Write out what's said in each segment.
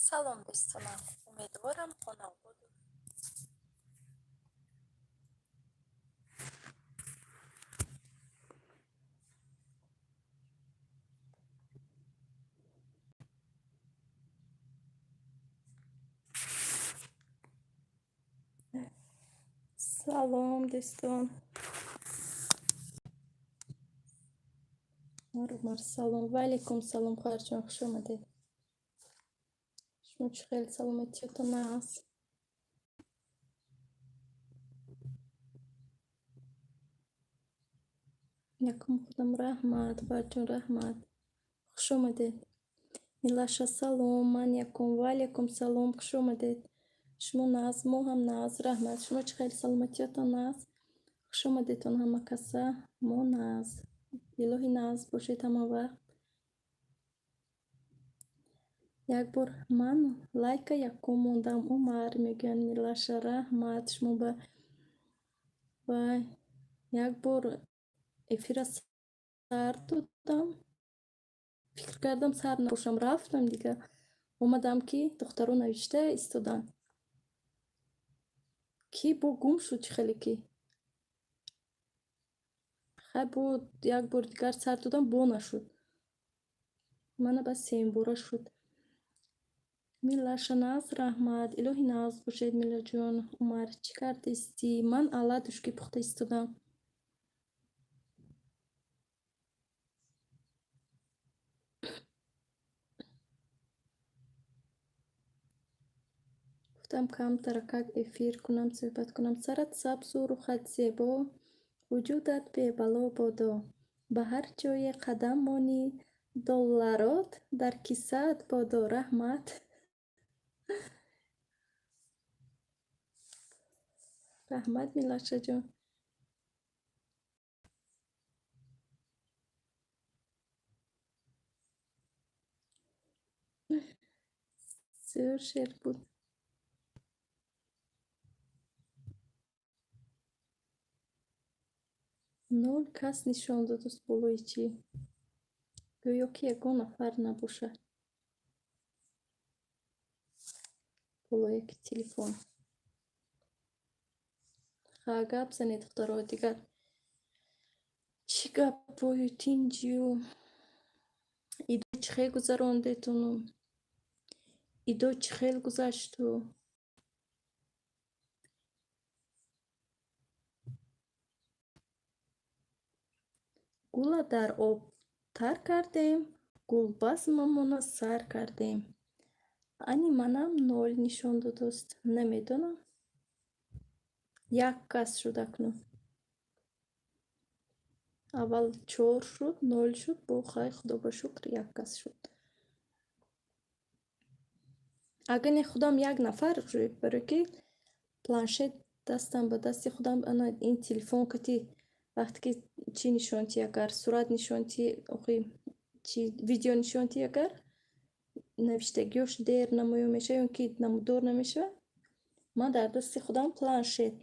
Салом, дӯстонам, умедворам, хонаободу Салом, дӯстон. Умар, салом. Ва алайкум салом, хоҳарҷон, хуш омадед. Шумо чӣ хел, саломатиётон аст? Якум худам, раҳмат, хоҳарҷон, раҳмат. Хуш омадед. Милаша, салом, ман якум. Ва алайкум салом, хуш омадед. Шумо нағз, мо ҳам нағз, раҳмат. Шумо чӣ хел, саломатиётон аст? Хуш омадедтон ҳама каса. Мо нағз. Илоҳи нағз бошед ҳама вақт. Як бор ман лайка якум мондам, Умар, мегӯянд Милаша, раҳмат. Шумо ба вай як бор эфира сар додам. Фикр кардам, сар набошам, рафтам дигар. Омадам, ки духтаро навишта истоданд. Ки бо гум шуд, чӣ хеле ки. Хай, бо як бори дигар сар додам, бо нашуд. Мана ба сеюмбора шуд. Милаша, нағз, раҳмат. Илоҳи нағз бошед, Милаҷон. Умар, чӣ кардистӣ? Ман оладушки пухта истодам. Гуфтам, камтаракак эфир кунам, суҳбат кунам. Сарат сабзу рухат зебо, вуҷудат бебало бодо. Ба ҳар ҷое қадам монӣ, долларот дар кисаат бодо. Раҳмат. Раҳмат, Милашаҷон. Зӯр шеър буд. Ноль кас нишон додааст болои чӣ? Гӯё ки ягон нафар набошад. Болояки телефон. Ха, гап занед, духтаро, дигар. Чӣ гаппою тинҷию? Идо чӣ хел гузарондетуну? Идо чӣ хел гузашту? Гула дар об тар кардем, гулбазмамона сар кардем. Ани манам ноль нишон додааст. Намедонам. Як кас шуд акнун. Аввал чор шуд, ноль шуд, бо хай, худо ба шукр, як кас шуд. Агар не, худам як нафар, барои ки планшет дастам ба дасти худам, ана ин телефон кати вақте ки чӣ нишон тӣ, агар сурат нишон тӣ, охи чи видео нишон тӣ, агар навиштагиёш дер намоён мешавад ё ки намудор намешавад, ман дар дасти худам планшет.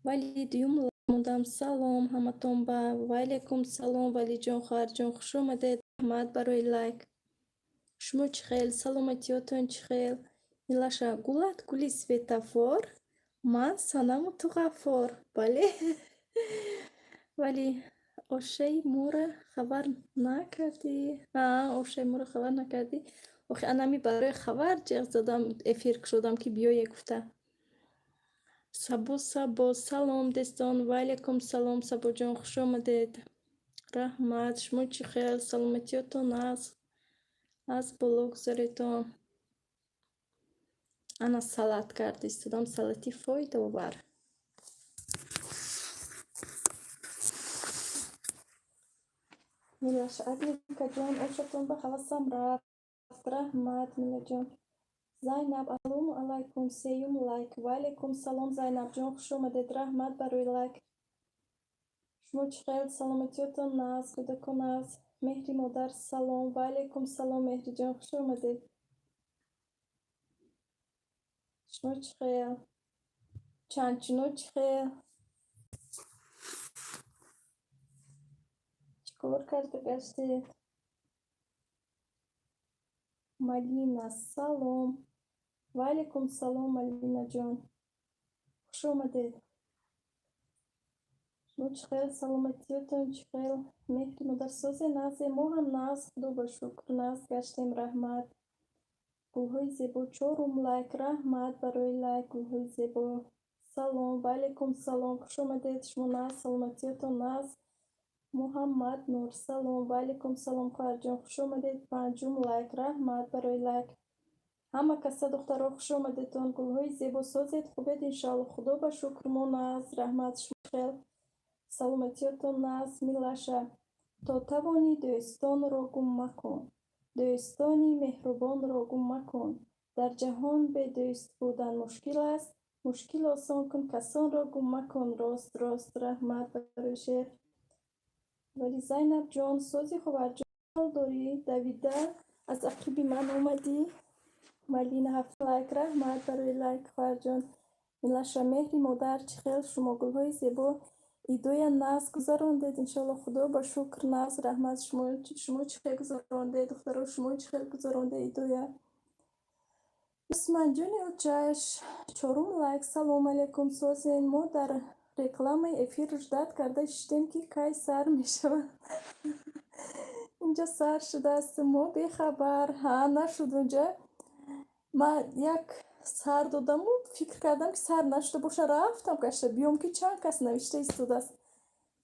Вале дуюм мондам. Салом ҳаматон ба. Ва алайкум салом, Валиҷон, хоҳарҷон, хуш омадед. Раҳмат барои лайк. Шумо чӣ хел, саломатиётон чӣ хел? Милаша, гулат гули светофор, ман санаму ту Ғаффор. Бале. Вале ошаи моро хабар накардӣ. А, ошаи моро хабар накардӣ. Охи анами барои хабар ҷеғ задам, эфир кушодам, ки биёе гуфта. Сабо, Сабо, салом, дӯстон. Ва алайкум салом, Сабоҷон, хуш омадед. Раҳмат. Шумо чӣ хел, саломатиётон аст? Аз боло гузаретон. Ана салат карда истодам, салати фоидаовар. Милаша, Адликаҷон, ошатон ба ҳавасам рафт. Раҳмат, Милаҷон. Зайнаб, ассалому алайкум, сеюм лайк. Ва алайкум салом, Зайнабҷон, хуш омадед. Раҳмат барои лайк. Шумо чӣ хел, саломатиётон нағз, кӯдакон нағз? Меҳри модар, салом. Ва алайкум салом, Меҳриҷон, хуш омадед. Шумо чӣ хел? Чанчуно чӣ хел? Чӣ кор карда гаштед? Малина, салом. Ва алайкум салом, Малинаҷон. Хуш омадед. Шумо чӣ хел, саломатиётон чӣ хел? Меҳри модар созе нағзе, мо ҳам нағз, худо ба шукр, нағз гаштем, раҳмат. Гулҳои зебо, чорум лайк, раҳмат барои лайк, гулҳои зебо. Салом, ва алайкум салом, хуш омадед, шумо нағз, саломатиётон нағз. Муҳаммад Нур, салом, ва алайкум салом, хоҳарҷон, хуш омадед. Панҷум лайк, раҳмат барои лайк. Ҳама каса духтаро хуш омадедтон, гулҳои зебо созед, хубед иншоалло, худо ба шукр, мо нағз, раҳмат, шумо хел, саломатиётон нағз. Милаша, то тавонӣ дӯстонро гум макун, дӯстони меҳрубонро гум макун. Дар ҷаҳон бе дӯст будан мушкил аст, мушкил осон кун, касонро гум макун. Рост, рост, раҳмат барои шеър. Вале Зайнабҷон, сози ховарҷон ҳол дорӣ? Давида аз ақиби ман омадӣ. Малина ҳафт лайк, раҳмат барои лайк, хоҳарҷон. Милаша, меҳри модар чӣ хел шумо, гулҳои зебо, идоя нағз гузарондед иншоалло, худо ба шукр, нағз, раҳмат. Шумо чӣ хел гузарондед, духтаро, шумо чӣ хел гузарондед идоя? Усманҷони очаш, чорум лайк, салом алайкум, созен. Мо дар рекламаи эфир ждать карда шиштем, ки кай сар мешавад. Инҷо сар шудааст, мо бехабар. Ҳа, нашуд унҷа. Ман як сар додаму фикр кардам, ки сар нашуда боша, рафтам гашта биём, ки чанд кас навишта истодааст.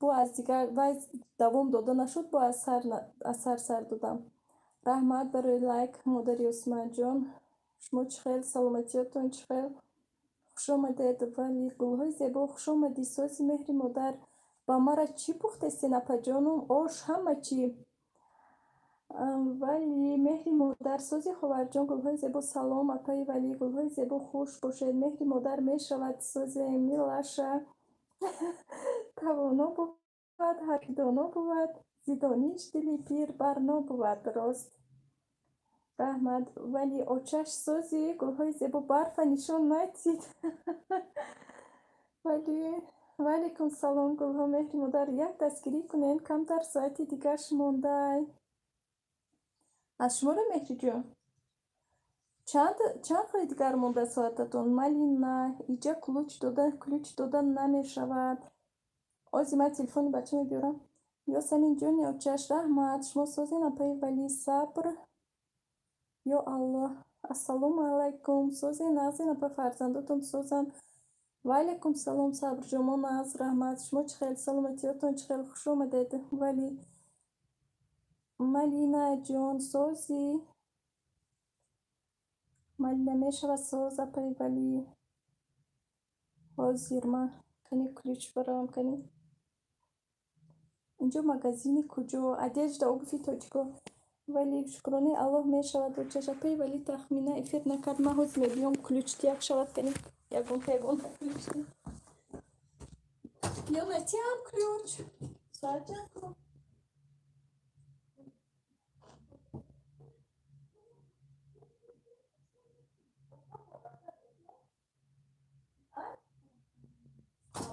Бо аз дигар вай давом дода нашуд, бо аз сар сар додам. Раҳмат барои лайк, модари Усманҷон. Шумо чӣ хел, саломатиётон чӣ хел? Хуш омадед, вали гулҳои зебо, хуш омадӣ, сози меҳри модар. Ба мара чӣ пухтестен, апаҷонум? Ош, ҳама чӣ. Вали меҳри модар, сози ховарҷон, гулҳои зебо, салом, апаи Вали, гулҳои зебо, хуш бошед. Меҳри модар мешавад, созе Милаша. Тавоно бувад, ҳар ки доно бувад, зи дониш дили пир барно бувад. Рост. Раҳмат. Вали очаш сози, гулҳои зебо, барфа нишон надид. Вали ва алайкум салом, гулҳо, меҳри модар, як дастгирӣ кунед, камтар соати дигарш мондай. Аз шуморо меҳриҷон? Чанд хоҳи дигар монда соататон? Малина, иҷа ключ дода намешавад. Ози ман телефони бача мебиёрам. Ёсамин ҷони очаш, раҳмат. Шумо созен, апаи Вали, сабр. Ё Аллоҳ. Ассалому алайкум. Созен, нағзен, апа, фарзандотон созанд. Ва алайкум салом, Сабрҷон, мо нағз, раҳмат. Шумо чӣ хел, саломатиётон чӣ хел? Хуш омадед. Вали Малинаҷон, созӣ? Малина мешавад соз, апаи Вали. Ҳозир ман кани ключ баравам кани. Инҷо магазини куҷо? Одежда, обуви тоҷико. Вале шукронаи Аллоҳ мешавад очаш. Апаи Вали тахмина эфир накард. Ман ҳозир мебиём ключ тияк шавад кани ягонта ягонта ключ. Ё натиям ключ. Соат чанд кун?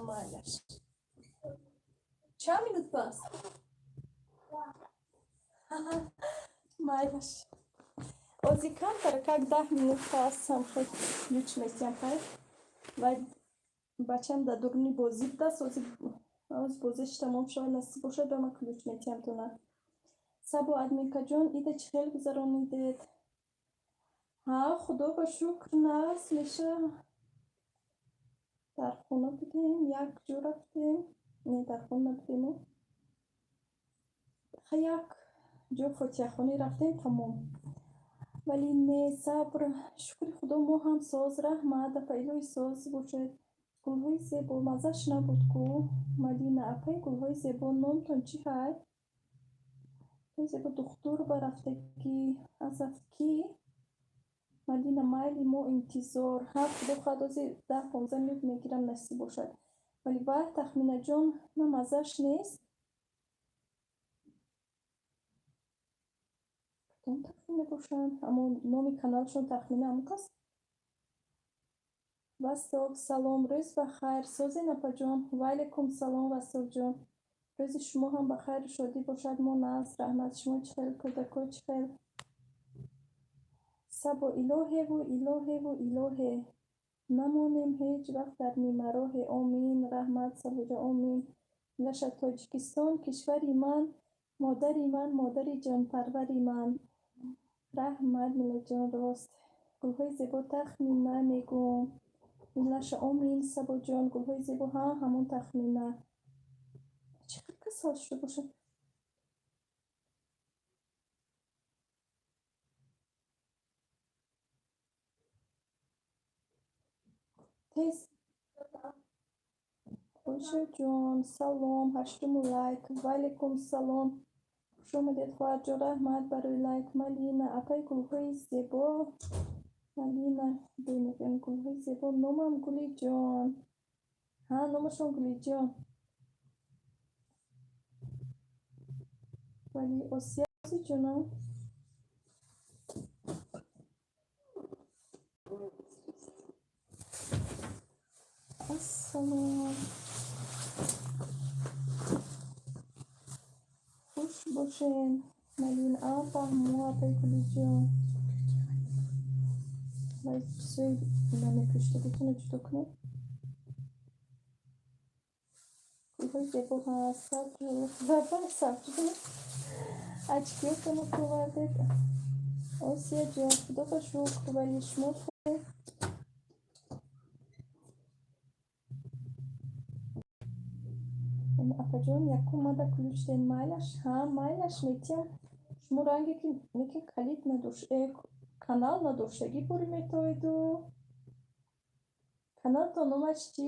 Майлаш. Чанд минут пас? Майлаш. Ози камтар как 10 минут пас ҳам хел ключ метиҳам хайр. Вай бачам дар дуруни бозӣ будааст, ози бозиш тамом шавад, насиб бошад, ба ман ключ метиҳам тона. Сабо админкаҷон, ида чӣ хел гузаронидед? Ҳа, худо ба шукр, нағз меша. Дар хона будем, як ҷо рафтем. Не, дар хона набудему. Ха, як ҷо фотиҳахонӣ рафтем, тамом. Вале не, сабр, шукри худо, мо ҳам соз, раҳмат, апа, илоҳи соз бошед. Гулҳои зебо, маззаш набуд ку? Малина, апаи гулҳои зебо, номтон чӣ ҳай? Гулҳои зебо, духтур ба рафтагӣ. Аз кӣ? Малина, майли, мо интизор. Ҳа, худо хоҳад, ози 10-15 минут мегирам, насиб бошад. Вале вай Тахминаҷон, на маззаш нест. Кадом Тахмина бошанд? Аммо номи каналшон Тахмина ҳамон кас? Васток, салом, рӯз ба хайр. Созен, апаҷон. Ва алайкум салом, Вастокҷон. Рӯзи шумо ҳам ба хайру шодӣ бошад. Мо нағз, раҳмат. Шумо чӣ хел, кӯдако чӣ хел? Сабо, илоҳеву, илоҳеву, илоҳе, намонем ҳеҷ вақт дар нимароҳе. Омин, раҳмат, Сабоҷон, омин. Милаша, Тоҷикистон кишвари ман, модари ман, модари ҷонпарвари ман. Раҳмат, Милаҷон, рост. Гулҳои зебо, тахмина мегӯм. Милаша, омин, Сабоҷон, гулҳои зебо, ҳа, ҳамон тахмина. Чӣ хел касал шуда бошад? Тез. Ойшаҷон, салом, ҳаштуму лайк. Ваалайкум салом. Хуш омадед, хоҳарҷон, раҳмат барои лайк. Малина, апаи гулҳои зебо. Малина, мегӯям, гулҳои зебо. Номам Гулиҷон. Ҳа, номашон Гулиҷон. Вали Осия ҷонам. Ассалом. Хуш бошен. Малина, а, фаҳмо, апаи Гулиҷон. Вай чизои намепӯштагитонро ҷудо кунед. Гулҳои зебо ҳаст. Сабз. Очкиётонро овардед. Осияҷон, худо ба шукр, вале шумо? Апаҷон, якум мада ключ ден, майлаш? Ҳа, майлаш, метиҳам. Шумо ранге ки неки калид надошт, канал надоштагӣ бори метаведу. Каналтон номаш чӣ?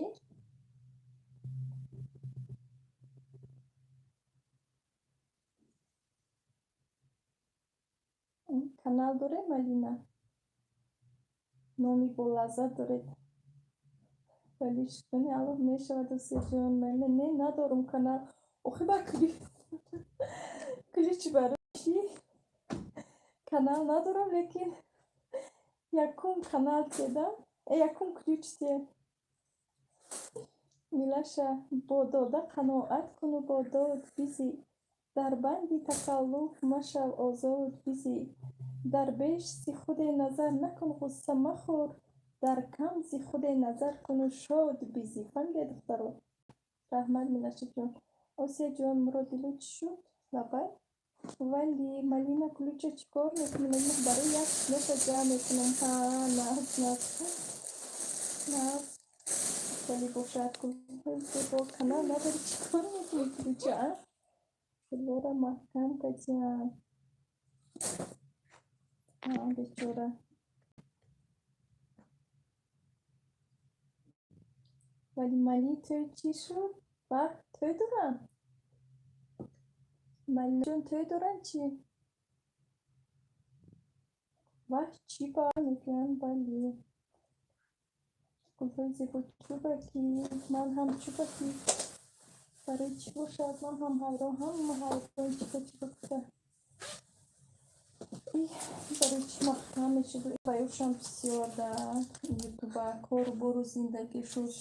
Канал доред, Малина? Номи болаззат доред. Вале шукрони Аллоҳ мешавад, Осияҷон. Малина, не, надорум канал. Охи ба ключ барои чӣ? Канал надорам, лекин якум канал тедам, якум ключ те. Милаша, бо дода қаноат куну бо дод бизӣ. Дар банди такаллуф машав, озод бизӣ. Дар беш зи худе назар накун, ғусса махӯр. Дар кам зи худе назар куну шод бизӣ. Фаҳмидед, духтаро? Раҳмат, Милашаҷон. Осияҷон, Муродилу чӣ шуд? Лабай? Вали, Малина, ключа чӣ кор мекунӣ? Малина, барои як килоша ҷамъ мекунам. Ҳа, нағз, нағз. Нағз. Вале бошад, гулҳои зебо, канал надорӣ, чӣ кор мекунӣ ключа, а? Гулҳоро маҳкам кардиям. А, бечора. Вали Мали тӯй чӣ шуд? Бах, тӯй доранд? Малинаҷон, тӯй доранд чӣ? Ваҳ, чӣ ба мегӯям, бале. Гулҳои зебо, чӯбакӣ, ман ҳам чӯбакӣ. Барои чӣ бошад? Ман ҳам ҳайрон, ҳама ҳайрон, чиба чиба гуфта. Барои чӣ маҳкам мешуд? Ваюшам бисёр дар ютуба кору бору зиндагӣ шуд.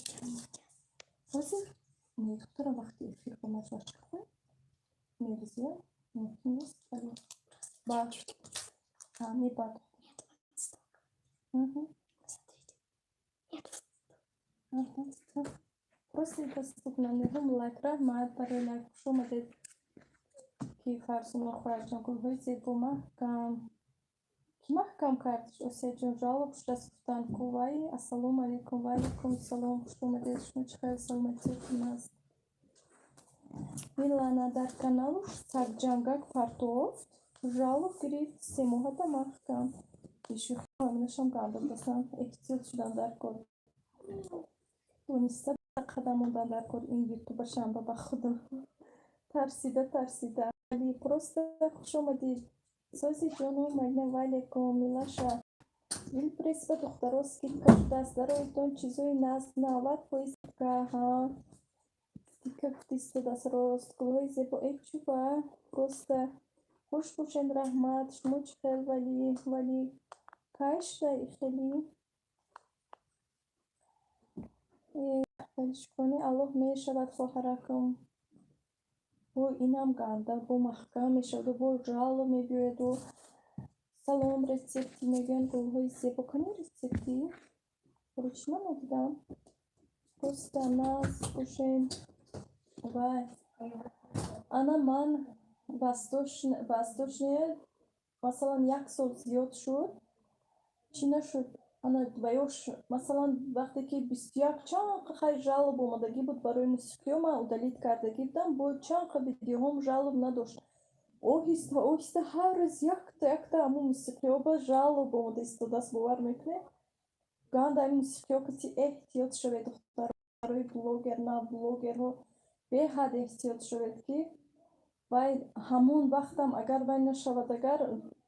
Ҳозир не, духтарам, вақти эфир ба мажваш кунем. Нельзя? Мумкин нест? Бале. Ба. А, не бад. Нет, вот столько. Посмотрите. Нет, Ага. Просто доступно. Нуҳум лайк, раҳмат барои лайк. Хуш омадед. Ки Фарзона хоҳарҷон, гулҳои зебо, маҳкам. Кӣ маҳкам кард? Осияҷон, жалоб шудааст, гуфтанд ку вай. Ассалому алайкум, ва алайкум салом. Хуш омадед. Шумо чӣ хел, саломатиятон аст? Милана дар каналу сагҷангак партофт, жалоб гирифт, 3 моҳата маҳкам. Ишухаминашам ганда будастам, эҳтиёт шудан дар кор. Дониста қадам мондан дар кор ин ютубашам ба худо. Тарсида, тарсида. Али, просто хуш омадед. Сози ҷону Малина, ва алайкум, Милаша. Вилпресс ба духтаро скидка шудааст. Дароитон чизои нағз, 90% скидка. Ҳа. Скидка гуфта истодааст рост. Гулҳои зебо, э чӯба, просто хуш бошед, раҳмат. Шумо чӣ хел, вали? Вали кай шуда хеле? Вале шукрони Аллоҳ мешавад, хоҳаракам. Бо инам ганда, бо маҳкам мешаваду бо жалоб мебиёяду. Салом, рецепти мегӯянд гулҳои зебо. Кани рецепти? Ручно надидам. Просто наз бошем. Вай. Ана ман восточная, масалан, як сол зиёд шуд. Чӣ нашуд? Ана ваёш, масалан, вақте ки 21 чанд хай жалоб омадагӣ буд барои мусиқиҳо, ман удалить кардагӣ будам, бо чанд видеоҳом жалоб надошт. Оҳиста оҳиста ҳар рӯз якта якта ҳамун мусиқиҳо ба жалоб омада истодааст, бовар мекунед? Ганда ин мусиқиҳо каси эҳтиёт шавед, духтарои блогер, нав блогерҳо беҳад эҳтиёт шавед, ки вай ҳамон вақтам агар вай нашавад, агар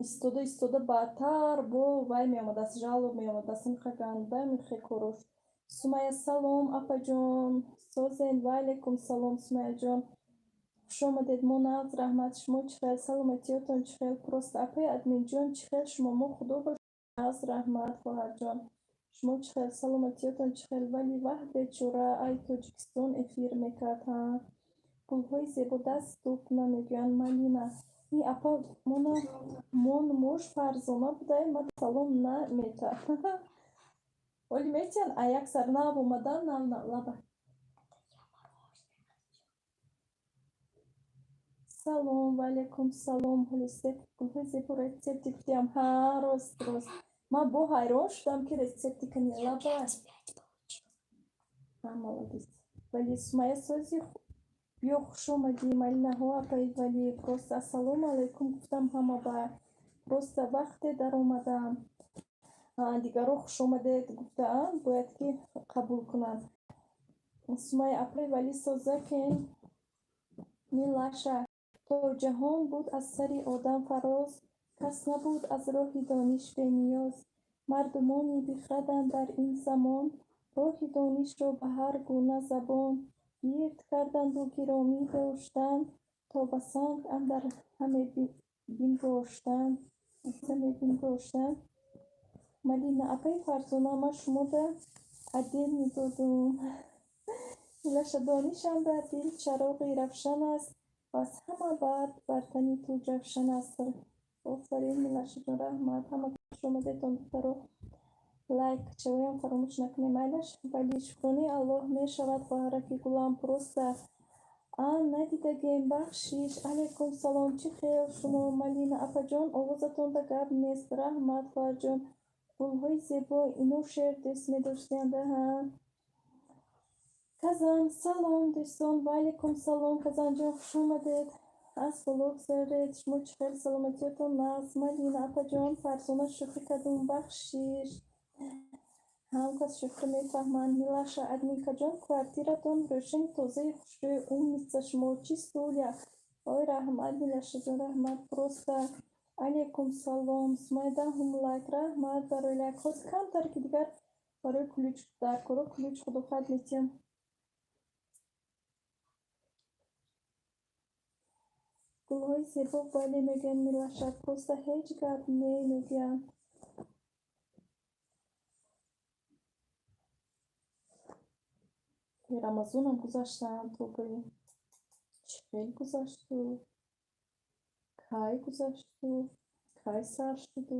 истода истода баъдтар бо вай меомадааст, жалоб меомадааст. Инқа ганда михе корош. Сумая, салом, апаҷон, созен? Ва алайкум салом, Сумаяҷон, хуш омадед. Мо нағз, раҳмат. Шумо чӣ хел, саломатиётон чӣ хел? Просто апаи админҷон, чӣ хел шумо? Мо худо ба нағз, раҳмат, хоҳарҷон. Шумо чӣ хел, саломатиётон чӣ хел? Вале ваҳ, бечора, ай Тоҷикистон эфир мекард. Ҳа, гулҳои зебо доступно мегӯянд. Малина, ин апа мона мон муш Фарзона будай, ма салом намета. Оли метиҳанд, а як сар нав омадан, нав лаба. Салом, ва алайкум салом. Ҳолисе, гулҳои зебо рецепти гуфтиям. Ҳа, рост, рост. Ман бо ҳайрон шудам, ки рецепти кани лаба. Ҳа, молодец. Вали Сумая сози, биё, хуш омадӣ. Малинаҳо, апаи Вали, просто ассалому алайкум гуфтам ҳама ба. Просто вақте даромадам. Дигарро хуш омадед гуфтаанд, бояд ки қабул кунанд. Сумая, апаи Вали созакен. Милаша, то ҷаҳон буд аз сари одам фароз, кас набуд аз роҳи дониш бениёз. Мардумони бихраданд дар ин замон, роҳи донишро ба ҳар гуна забон гирд карданду гиромӣ доштанд, то ба санг андар ҳаме бингоштанд. Бингоштанд. Малина, апаи Фарзона, ман шумода отдел медодум. Милаша, донишам дар дил чароғи равшан аст ва аз ҳама бад бар тани ту ҷавшан аст. Офарин, Милашаҷон, раҳмат. Ҳама хуш омадедон, духтаро. Лайк чавоям фаромӯш накунем. Майлаш, вале шукрони Аллоҳ мешавад, хоҳараки гулам. Просто а надидагем, бахшиш. Алайкум салом, чӣ хел шумо, Малина апаҷон? Овозатонда гап нест. Раҳмат, хоҳарҷон. Гулҳои зебо, ино шеър дӯст медоштанд. Ҳа. Казан, салом, дӯстон. Ва алайкум салом, Казанҷон, хуш омадед. Аз боло гузаред. Шумо чӣ хел, саломатиётон нағз? Малина апаҷон, Фарзона, шӯхӣ кардум, бахшиш. Ҳам кас шӯхӣ мефаҳманд. Милаша, админкаҷон, квартиратон рӯшани тозаи хушрӯй, умница шумо, чистуля. Ой, раҳмат, Милашаҷон, раҳмат. Просто алайкум салом. Сумая, даҳум лайк, раҳмат барои лайк. Ҳозир камтар ки дигар барои ключ дар коро ключ худохат метиҳам. Гулҳои зебо, бале, мегӯянд Милаша. Просто ҳеҷ гап не мегӯянд. Рамазонам гузаштанд, тобои. Чӣ хел гузашту? Кай гузашту? Кай сар шуду?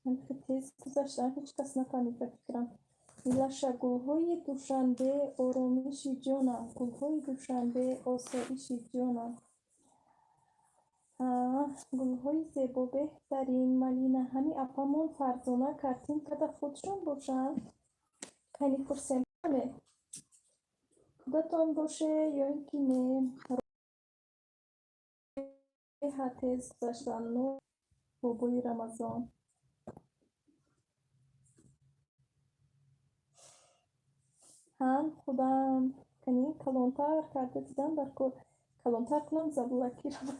Ҳамихел тез гузаштан, ҳеҷ кас нафаҳмид ба фикрам. Милаша, гулҳои Душанбе оромиши ҷонам, гулҳои Душанбе осоиши ҷонам. Гулҳои зебо беҳтарин. Малина, ҳами апамон Фарзона картинкада худшон бошанд? Кани пурсем, худатон боше ё ин ки не? Беҳад тез гузаштан, ну бобои Рамазон. Ҳам худам кани калонтар карда дидам дар кор. Калонтар кунам, заблокировать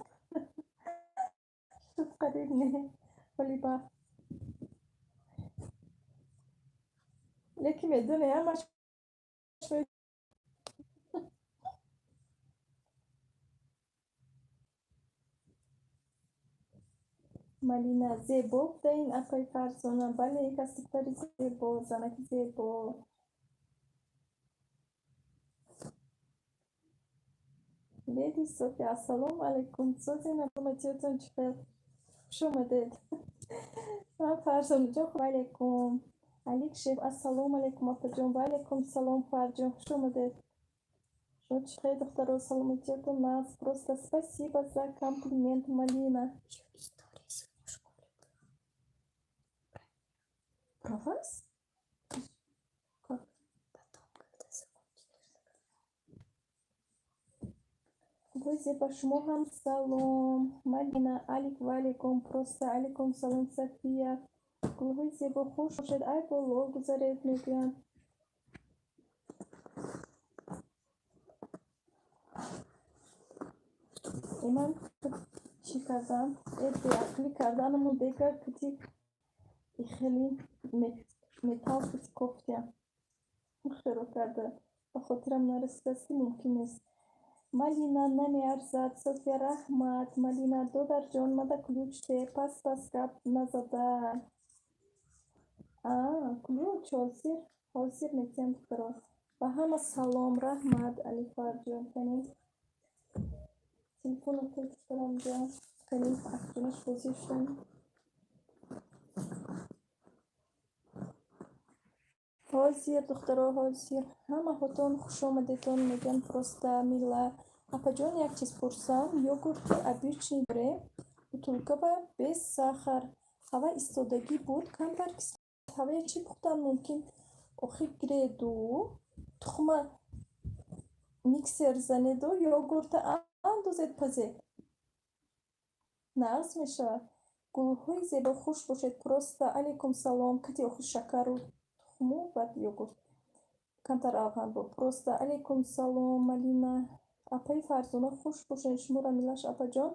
шуд қариб не. Вале ба лекин медоне ҳамаш. Малина, зебо будаин, апаи Фарзона. Бале, кас духтари зебо, занаки зебо. Леди София, ассалому алайкум. Созина, саломатиётон чӣ хел? Хуш омадед. Фарзонаҷон, алейкум. Алик Шеф, ассалому алейкум, апаҷон. Ва алейкум салом, хоҳарҷон, хуш омадед. Шумо чӣ хел, духтаро, саломатиятон нағз? Просто спасибо за комплимент, Малина. Еще история сегодня в школе была. Про вас? Как? Потом, когда закончишь, расскажу. Гузи, ба шумо ҳам салом. Малина, алик, ва алейкум, просто алейкум салом, София. Гулҳои зебо, хуш бошед, ай боло гузаред, мегӯянд. Ман чӣ кардам? Э, беақлӣ карданамон дега кити хеле металл кити кофтиям. Херо карда. Ба хотирам нарасидааст, ки мумкин нест. Малина, намеарзад. София, раҳмат. Малина, додарҷон, мада ключ те, пас пас гап назада. А, ключ ҳозир, ҳозир метиҳам, духтаро. Ба ҳама салом, раҳмат, Али хоҳарҷон. Кани телефоно ки духтарам ҷа, кани акнунаш ҳозир шудам. Ҳозир, духтаро, ҳозир. Ҳамаҳотон хушомадетон мегӯям, просто мила. Апаҷон, як чиз пурсам, йогурти обычный дорем, бутылка ба без сахар. Ҳава истодагӣ буд, камтар ҳавая чӣ пухтан мумкин? Охи гиреду, тухма миксер занеду, йогурта андозед, пазед. Нағз мешавад. Гулҳои зебо, хуш бошед, просто алейкум салом. Кати охи шакару тухму, баъд йогурт. Камтар равған бо. Просто алейкум салом, Малина. Апаи Фарзона, хуш бошед, шуморо милаш, апаҷон.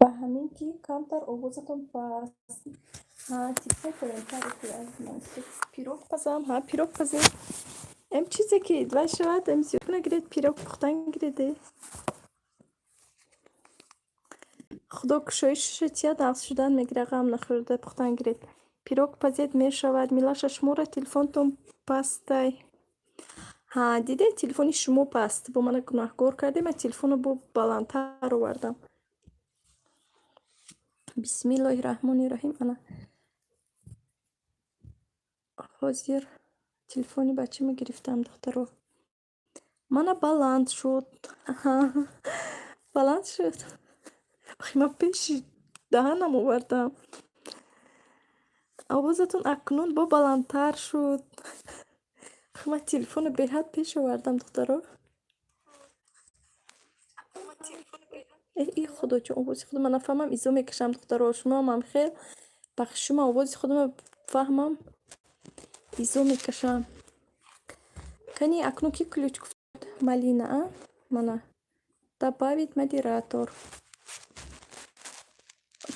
Ба ҳамин ки камтар овозатон паст. Ҳа, типҳои калонтаре ки аз пирог пазам, ҳа, пирог пазем. Эм чизе ки вай шавад, эм зиёд нагиред, пирог пухтан гиреде. Худо кушоишаша тиҳад, нағз шудан мегирад, ғам нахӯрда пухтан гиред. Пирог пазед, мешавад. Милаша, шуморо телефонтон пастай. Ҳа, дидед, телефони шумо паст. Бо мана гунаҳкор кардем, ман телефонро бо баландтар овардам. Бисмиллоҳи раҳмони раҳим. Ана. Ҳозир телефони бачамо гирифтам, духтаро. Мана баланд шуд. Баланд шуд. Охи ман пеши даҳанам овардам. Овозатон акнун бо баландтар шуд. Охи ман телефонро беҳад пеш овардам, духтаро. Э, и худоҷон, овози худро ман нафаҳмам, изо мекашам, духтаро. Шумоам хел бахши ман овози худро фаҳмам, изо мекашам. Кани акнун ки ключ гуфт? Малина, а? Мана. Добавить модератор.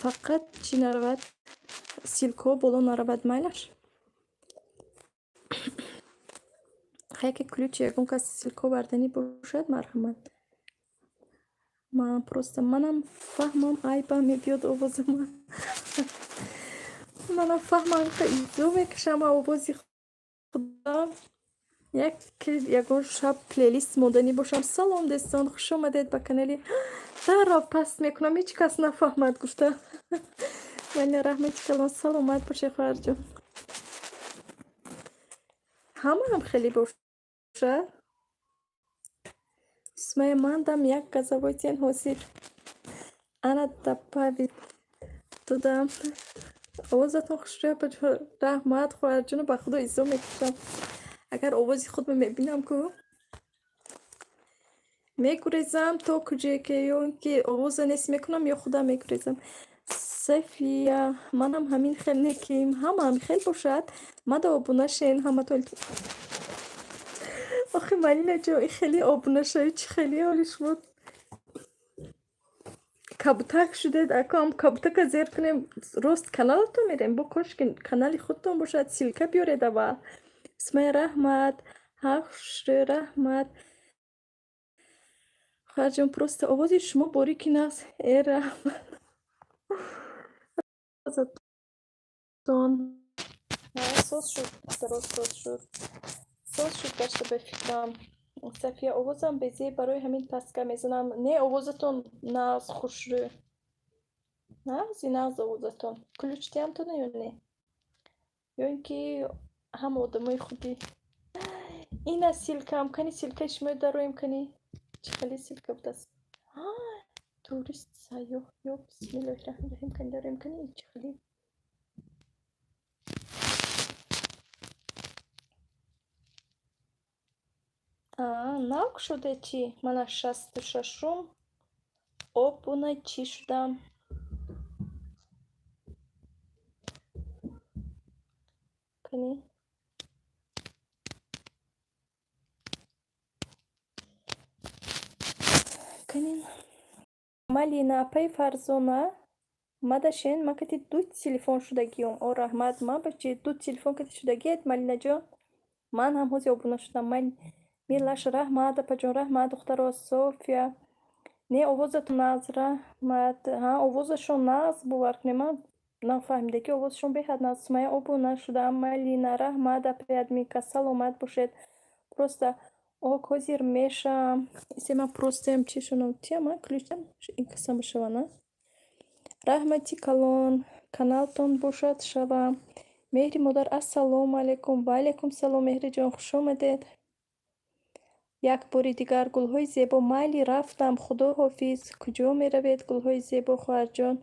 Фақат чӣ наравад? Ссылкаҳо боло наравад, майлаш? Яке ключ ягон кас ссылка оварданӣ бошад, марҳамат. Ман просто манам фаҳмам, айбам мебиёд овози ман. Манам фаҳмам, изо мекашам овози худам. Як ягон шаб плейлист монданӣ бошам. Салом, дӯстон, хуш омадед ба канали. Дарро паст мекунам, ҳеҷ кас нафаҳмад гуфта. Вале раҳмати калон, саломат бошед, хоҳарҷон. Ҳамаам хеле бошад. Сумая, мандам як газовой тен ҳозир. Ана добавить додам. Овозатон хушрӯя, раҳмат, хоҳарҷону, ба худо изо мекашам. Агар овози худро мебинам ку мегурезам то куҷое ки ё ин ки овоза нест мекунам, ё худам мегурезам. София, манам ҳамин хел неким, ҳамаам хел бошад. Мада обуна шен ҳаматон. Охи Малинаҷон, ин хеле обунашавӣ чӣ хеле оли шумо кабутак шудед, акам кабутака зер кунем, рост каналатон мерем, бо кош ки канали худтон бошад, ссылка биёред аввал. Сумая, раҳмат. Ҳа, хушрӯ, раҳмат. Хоҳарҷон, просто овози шумо борики нағз. Э, раҳмат. Соз шуд, духтаро, соз шуд. Соз шуд гашта ба фикрам. Сафия, овозам безеб, барои ҳамин пастка мезанам. Не, овозатон нағз, хушрӯ. Нағзи нағз овозатон. Ключ диҳамтона ё не? Ё ин ки ҳама одамои худӣ? Ина ссылкам. Кани, ссылкаи шуморо дароем, кани. Чӣ хеле ссылка будааст? Турист, сайёҳ, ё бисмиллоҳи раҳмони раҳим, кани дароем, кани, чӣ хеле? Нав шуде чӣ? Мана 66-ум обуначӣ шудам. Кани. Канин. Малина, апаи Фарзона, мадашен, ман кати ду телефон шудагиём. О, раҳмат, ман ба чи ду телефон кати шудагиед, Малинаҷон? Ман ҳам ҳозир обуна шудам. Милаш, раҳмат, апаҷон, раҳмат, духтаро, София. Не, овозатон нағз, раҳмат. Ҳа, овозашон нағз, бовар кунед, ман нафаҳмида, ки овозашон беҳад нағз. Сумая, обуна шудам. Малина, раҳмат, апаи админка, саломат бошед. Просто ок, ҳозир мешавам. Исе ман простаям, чи шунам? Тиям, а ключам ин касам бошава, на? Раҳмати калон, каналтон бошад, шава. Меҳри модар, ассалому алайкум. Ва алайкум салом, Меҳриҷон, хуш омадед. Як бори дигар, гулҳои зебо, майли, рафтам, худо ҳофиз. Куҷо меравед, гулҳои зебо, хоҳарҷон?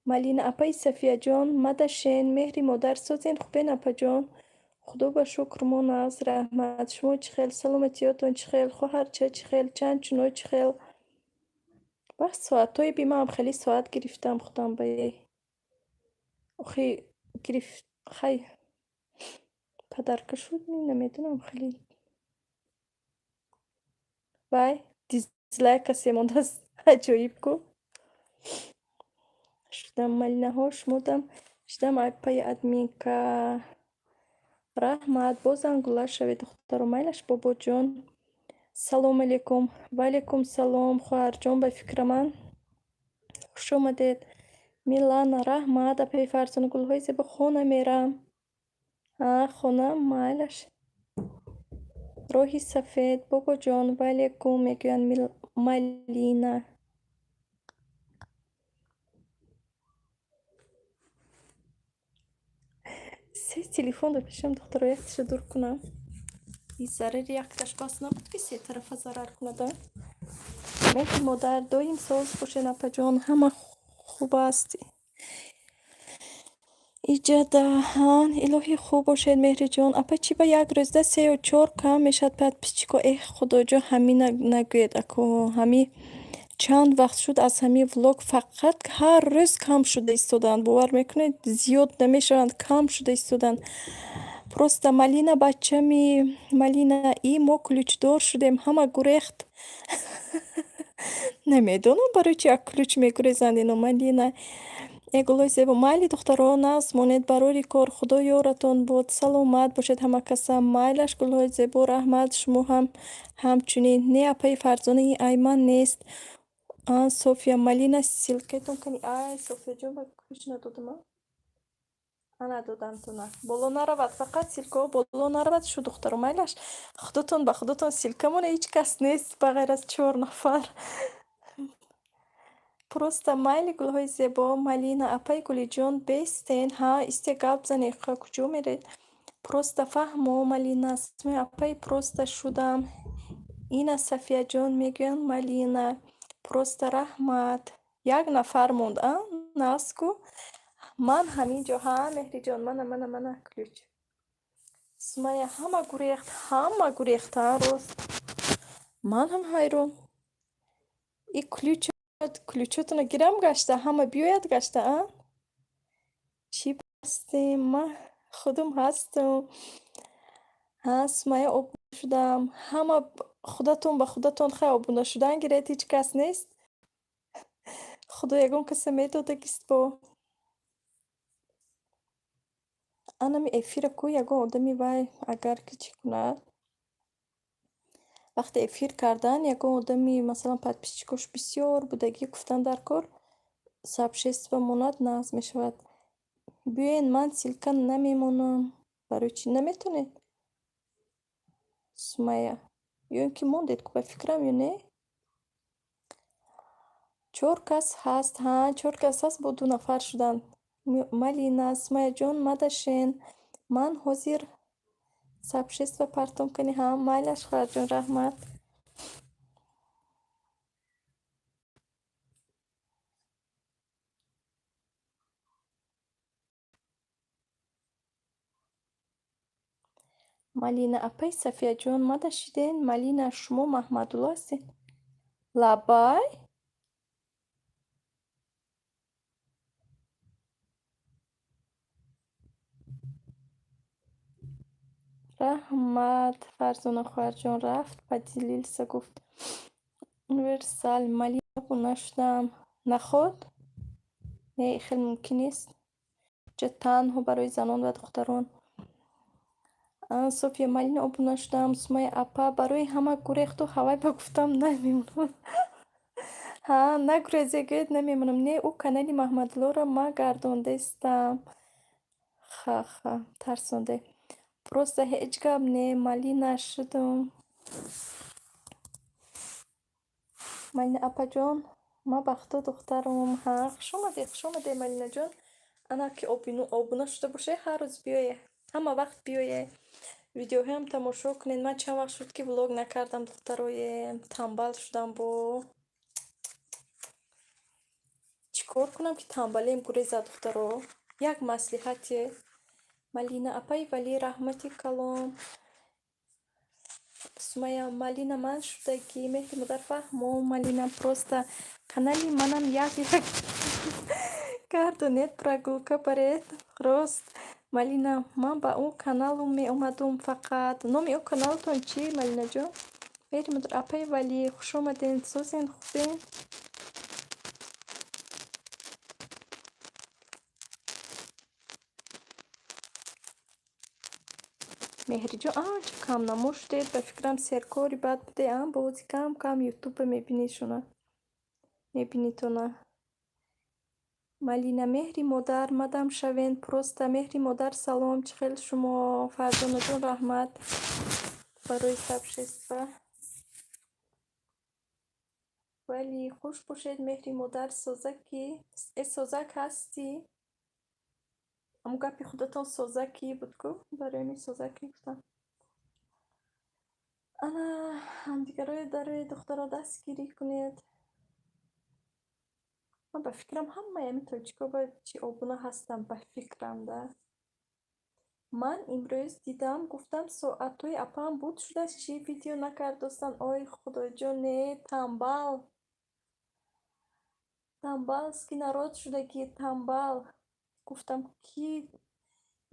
Малина, апаи Сафияҷон, мадашен, меҳри модар, созен, хубен, апаҷон? Худо ба шукр, мо нағз, раҳмат. Шумо чӣ хел, саломатиётон чӣ хел, хоҳарча чӣ хел, чанд чуно чӣ хел? Вақт соатҳои би ман хеле соат гирифтам худам ба охи гириф, хай, подарка шуд, намедонам, хеле вай дизлайк касе мондааст, аҷоиб ку. Шудам, малинаҳо, шумодам шудам, апаи админка. Раҳмат, бозам гула шавед, духтаро, майлаш, бобоҷон. Салому алейкум. Ва алейкум салом, хоҳарҷон, ба фикра ман. Хуш омадед. Милана, раҳмат, апаи Фарзона, гулҳои зебо, хона мерам. Ҳа, хона, майлаш. Роҳи сафед, бобоҷон, ва алейкум, мегӯянд Малина. Се телефон дар пешам, духтаро, якташа дур кунам. И зарари якташ бас набуд, ки се тарафа зарар кунад, а? Меҳри модар, доим соз бошед, апаҷон, ҳама хуб аст. Иҷадаҳан, илоҳӣ хуб бошед, Меҳриҷон. Апа, чӣ ба як рӯзда се ё чор кам мешавад подписчико? Эҳ, худоҷон, ҳамина нагӯед, ако, ҳами чанд вақт шуд, аз ҳамин влог фақат ҳар рӯз кам шуда истодаанд. Бовар мекунед, зиёд намешаванд, кам шуда истодаанд. Просто Малина, бачами Малина, и мо ключдор шудем, ҳама гурехт. Намедонам, барои чи як ключ мегурезанд ино, Малина. Э, гулҳои зебо, майли, духтаро, нағз монед, барори кор, худо ёратон бод, саломат бошед ҳама каса. Майлаш, гулҳои зебо, раҳмат, шумо ҳам ҳамчунин. Не, апаи Фарзона, ин ай ман нест. А, София, Малина, ссылкаетон кани? Ай, Софияҷон, ба ключ надодам, а? Ана, додам туна. Боло наравад, фақат ссылкаҳо боло наравад, шу духтаро, майлаш. Худотон ба худотон ссылка монед, ҳеҷ кас нест, ба ғайр аз чор нафар. Просто майли, гулҳои зебо, Малина, апаи Гулиҷон, бестен, ҳа, исте, гап занед, куҷо меред? Просто фаҳмо, Малина, апаи просто шудам. Ина Сафияҷон, мегӯянд Малина. Просто раҳмат. Як нафар монд, а? Нағз ку? Ман ҳамин ҷо, ҳа, Меҳриҷон, мана, мана, мана ключ. Сумая, ҳама гурехт, ҳама гурехт, ҳа, рост. Ман ҳам ҳайрон. И ключ, ключотонро гирам гашта, ҳама биёяд гашта, а? Чӣ бастем? Ман худам ҳастам. Ҳа, Сумая, обуна шудам. Ҳама худатон ба худатон хай обуна шудан гиред, ҳеҷ кас нест. Худо ягон каса медодагист бо. Анами эфира ку ягон одами вай агар ки чӣ кунад, вақте эфир кардан ягон одами, масалан, подписчикош бисёр будагӣ, гуфтан дар кор сообщество монад, нағз мешавад. Биёед, ман ссылка намемонам. Барои чӣ наметонед? Сумая. Ё ин ки мондед ку, ба фикрам, ё не? Чор кас ҳаст, ҳа, чор кас ҳаст, бо ду нафар шуданд. Малина, Сумайяҷон, мадашен. Ман ҳозир сообщество партом кунӣ. Ҳа, майлаш, хоҳарҷон, раҳмат. Малина апаи Сафияҷон, мадашиден? Малина, шумо Маҳмадулло ҳастед? Лаббай? Раҳмат, Фарзона хоҳарҷон, рафт, поделился, гуфт. Универсал, Малина, обуна шудам. Наход? Не, хеле мумкин нест. Ҷа танҳо барои занон ва духтарон. София, Малина, обуна шудам. Сумайя апа, барои ҳама гурехту ҳавай ба гуфтам намемонам. Ҳа, нагурезе, гӯед намемонам. Не, ӯ канали Маҳмадуллоро ма гардондестам. Ха-ха, тарсонде. Просто ҳеҷ гап не, Малина шудум. Малина апаҷон, ма бахто духтарум. Ҳа, хуш омадед, хуш омадед, Малинаҷон. Ана ки обуна шуда бошед, ҳар рӯз биёед, ҳама вақт биёед. Видеоҳоям тамошо кунед. Ман чанд вақт шуд, ки влог накардам, духтарое. Тамбал шудам бо. Чӣ кор кунам, ки тамбалиам гурезад, духтаро? Як маслиҳате. Малина апаи Валӣ, раҳмати калон. Сумайя, Малина ман шудагӣ. Меҳри модар, фаҳмо, Малина, просто канали манам як як гардонед, прогулка баред. Рост. Малина, ман ба ӯ каналу меомадум фақат. Номи ӯ каналатон чӣ, Малинаҷон? Меҳри модар, апаи Валӣ, хуш омадед. Созен, хубен? Меҳриҷон, анча камнамо шудед, ба фикрам серкори бад буде, а бози кам кам ютуба мебинишона. Мебинитона. Малина, меҳри модар, мадам шавен, просто меҳри модар, салом, чӣ хел шумо? Фарзонаҷон, раҳмат барои сообщество. Валӣ, хуш бошед, меҳри модар, созакӣ? Э, созак ҳастӣ? Ҳамун гапи худатон созакӣ буд ку, барои ҳамин созакӣ гуфтам. Ана, ҳамдигарои дарои духтаро дастгирӣ кунед. Ман ба фикрам ҳамаи ҳамин тоҷико ба чи обуна ҳастам, ба фикрам да. Ман имрӯз дидам, гуфтам, соатҳои апаам буд шудааст, чӣ видео накардостанд. Ой, худоҷон, не, тамбал. Тамбалский народ шудагӣ, тамбал. Гуфтам, ки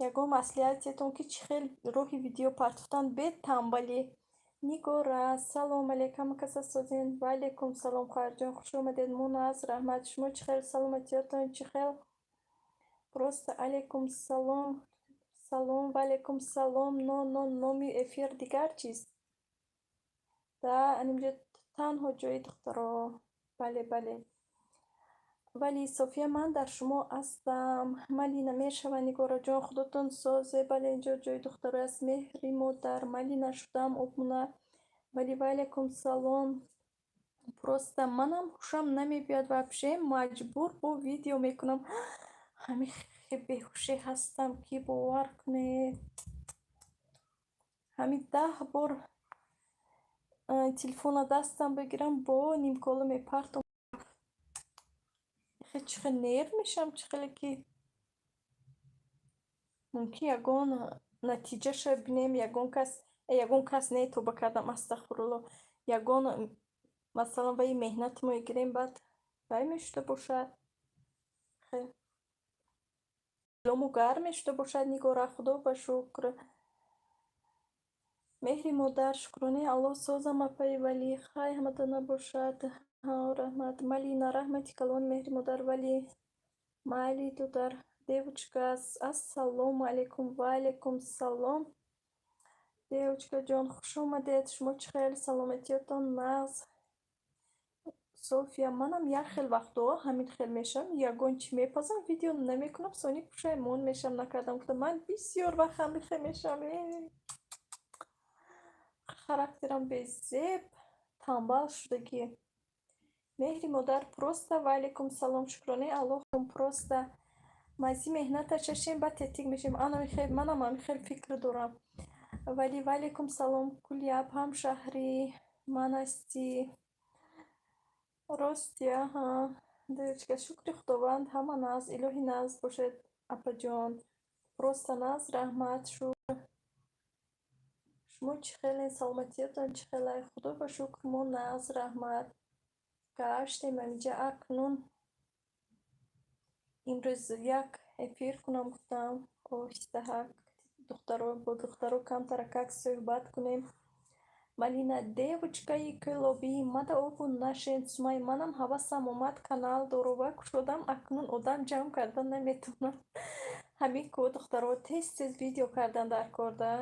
ягон маслиҳатетон, ки чӣ хел роҳи видео партофтан бе тамбалӣ. Нигора, салом алейк, ҳама каса созен? Ва алейкум салом, хоҳарҷон, хуш омадед. Муназ, раҳмат. Шумо чӣ хел, саломатиётон чӣ хел? Просто алейкум салом, салом, ва алейкум салом. Но, но, номи эфир дигар чиз. Да, анимҷо танҳо ҷои духтаро. Бале, бале. Вале София, ман дар шумо ҳастам. Малина, мешава, Нигораҷон, худотон созе. Бале, инҷо ҷои духтаро аст. Меҳри модар, Малина шудам обуна. Вали, ва алейкум салом. Просто манам ҳушам намебиёд вообще, маҷбур бо видео мекунам. Ҳамин беҳушӣ ҳастам, ки бовар кунед. Ҳамин 10 бор телефонро дастам бигирам, бо нимкола мепартом. Чӣ хел нерв мешавам, чӣ хеле ки мумкин ягон натиҷаша бинем, ягон кас, ягон кас не, тоба кардам, астағфирулло, ягон масалан ваи меҳнати мо гирем, баъд вай мешуда бошад. Дилому гарм мешуда бошад, Нигора, худо ба шукр. Меҳри модар, шукронаи Аллоҳ, созам, апаи Валӣ, хай ҳаматон набошад. Ҳа, раҳмат. Малина, раҳмати калон, меҳри модар, Валӣ. Майли, дудар. Девочка, ассалому алайкум, ва алайкум салом. Девочкаҷон, хуш омадед. Шумо чӣ хел, саломатиётон нағз? София, манам як хел вақтҳо ҳамин хел мешавам, ягон чӣ мепазам, видео намекунам, сони пушаймон мешавам, накардам. Гуфтам, ман бисёр вақт ҳамин хел мешавам. Характерам безеб, тамбал шудагӣ. Меҳри модар, просто. Ваалайкум салом, шукронаи Аллоҳ, просто. Мази меҳната чашем, баъд тетик мешем. Манам ҳамин хел фикр дорам. Вале ваалайкум салом, Куляб, ҳамшаҳри ман ҳастӣ. Рости, аҳа. Девочка, шукри Худованд, ҳама нағз, илоҳи нағз бошед, апаҷон. Просто нағз, раҳмат, шукр. Шумо чӣ хелед, саломатиятон чӣ хелай? Худо ба шукр, мо нағз, раҳмат. Гаштем амиҷа акнун. Имрӯз як эфир кунам гуфтам, оҳистаҳак духтаро бо духтаро камтаракак суҳбат кунем. Малина, девочкаи кӯлобӣ, мада обу нашед. Сумай, манам ҳавасам омад, канал дорова кушодам, акнун одам ҷамъ карда наметавонам. Ҳамин ку, духтаро, тез тез видео кардан дар кор да.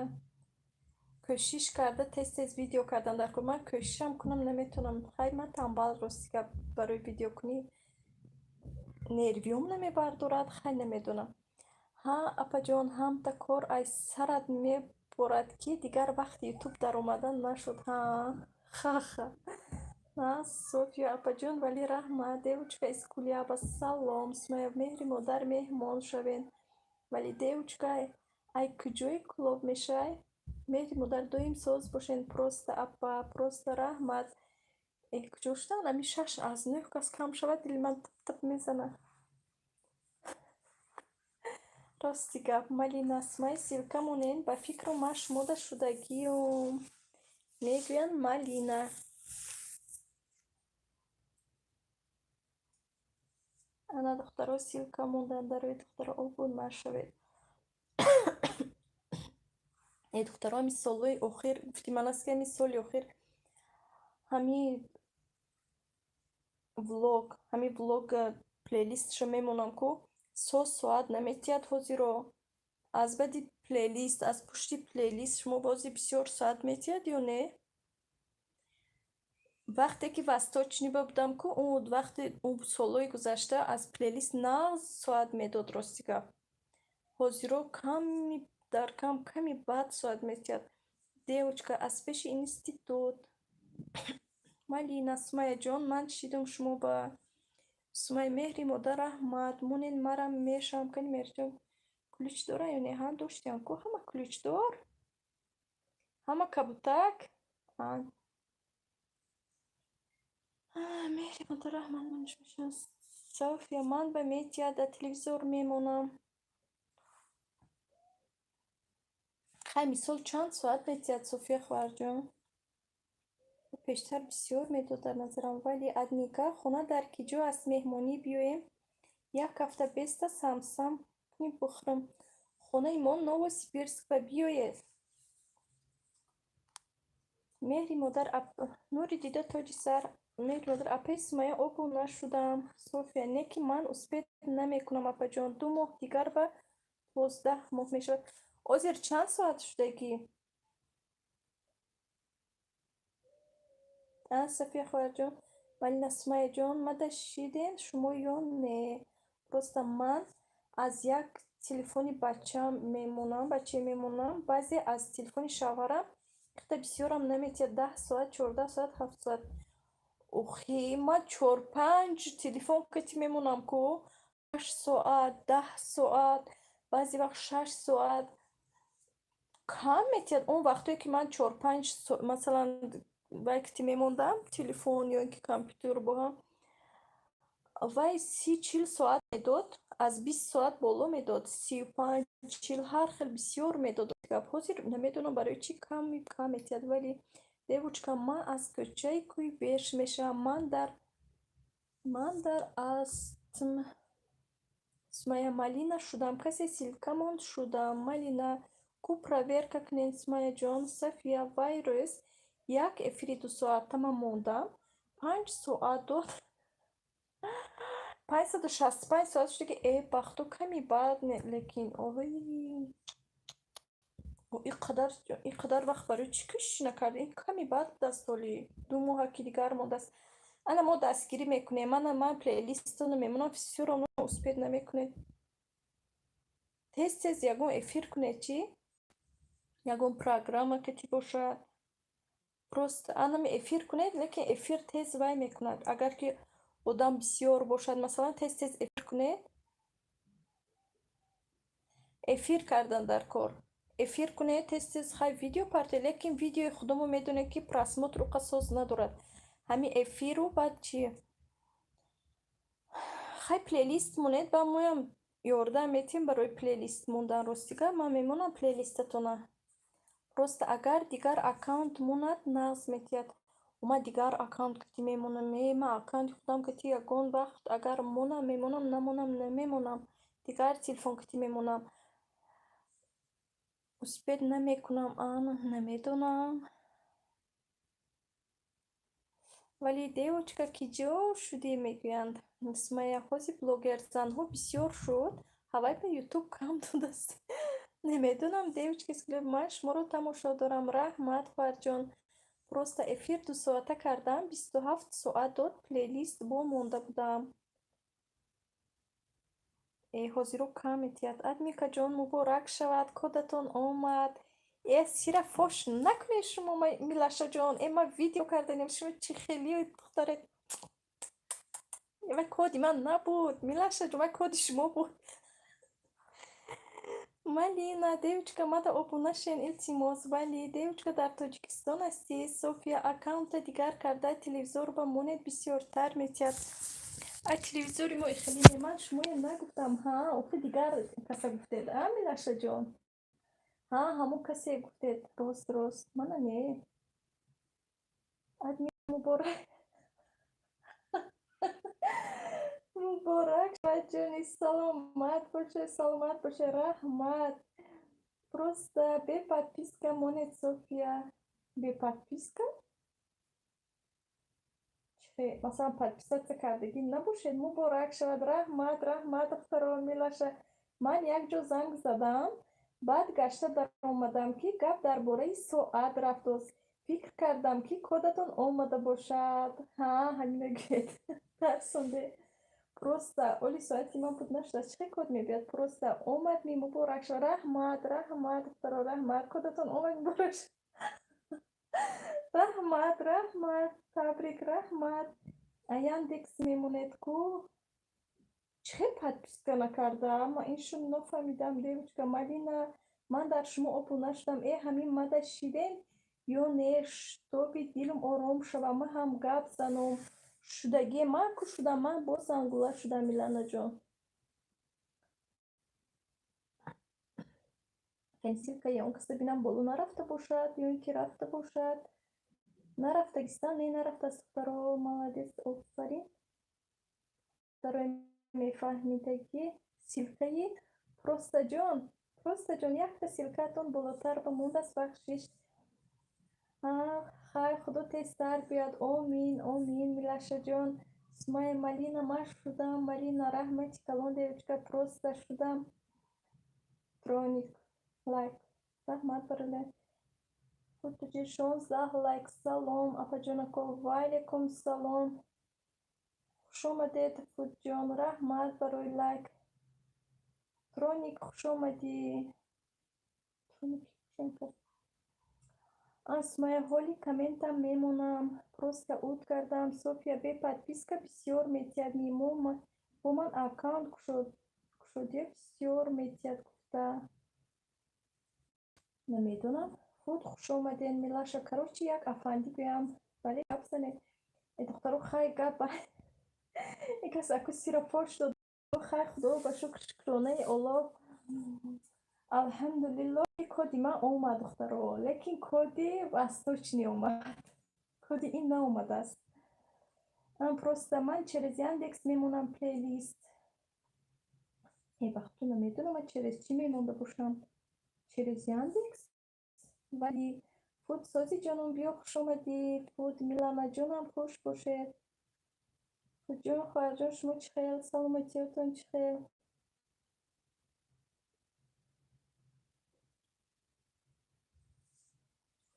Кӯшиш карда тез тез видео кардан дар кор. Ман кӯшишам кунам, наметавонам. Хай, ман тамбал, рости гап, барои видеокунӣ нервиём намебардорад, хай, намедонам. Ҳа, апаҷон, ҳамта кор ай сарат меборад, ки дигар вақти ютуб даромадан нашуд. Ҳа, ха-ха. На, София апаҷон, вале раҳмат. Девочка из Кулияба, салом. Сумая, меҳри модар, меҳмон шавед. Вале девочка, ай куҷои Кӯлоб мешавай? Меҳри модар, доим соз бошед, просто, апа, просто, раҳмат. Э, куҷо шудан? Ами шаш аз нӯҳ кас кам шавад, дили ман тип-тип мезанад. Рости гап, Малина, Сумай, ссылка монед, ба фикру ман шумода шудагиюм. Мегӯянд Малина. Ана, духтаро, ссылка мондан дарои, духтаро, обуна нашавед. Э, духтаро, ҳами солҳои охир, гуфти ман аст, ки ҳами соли охир ҳами влог плейлистшо мемонам ку, соз соат наметиҳад ҳозиро. Аз баъди плейлист, аз пушти плейлист шумо бози бисёр соат метиҳад ё не? Вақте ки восточный ба будам ку, вақте ӯ солҳои гузашта аз плейлист нағз соат медод, рости гап. Ҳозиро ками дар кам ками баъд соат метиҳад. Девочка аз пеши институт. Малина, Сумайяҷон, ман шидум шумо ба Сумай, меҳри модар, раҳмат. Монед, марам мешавам. Кани, меҳриҷон ключ дора ё не? Ҳа, доштиам ку, ҳама ключдор? Ҳама кабутак? Меҳри модар, раҳмат, манаш мешавам. София, ман ба метиҳад, дар телевизор мемонам. Хай, мисол чанд соат метиҳад, София хоҳарҷон? Пештар бисёр медод дар назарам, вале адника хона дар ки ҷо аст, меҳмонӣ биёем, як ҳафта беста самсам кунӣ бихӯрам. Хонаи мо Новосибирск ба биёед. Меҳри модар, нури дида, тоҷи сар. Меҳри модар, апаи Сумайя, обуна шудам. София, не ки ман успеть намекунам, апаҷон, 2 моҳ дигар ба 12 моҳ мешавад. Ҳозир чанд соат шудагӣ? А, София хоҳарҷон, Малина, Сумайяҷон, мада шиден шумо ё не? Просто ман аз як телефони бачам мемонам, бачае мемонам, баъзе аз телефони шавҳарам хеле бисёрам наметиҳад, 10 соат, 14 соат, 7 соат. Охи, ман чор-панҷ телефон кати мемонам ку, 8 соат, 10 соат, баъзе вақт 6 соат. Кам метиҳад. Он вақтое ки ман чор-панҷ, масалан, вай кати мемондам, телефон ё ин ки компютер бо ҳам, вай 30-40 соат медод, аз 20 соат боло медод, 35, 40, ҳар хел бисёр медод. Гап ҳозир намедонам барои чӣ ками кам метиҳад, вале девочка, ман аз кӯчаи кӯи беш мешавам, ман дар астм. Сумайя, Малина шудам, касе ссылка монд шудам. Малина, ку проверка кунед, Сумайяҷон. София, вай рӯз як эфири дусоата ман мондам, 5 соат дод. 565 соат шуда ки, э, бахто ками баъд, лекин оҳи, иқадар вақт барои чӣ кӯшиш накардӣ? Ин ками баъд будааст, ҳоли 2 моҳа ки дигар мондааст. Ана мо дастгирӣ мекунем, ана ман плейлистро мемонам, всё равно успеть намекунед. Тез тез ягон эфир кунед, чӣ? Ягон программа ки бошад. Просто анами эфир кунед, лекин эфир тез вай мекунад. Агар ки Одам бисёр бошад, масалан, тез тез эфир кунед. Эфир кардан дар кор. Эфир кунед, тез тез хай видео парте, лекин видеои худамо медонед, ки просмотр уқа соз надорад. Ҳамин эфиру баъд чи? Хай, плейлист монед, ба моям ёрдам метиҳем барои плейлист мондан. Ростига, ман мемонам плейлистатона. Просто агар дигар аккаунт монад, нағз метиҳад. Ман дигар аккаунт кати мемонам. Е, ман аккаунти худам кати ягон вақт агар монам, мемонам, намонам, намемонам. Дигар телефон кати мемонам. Успеть намекунам, ана намедонам. Вале девочка, ки ҷо шудӣ, мегӯянд. Сумайя, ҳозир блогерзанҳо бисёр шуд, ҳавай ба Ютуб кам додааст. Намедонам, девочка, ман шуморо тамошо дорам. Раҳмат, хоҳарҷон. Просто эфир 2 соата кардам, 27 соат дод, плейлист бо монда будам. Э, ҳозиро кам метиҳад. Адмикаҷон, муборак шавад, кодатон омад. Э, сира фош накунед шумо, Милашаҷон. Э, ман видео карданем, шумо чӣ хеле духтаре. Вай коди ман набуд, Милашаҷон, вай коди шумо буд. Малина, девочка, мада обуна шен, илтимос. Вале, девочка, дар Тоҷикистон ҳастӣ? София, аккаунта дигар карда, телевизор ба монед, бисёртар метиҳад. А телевизори мо хеле не, ман шумоям нагуфтам, ҳа, охи дигар каса гуфтед, а, Милашаҷон? Ҳа, ҳамон касе гуфтед, рост, рост. Мана не. Адми, муборак. Муборак шавад, ҷони, саломат бошед, саломат бошед, раҳмат. Просто бе подписка монед, София. Бе подписка? Чӣ, масалан, подписаться кардагӣ набошед? Муборак шавад, раҳмат, раҳмат, духтаро, Милаша. Ман як ҷо занг задам, баъд гашта даромадам, ки гап дар бораи соат рафтост. Фикр кардам, ки кодатон омада бошад. Ҳа, ҳамина гӯед. Тарсонде. Просто оли соати ман буд нашудааст. Чӣ код мебиёд? Просто омад ми, муборак шавад. Раҳмат, раҳмат, духтаро, раҳмат. Кодатон омад, муборак шавад. Раҳмат, раҳмат, табрик, раҳмат. А Яндекс мемонед ку? Чӣ хел подписка накарда? Ман ин нафаҳмидам, девочка. Малина, ман дар шумо обуна шудам. Э, ҳамин мада шидем ё не, шитоби дилам ором шавад, ман ҳам гап занам. Шудагӣ ман ку шудам, ман боз зангула шудам, Миланаҷон. Ссылкаи он каса бинам, боло нарафта бошад ё ин ки рафта бошад. Нарафтагиста, не, нарафтааст, духтаро, молодец, офарин. Духтарои мефаҳмидагӣ, ссылкаи Простаҷон, Простаҷон, якта ссылкаатон болотар ба мондааст, бахшиш. Хайр, худо тезтар биёяд. Омин, омин, Милашаҷон. Сумайя, Малина, ман шудам, Малина, раҳмати калон, девочка, просто шудам. Троник, лайк. Раҳмат бародар. Фотоҷи 16 лайк. Салом, апаҷонако. Ва алайкум салом. Хушомадед, Фудҷон. Раҳмат барои лайк. Троник, хушомадӣ. Троник. Асмая, ҳоли комментам мемонам. Просто уд кардам. София, бе подписка бисёр метиҳад. Мо бо ман аккаунт кушодия, бисёр метиҳад гуфта. Намедонам. Худ хушомадед, Милаша. Короче, як афанди гӯям. Бале, гап занед. Э, духтаро, хай гап. Ин кас аку сира фош дод. Хай, худо ба шукр, шукронаи Оллоҳ. Алҳамдулиллоҳ, коди ман омад, духтаро, лекин коди восточный омад. Коди ин наомадааст. Ман просто ман через Яндекс мемонам плейлист. Э, бахту намедонам, ман через чӣ мемонда бошам. Через Яндекс? Вали Фуд сози ҷонум, биё, хушомадӣ. Фуд, Миланаҷонам, хуш бошед. Фудҷон, хоҳарҷон, шумо чӣ хел? Саломатиётон чӣ хел?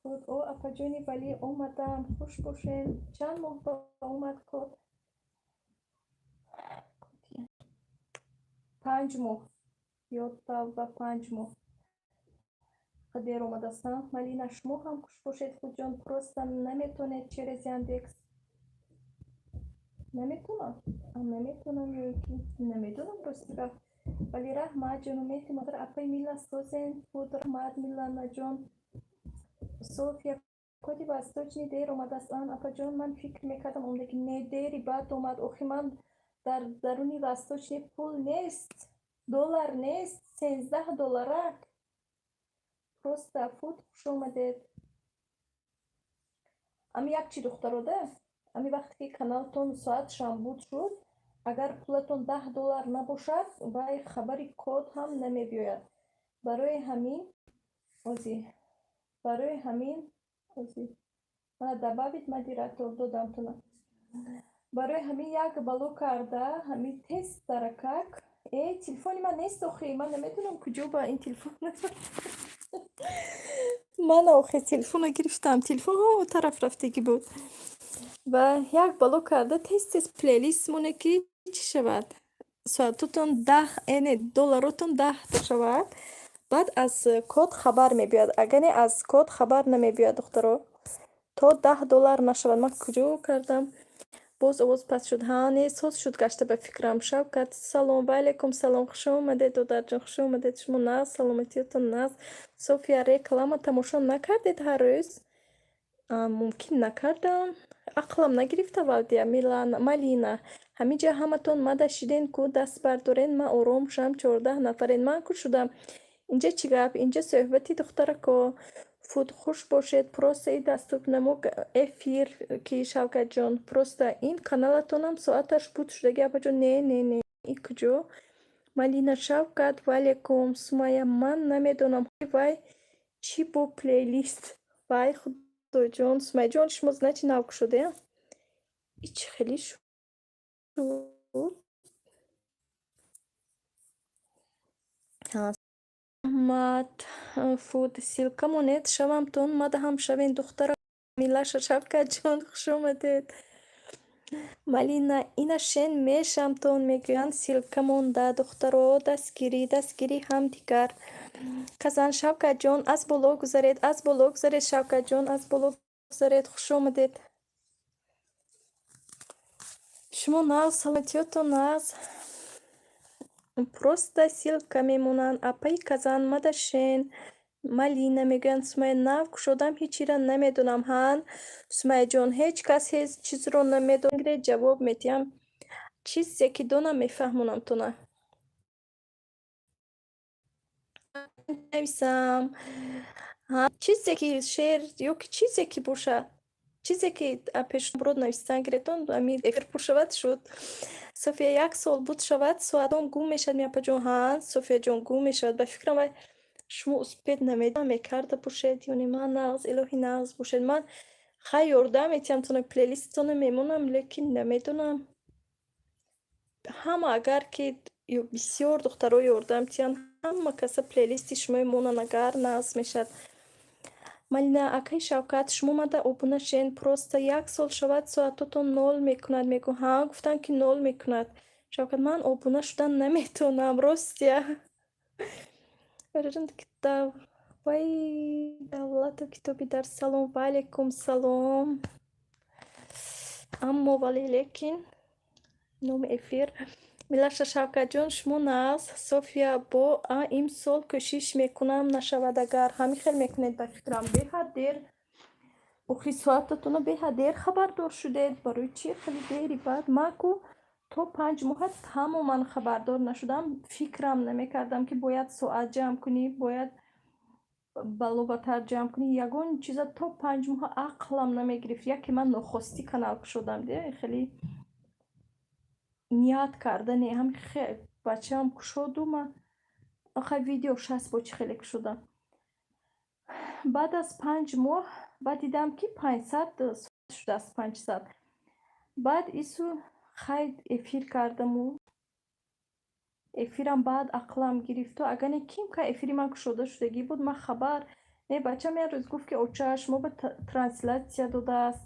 Худ, о, апаҷони Валӣ, омадам. Хуш бошед. Чанд моҳ ба омад код? 5 моҳ. Ё тавба, 5 моҳ. Дер омадастам. Малина, шумо ҳам хуш бошед, Фудҷон. Просто наметонед через Яндекс. Наметонам, наметонам ё ки намедонам, рости гап. Вале раҳмат, ҷону меҳри модар, апаи Мила, созен буд. Раҳмат, Миланаҷон. София, коди восточный дер омадааст. Ан, апаҷон, ман фикр мекардам, омдаги не, дери баъд омад. Охи, ман дар даруни восточный пул нест, доллар нест, 13 долларак. Просто фуд, хуш омадед. Ами як чи, духтарода, ами вақте ки каналтон соатшам буд шуд, агар пулатон 10 доллар набошад, вай хабари код ҳам намебиёяд. Барои ҳамин ози, барои ҳамин ози мана добавить модератор додамтона. Барои ҳамин як бало карда, ҳамин тез даракак. Э, телефони ман нест, охи, ман намедонам куҷо ба ин телефон. Ман охи телефонро гирифтам, телефон о тараф рафтагӣ буд. Ва як бало карда, тез тез плейлист моне, ки чӣ шавад, соатотон 10, э не, долларотон 10та шавад, баъд аз код хабар мебиёяд. Агар не, аз код хабар намебиёяд, духтаро, то 10 доллар нашавад. Ман куҷо кардам? Боз овоз паст шуд. Ҳа, не, соз шуд гашта, ба фикрам. Шавкат, салом. Ва алайкум салом, хуш омадед, додарҷон, хуш омадед. Шумо нағз, саломатиятон нағз? София, реклама тамошо накардед ҳар рӯз? Мумкин, накардам, ақлам нагирифт аввал дия. Милана, Малина, ҳамин ҷа ҳаматон мада шиден ку, даст бардорен, ман ором шавам. 14 нафарен, ман ку шудам. Инҷа чӣ гап? Инҷа суҳбати духтарако. Фуд, хуш бошед. Просто и дастурнамо эфир ки, Шавкатҷон, просто ин каналатонам соаташ буд шудаги, апаҷон. Не, не, не, и куҷо? Малина, Шавкат, ваалайкум. Сумайя, ман намедонам, вай чӣ бо плейлист. Вай, худоҷон, Сумайяҷон, шумо, значит, нав кушодем? И чӣ хеле шуд? Раҳмат, фуд, ссылка монед, шавамтон мадаҳам шавен, духтара. Милаша, Шавкатҷон, хуш омадед. Малина, ина шен мешамтон мегӯянд, ссылка монда, духтаро, дастгирӣ, дастгирӣ ҳамдигар. Казан, Шавкатҷон, аз боло гузаред, аз боло гузаред, Шавкатҷон, аз боло гузаред, хуш омадед. Шумо нағз, саломатиётон нағз? Просто ссылка мемонанд. Апаи Казан, мадашен. Малина мегӯянд, Сумайя, нав кушодам, ҳечира намедонам. Ҳан, Сумайяҷон, ҳеҷ кас ҳеҷ чизро намедонад, ҷавоб медиҳам. Чизе ки донам, мефаҳмонамтона. Нависам. Чизе ки шеър ё ки чизе ки бошад. Чизе ки пешбурод навистан гиретон, ами эфир пур шавад, шуд. София, як сол буд шавад, соатом гум мешавад, ми, апаҷон. Ҳа, Софияҷон, гум мешавад. Ба фикрам, вай шумо успеть намекарда бошед ё не. Ман нағз, илоҳӣ нағз бошед. Ман хай ёрдам метиҳам тона, плейлисттона мемонам, лекин намедонам. Ҳама агар ки бисёр духтаро ёрдам тиҳанд, ҳама каса плейлисти шумо монанд, агар нағз мешавад. Малина, акаи Шавкат, шумо мада обуна шен. Просто як сол шавад, соатотон нол мекунад, мегӯ. Ҳа, гуфтанд, ки нол мекунад. Шавкат, ман обуна шудан наметавонам, ростия. Вай, давлату китоби дар. Салом, ва алайкум салом. Аммо, вале, лекин номи эфир. Милаша, Шавкатҷон, шумо нағз? София, бо а имсол кӯшиш мекунам, нашавад агар. Ҳамин хел мекунед, ба фикрам. Беҳад дер. Охи, соататонро беҳад дер хабардор шудед. Барои чӣ хеле дери баъд? Ман ку то 5 моҳа тамоман хабардор нашудам, фикрам намекардам, ки бояд соат ҷамъ кунӣ, бояд баловатар ҷамъ кунӣ. Ягон чиза то 5 моҳа ақлам намегирифт. Яке ман нохостӣ канал кушодам, де хеле ният карда не, ҳами бачаам кушоду, ман охай видео шаст бо чӣ хеле кушодам. Баъд аз 5 моҳ баъд дидам, ки 500 шудааст, 500. Баъд ису хай эфир кардаму эфирам баъд ақлам гирифту, агар не, ким кай эфири ман кушода шудагӣ буд, ман хабар не. Бачам як рӯз гуфт, ки оча, шумо ба трансляция додааст.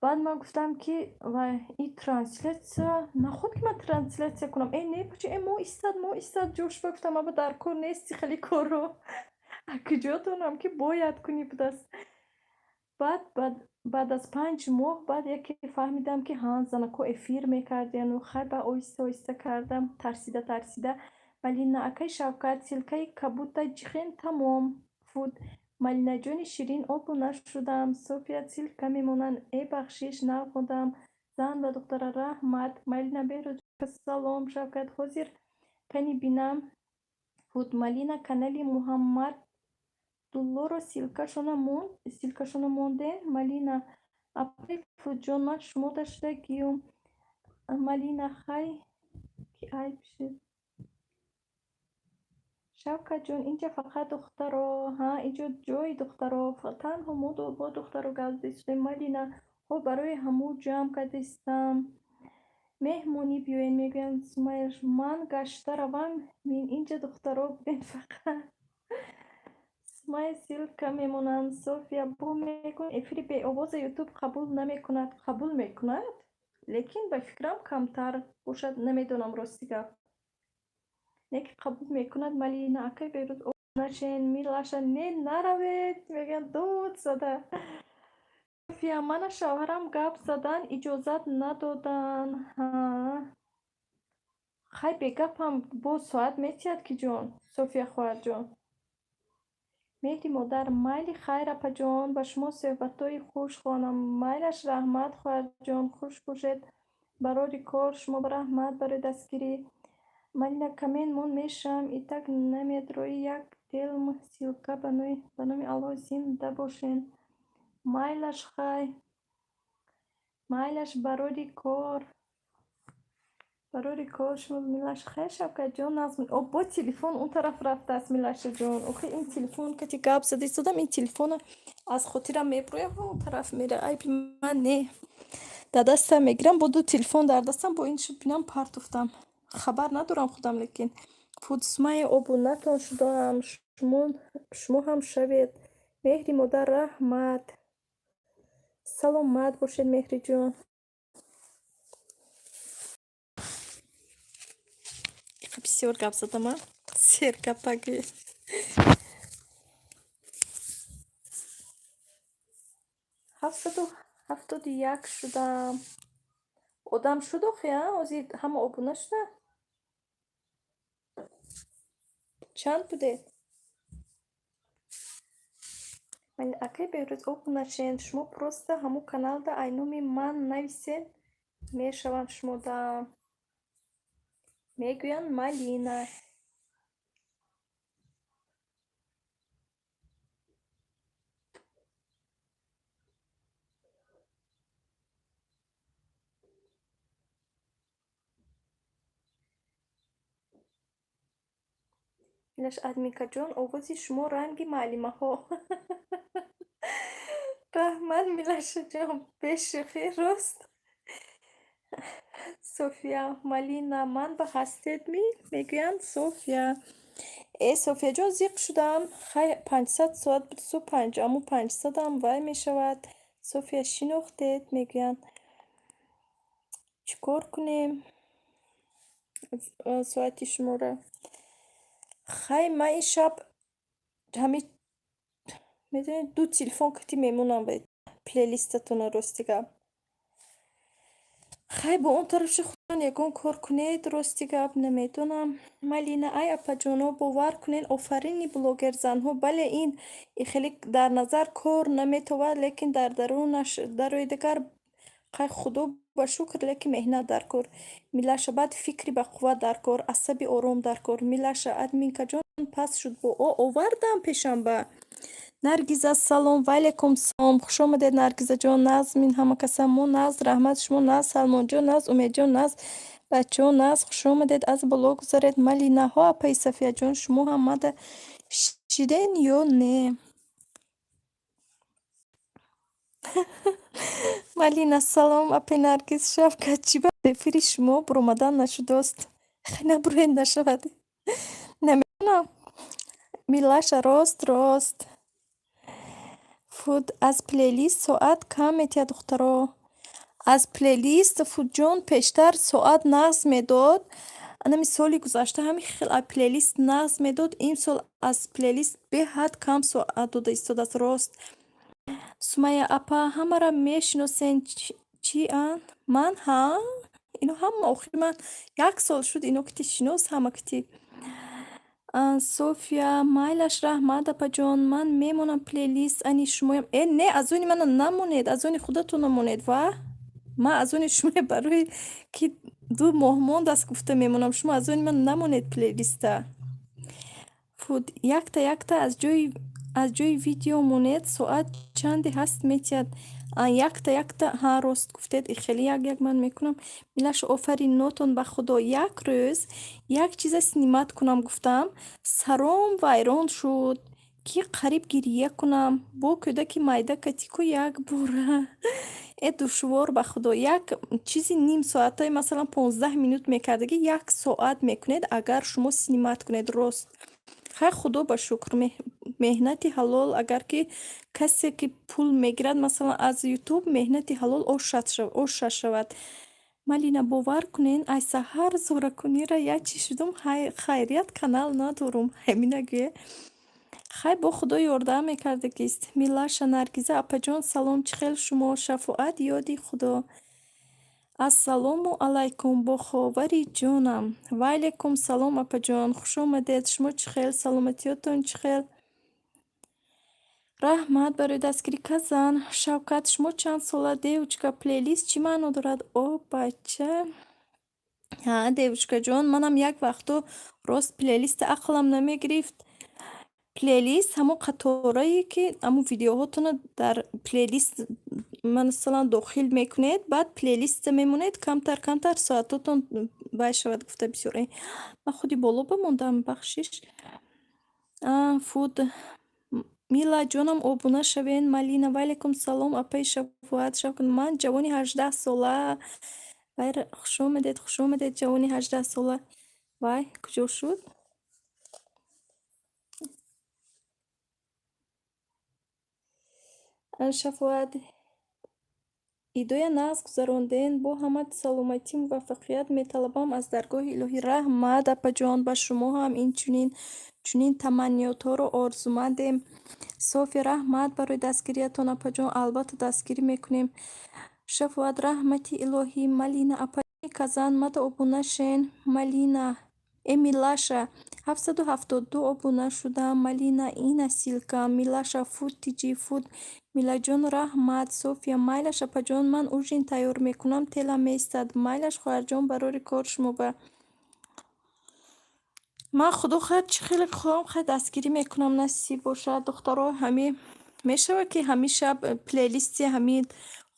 Баъд ман гуфтам, ки вай, и трансляция наход, ки ман трансляция кунам. Э, не, бача, э, мо истад, мо истад ҷош. Ба гуфтам, аба дар кор нести хеле корро. А куҷо донам, ки бояд кунӣ будааст. Баъд баъд аз 5 моҳ баъд яке фаҳмидам, ки ҳа, занако эфир мекардияну хай, ба оҳиста оҳиста кардам, тарсида тарсида. Малина: акай Шавкат, ссылкаи кабута ҷихен тамом. Фуд: Малинаҷони ширин, обуна шудам. София: ссылка мемонанд. Э, бахшиш, нав хондам. Зан ва духтара, раҳмат. Малина: Беҳрӯз, салом. Шавкат: ҳозир кани бинам. Фуд: Малина, канали Муҳаммаддуллоро ссылкашона монден. Малина: апай Фудҷон, ман шумода шудагиюм. Малина: хай, ки айб шуд. Шавкатҷон, инҷа фақат духтаро. Ҳа, инҷо ҷои духтаро, танҳо мо бо духтаро гап задистем. Малина: ҳо, барои ҳамун ҷамъ кардистам. Меҳмонӣ биёед, мегӯянд. Сумайя: ман гашта равам, мин инҷа духтаро будем фақат. Сумайя: ссылка мемонанд. София: бо мегӯянд, эфири беовоза Ютуб қабул намекунад. Қабул мекунад, лекин ба фикрам, камтар бошад, намедонам, рости гап, не ки қабул мекунад. Малина: акай Берӯз, нашен. Милаша: не, наравед, мегӯянд дод зада. София: мана шавҳарам гап задан иҷозат надоданд. Ҳа, хай, бегапам боз соат метиҳад ки ҷон. София хоҳарҷон. Меҳри модар: майли, хайр, апаҷон, ба шумо суҳбатҳои хуш хоҳонам. Майлаш, раҳмат, хоҳарҷон, хуш бошед, барори кор, шумо ба раҳмат барои дастгирӣ. Малина: коммент мон мешавам, итак намедрои як телм ссылка. Ба номи Аллоҳ, зинда бошен. Майлаш, хай, майлаш, барори кор, барори кор шумо. Милаша: хайр, Шавкатҷон, назм. О, бо телефон он тараф рафтааст. Милашаҷон, охи ин телефон кати гап зада истодам, ин телефона аз хотирам меброяд, он тараф мера. Айби ман не, дар дастам мегирам, бо ду телефон дар дастам, бо ин шуд, бинам, партофтам, хабар надорам худам. Лекин Фудсмаи, обунатон шудаам, шумо ҳам шавед. Меҳри модар, раҳмат, саломат бошед, Меҳриҷон. Бисёр гап задама, сергапагӣ. 771 шудам. Одам шуд охи, а ҳозир ҳама обуна шуда. Чанд будед? Акай Беҳрӯз, обуна шен. Шумо просто ҳамун каналда ай номи ман нависед, мешаванд шумода. Мегӯянд Малина. Илаш: админкаҷон, овози шумо ранги муаллимаҳо. Раҳмат, Милашаҷон, бешӯхӣ, рост. София: Малина, ман ба ҳастед ми? Мегӯянд София. Э, Софияҷон, зиқ шудам. Хай, 500 соат будсу панҷ, аму 500-ам вай мешавад. София: шинохтед, мегӯянд. Чӣ кор кунем соати шуморо? Хай, ман ин шаб ҳами, медонед, ду телефон кати мемонам плейлистатона, рости гап. Хай, бо он тарафши худтон ягон кор кунед, рости гап, намедонам. Малина: ай, апаҷоно, бовар кунед, офарини блогерзанҳо. Бале, ин хеле дар назар кор наметовад, лекин дар дарунаш дарои дигар, хай, худо ба шукр, лекин меҳнат дар кор. Милаша: баъд фикри бақувват дар кор, асаби ором дар кор. Милаша: админкаҷон, паст шуд бо о овардам пешанба. Наргиза: салом. Ваалайкум салом, хушомадед, Наргизаҷон. Нағзмин, ҳама каса мо нағз, раҳмат, шумо нағз? Салмонҷон нағз, Умедҷон нағз, бачаҳо нағз, хушомадед, аз боло гузаред. Малинаҳо: апаи Сафияҷон, шумо ҳам мада шиден ё не? Малина: салом, апаи Наргиз. Шавкат, чӣ ба эфири шумо буромадан нашудост? Хай, набуроед, нашавад, намедонам. Милаша: рост, рост. Фуд: аз плейлист соат кам метиҳад, духтаро. Аз плейлист, Фудҷон, пештар соат нағз медод. Анами соли гузашта ҳамин хел аз плейлист нағз медод, имсол аз плейлист беҳад кам соат дода истодааст, рост. Сумайя апа, ҳамаро мешиносен, чиан? Ман ҳа? Ино ҳама охири ман як сол шуд, ино кити шинос, ҳама кити. София, майлаш, раҳмат, апаҷон, ман мемонам плейлист ани шумоям. Э, не, аз они мана намонед, аз они худатон намонед. Ва ман аз они шумоя барои ки 2 моҳ мондааст гуфта мемонам. Шумо аз они ман намонед плейлиста. Фуд, якта якта аз ҷои видео монед, соат чанде ҳаст метиҳад. Якта якта, ҳа, рост гуфтед, хеле як як ман мекунам. Милаш, офарин нотон, ба худо, як рӯз як чиза снимать кунам гуфтам, саром вайрон шуд, ки қариб гирья кунам. Бо кӯдаки майда катику як бора. Э, душвор, ба худо, як чизи ним соатаи, масалан, 15 минут мекардагӣ, як соат мекунед, агар шумо снимать кунед рост. Хай, худо ба шукр, меҳнати ҳалол, агар ки касе ки пул мегирад, масалан, аз Ютуб, меҳнати ҳалол оша шавад. Малина, бовар кунен, ай саҳар зоракунира як чӣ шудум, хайрият канал надорум, ҳамина гӯя. Хай, бо худо ёрдам мекардагист. Милаша, Наргиза апаҷон, салом, чӣ хел шумо? Шафоат, ёди худо. Ассалому алайкум, бо ховари ҷонам. Ва алайкум салом, апаҷон, хуш омадед. Шумо чӣ хел, саломатиётон чӣ хел? Раҳмат барои дастгирӣ, Казан. Шавкат, шумо чанд сола, девочка? Плейлист чӣ маъно дорад? О, бача. Ҳа, девочкаҷон, манам як вақто рост плейлиста ақлам намегирифт. Плейлист ҳамон қаторае, ки ҳамон видеоҳотонро дар плейлист, масалан, дохил мекунед, баъд плейлиста мемонед, камтар камтар соатотон вай шавад гуфта бисёр. Ман худи боло бимондам, бахшиш. Фуд. Мила ҷонам, обуна шавен. Малина, ва алайкум салом, апаи Шафоат. Ман ҷавони 18-сола. Вай, хуш омадед, хуш омадед, ҷавони 18-сола. Вай, куҷо шуд? Шафоат, идоя нағз гузаронден, бо ҳама саломатӣ, муваффақият металабам аз даргоҳи илоҳӣ. Раҳмат, апаҷон, ба шумо ҳам инчунин чунин таманниётҳоро орзумандем. София, раҳмат барои дастгириятон, апаҷон, албатта дастгирӣ мекунем. Шафоат, раҳмати илоҳӣ. Малина апаи Казан, мада обуна шен. Малина, э, Милаша, 772 обуна шудам. Малина, ина ссылка. Милаша, фуд тиҷи фуд. Милаҷон, раҳмат. София, майлаш, апаҷон, ман ужин тайёр мекунам, телам меистад. Майлаш, хоҳарҷон, барори кор шумо ба. Ман, худо хоҳад, чӣ хеле хоҳам, хай, дастгирӣ мекунам, насиб бошад. Духтаро, ҳами мешавад, ки ҳамин шаб плейлисти ҳамин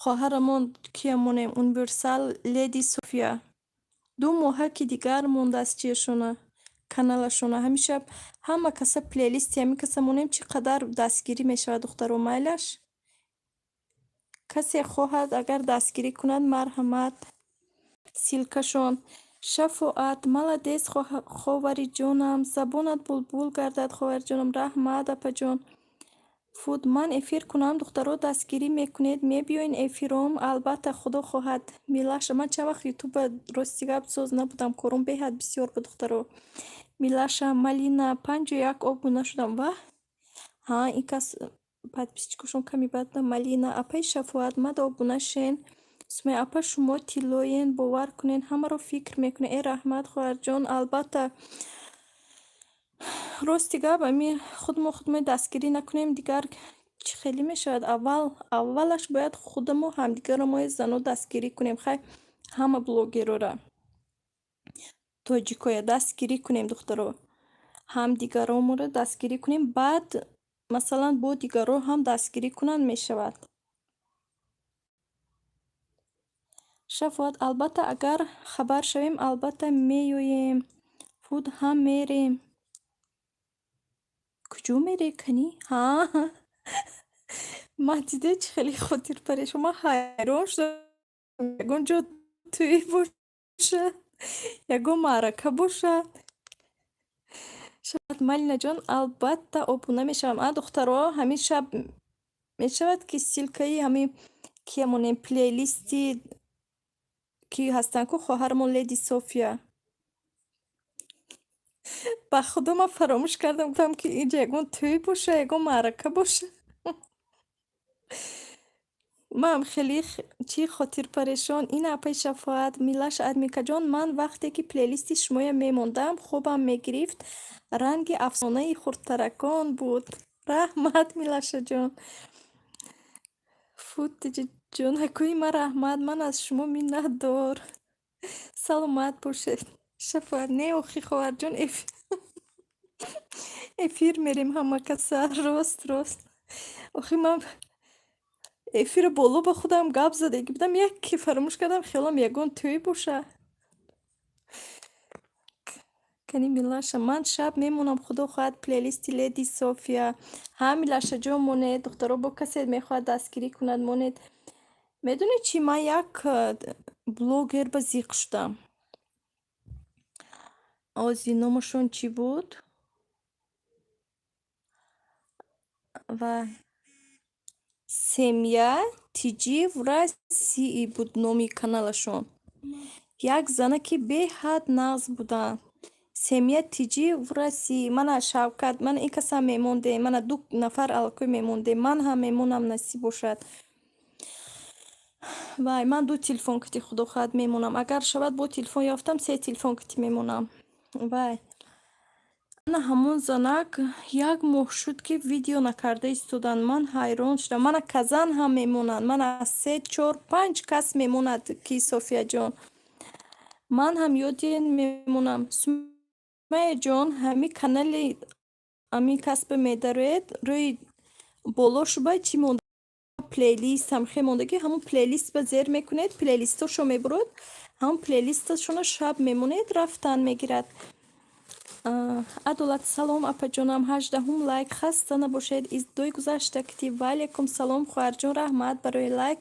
хоҳарамон кия монем, Универсал Леди София. 2 моҳа ки дигар мондааст чиашона, каналашона. Ҳамин шаб ҳама каса плейлисти ҳамин каса монем, чӣ қадар дастгирӣ мешавад, духтаро, майлаш? Касе хоҳад, агар дастгирӣ кунад, марҳамат. Ссылкашон. Шафоат, молодец, ховари ҷонам, забонат булбул гардад, хоҳарҷонам, раҳмат, апаҷон. Фуд, ман эфир кунам, духтаро, дастгирӣ мекунед, мебиёен эфиром, албатта, худо хоҳад. Милаша, ман чанд вақт ютуба, рости гап, соз набудам, кором беҳад бисёр буд, духтаро. Милаша, Малина, 51 обуна шудам. Ваҳ! Ҳа, ин кас подписчикошон ками бад. Малина, апаи Шафоат, мада обуна шен. Сумайя апа, шумо тиллоен, бовар кунед, ҳамаро фикр мекунед. Э, раҳмат, хоҳарҷон, албатта. Рости гап, ами худмо худмо дастгирӣ накунем, дигар чӣ хеле мешавад? Аввал аввалаш бояд худамо ҳамдигарро, мои зано, дастгирӣ кунем. Хай, ҳама блогерора, тоҷикоя дастгирӣ кунем, духтаро. Ҳамдигаромонро дастгирӣ кунем, баъд, масалан, бо дигарро ҳам дастгирӣ кунанд мешавад. Шафоат, албатта, агар хабар шавем, албатта меоем. Фуд, ҳам мерем. Куҷо мере, канӣ? Ҳа, ман дидед, чӣ хеле хотирпарешон. Ман ҳайрон шудам, ягон ҷо тӯй бошад, ягон маърака бошад. Шафоат, Малинаҷон, албатта обуна мешавам. А, духтаро, ҳамин шаб мешавад, ки ссылкаи ҳамин кия монем, плейлисти ки ҳастанд ку, хоҳарамон Леди София. Ба худо, ман фаромӯш кардам, гуфтам, ки инҷа ягон тӯй боша, ягон маърака боша. Ман хеле чӣ хотирпарешон. Ин апаи Шафоат, Милаша Адмикаҷон, ман вақте ки плейлисти шумоя мемондам, хобам мегирифт. Ранги афсонаи хурдтаракон буд. Раҳмат, Милашаҷон. Фут ҷонакои ман, раҳмат, ман аз шумо миннатдор. Саломат бошед. Шафоат, не, охи, хоҳарҷон, эфир мерем ҳама каса. Рост, рост. Охи, ман эфира боло ба худам гап задагӣ будам, яке фаромӯш кардам, хиёлам ягон тӯй боша. Кани, Милаша, ман шаб мемонам, худо хоҳад, плейлисти Леди София. Ҳа, Милашаҷон, монед, духтаро, бо касе мехоҳад дастгирӣ кунад, монед. Медонед чӣ, ман як блогер ба зиқ шудам. Ози номашон чӣ буд? Ва Семья Тиҷи в России буд номи каналашон. Як занаки беҳад нағз буданд. Семья Тиҷи в России. Мана Шавкат, мана ин касам мемондем, мана ду нафар аллакай мемондем. Ман ҳам мемонам, насиб бошад. Вай, ман ду телефон кити, худо хоҳад, мемонам. Агар шавад, бо телефон ёфтам, се телефон кити мемонам. Вай. Ана ҳамон занак як моҳ шуд, ки видео накарда истоданд. Ман ҳайрон шудам. Мана Казан ҳам мемонанд. Мана се, чор, панҷ кас мемонад, ки Софияҷон. Ман ҳам ёди мемонам. Сумайяҷон, ҳами канали ҳамин касба медароед, рӯи боло шуба чӣ монда, плейлист ҳам хе мондагӣ, ҳамон плейлист ба зер мекунед, плейлистошо мебурад, ҳамон плейлисташона шаб мемонед, рафтан мегирад. Адолат, салом, апаҷонам, 18-ум лайк, хаста набошед, издои гузашта кити. Ваалайкум салом, хоҳарҷон, раҳмат барои лайк.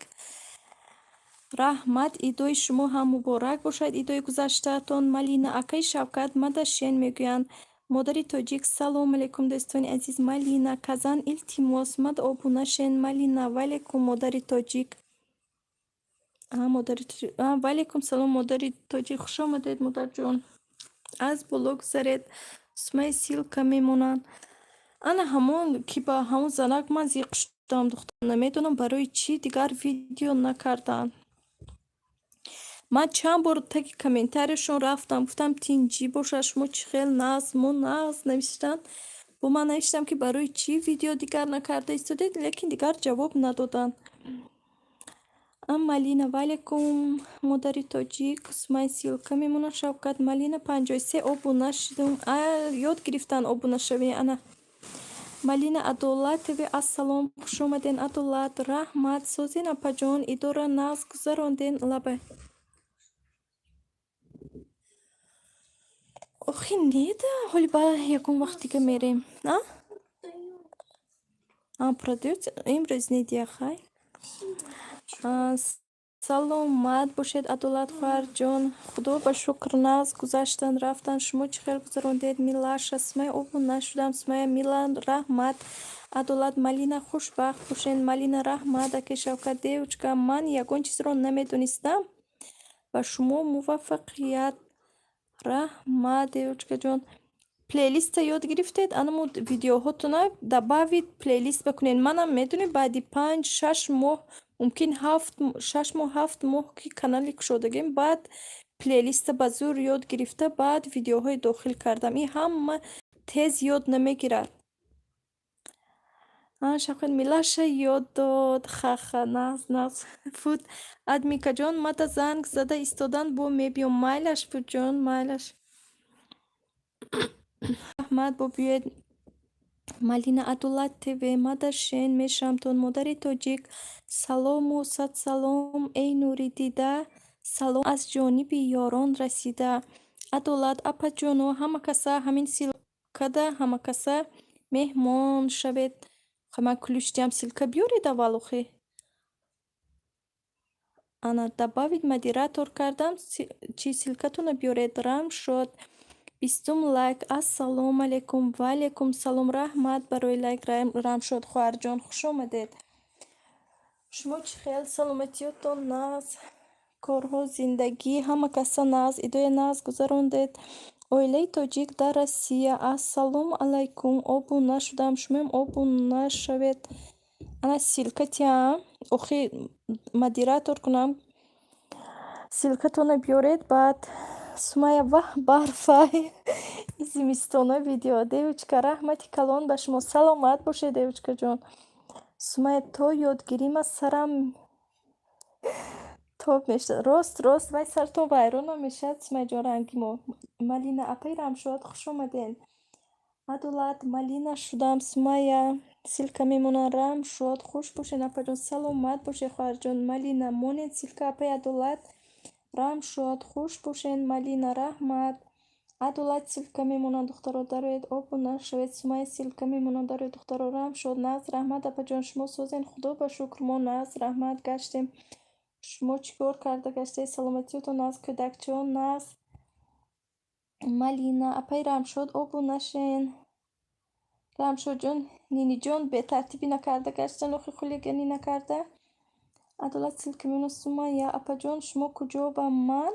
Раҳмат, идои шумо ҳам муборак бошад, идои гузаштаатон. Малина, акаи Шавкат, мадашен мегӯянд. Модари тоҷик, салом алейкум, дӯстони азиз. Малина, Казан, илтимос, мад обуна шен. Малина, ваалайкум, модари тоҷик. Модари тоҷик. Ваалайкум салом, модари тоҷик, хуш омадед, модарҷон. Аз боло гузаред. Сумаи ссылка мемонанд. Ана ҳамон ки ба ҳамон занак ман зиқ шудам, духтар, намедонам барои чӣ дигар видео накарданд. Ман чанд бор таги комментарияшон рафтам, гуфтам, тинҷӣ бошад, шумо чӣ хел нағз, мо нағз навиштанд. Бо ман навиштам, ки барои чӣ видео дигар накарда истодед, лекин дигар ҷавоб надоданд. Малина, ваалайкум, модари тоҷик, Сумай ссылка мемонад, Шавкат, Малина, 53 обуна шудум. Ёд гирифтан обунашавӣ, ана. Малина Адолатове, ассалом, хуш омаден, Адолат, раҳмат, созин, апаҷон, идора нағз гузаронден, лабай. Охи, неда, ҳоли ба ягон вақт дига мерем. А? А, продается? Имрӯз недия, хай. Саломат бошед, Адолат хоҳарҷон. Худо ба шукр, нағз гузаштанд, рафтанд. Шумо чӣ хел гузарондед, Милаша? Сумая, обуна шудам. Сумая, Мила, раҳмат. Адолат, Малина, хушбахт бошед. Малина, раҳмат, акаи Шавкат, девочка, ман ягон чизро намедонистам. Ба шумо муваффақият. Раҳмат, девочкаҷон. Плейлиста ёд гирифтед, анамо видеоҳотона добавить плейлист бикунед. Манам, медонед, баъди 5, 6 моҳ, мумкин ҳафт, 6 моҳ, 7 моҳ ки канали кушодагем, баъд плейлиста ба зӯр ёд гирифта, баъд видеоҳои дохил кардам. Ин ҳама тез ёд намегирад. Шавкат, Милаша ёд дод. Ха-ха, нағз, нағз. Фуд, Адмикаҷон, мада занг зада истодан, бо мебиём. Майлаш, Фудҷон, майлаш. Раҳмат, бо биёед. Малина, Адолат ТВ, мада шен мешавамтон. Модари тоҷик, салому сад салом, эй нури дида, салом аз ҷониби ёрон расида. Адолат, апаҷоно, ҳама каса ҳамин ссылкада, ҳама каса меҳмон шавед. Ман ключ диҳам, ссылка биёред аввал, охи. Ана, добавить модератор кардам, чи ссылкатона биёред. Рамшод, 20-ум лайк. Ассалому алайкум. Ваалайкум салом, раҳмат барои лайк, Рамшод хоҳарҷон, хуш омадед. Шумо чӣ хел, саломатиётон нағз, корҳо, зиндагӣ, ҳама каса нағз, идоя нағз гузарондед. Оилаи тоҷик дар Россия. Ассалому алайкум, обуна шудам, шумоям обуна шавед. Ана ссылка тиам. Охи модератор кунам. Ссылкатона биёред, баъд Сумайя, ваҳ, барфай. Зимистона видео. Девочка, раҳмати калон ба шумо. Саломат бошед, девочкаҷон. Сумайя, то ёдгирима сарам тоб мешавад. Рост, рост, вай саратон вайронам мешавад, Сумайяҷон, ранги мо. Малина, апаи Рамшод, хуш омадед. Адолат, Малина шудам, Сумайя. Ссылка мемонад. Рамшод, хуш бошед, апаҷон. Саломат бошед, хоҳарҷон. Малина, монед ссылка, апаи Адолат. Рамшод, хуш бошед, Малина, раҳмат. Адолат, ссылка мемонад, духтаро, дароед, обуна шавед. Сумайя, ссылка мемонад, дароед, духтаро. Рамшод, нағз, раҳмат, апаҷон, шумо созен? Худо ба шукр, мо нағз, раҳмат, гаштем. Шумо чӣ кор карда гаштед? Саломатиётон нағз, кӯдакчаон нағз. Малина, апаи Рамшод, обуна шен. Рамшодҷон, Ниниҷон бетартибӣ накарда гаштан, охи хулиганӣ накарда. Адолат, ссылка мемонад. Сумайя, апаҷон, шумо куҷо ба ман?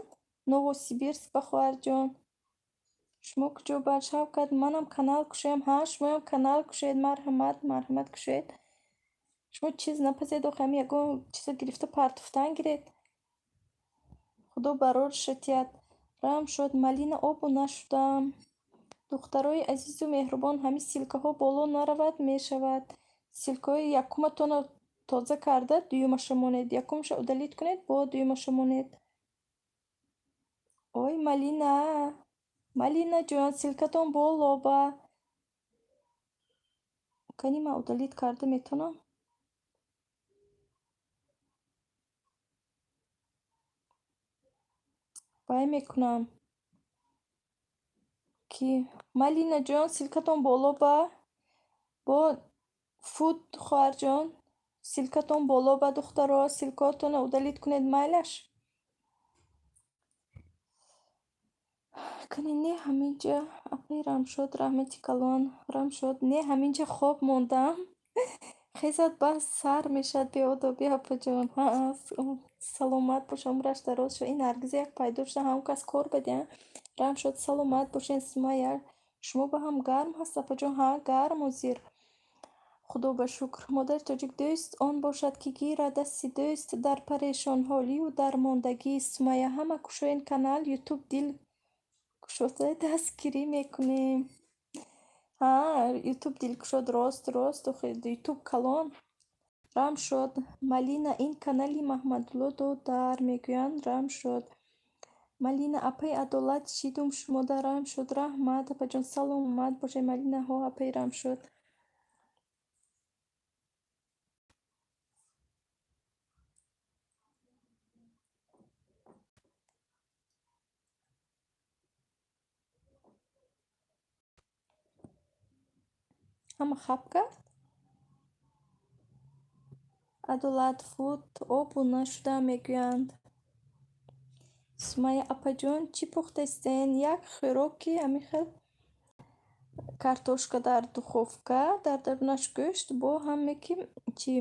Новосибирск ба, хоҳарҷон. Шумо куҷо ба? Шавкат, манам канал кушоям. Ҳа, шумоям канал кушоед, марҳамат, марҳамат, кушоед. Шумо чиз напазед, охи ҳами ягон чизо гирифта партофтан гиред. Худо барорша тиҳад. Рамшод, Малина, обуна шудам. Духтарои азизу меҳрубон, ҳамин ссылкаҳо боло наравад, мешавад. Ссылкаҳои якуматонро тоза карда, дуюмаша монед. Якумаша удалить кунед, бо дуюмаша монед. Ой, Малина, Малинаҷон, ссылкатон боло ба. Кани, ман удалить карда метавонам? Вай мекунам. Ки Малинаҷон, ссылкатон боло ба. Бо фуд, хоҳарҷон, ссылкатон боло ба, духтаро, ссылкаотонро удалить кунед, майлаш. Кани, не, ҳаминҷа, апаи Рамшод, раҳмати калон. Рамшод, не, ҳаминҷа хоб мондам. Хезад, бас сар мешавад беодобӣ, апаҷон. Ҳа, саломат бош, умраш дароз шавад. Ин Наргиза як пайдо шуда, ҳамон кас кор бадиа. Рамшод, саломат бошед, Сумайя. Шумо ба ҳам гарм ҳаст, апаҷон? Ҳа, гарм ҳозир. Худо ба шукр. Модари тоҷик: дӯст он бошад, ки гирад дасти дӯст дар парешонҳолию дармондагӣ. Сумайя, ҳама кушоед канал ютуб, дил кушода дастгирӣ мекунем. Ҳа, ютуб дилкушод, рост, рост, охи ютуб калон. Рамшод, Малина, ин канали Маҳмадулло додар мегӯянд. Рамшод. Малина, апаи Адолат, шидум шумода. Рамшод, раҳмат, апаҷон, саломат бошед, Малина. Ҳо, апаи Рамшод. Ҳама хаб кард? Адолат фуд, обуна шудам мегӯянд. Сумайя, апаҷон, чӣ пухтастен? Як хӯроки ҳамин хел картошка дар духовка, дар дарунаш гӯшт, бо ҳаме ки чӣ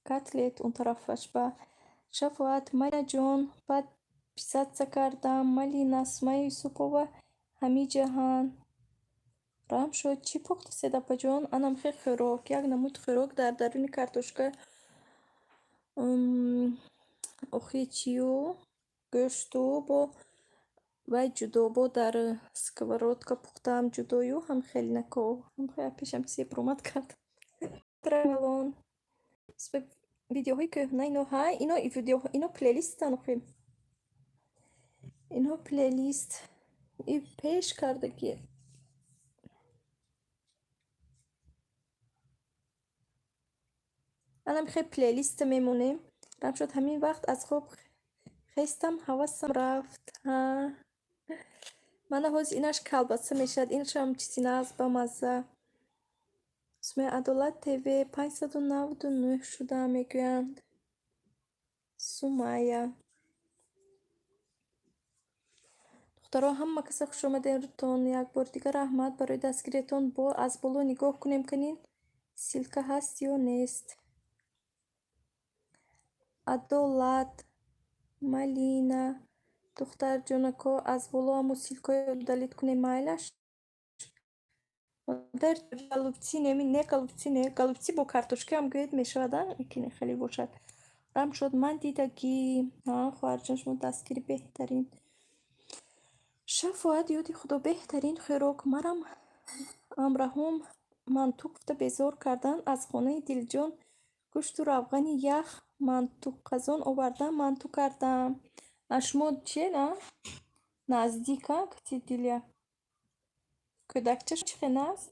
котлет он тарафаш ба. Шафоат, Малинаҷон, подписаться кардам. Малина, Сумайя Юсупова ҳамиҷаҳанд. Рамшод, чӣ пухтастед, апаҷон? Анам хел хӯрок, як намуд хӯрок дар даруни картошка, охи чию гӯшту бо вай ҷудо, бо дар сковородка пухтаам ҷудою ҳам хеле нако. Пешам чизе баромад кард. Калон. Видеоҳои кӯҳна ино, ҳа, ино видео, ино плейлистан охи. Ино плейлист. И пеш кардагӣ. Анам хел плейлиста мемонем. Рамшод, ҳамин вақт аз хоб хестам, ҳавасам рафт. Ҳа. Мана ҳозир инаш колбаса мешавад. Инашам чизи нағз, бамазза. Сумайя, Адолат ТВ 599 шудам мегӯянд. Сумайя. Духтаро, ҳама каса хушомадедтон. Як бори дигар раҳмат барои дастгириятон. Бо аз боло нигоҳ кунем, канин ссылка ҳаст ё нест. Адолат, Малина, духтарҷонако, аз боло ҳамун ссылкаҳоро удалить кунем, майлаш? Модар, голубцы не, голубцы не, голубцы бо картошкаам гӯед мешавад, ки хеле бошад. Рамшод, ман дидагӣ. Хоҳарҷон, шумо дастгири беҳтарин. Шафоат, ёди Худо, беҳтарин хӯрок. Марам амраҳом манту гуфта безор кардан. Аз хонаи Дилҷон гӯшту равғани ях мантуқазон овардам, манту кардам. А шумо чиен, а? Наздик, а, кати Дилия. Кӯдакча чӣ хел аст?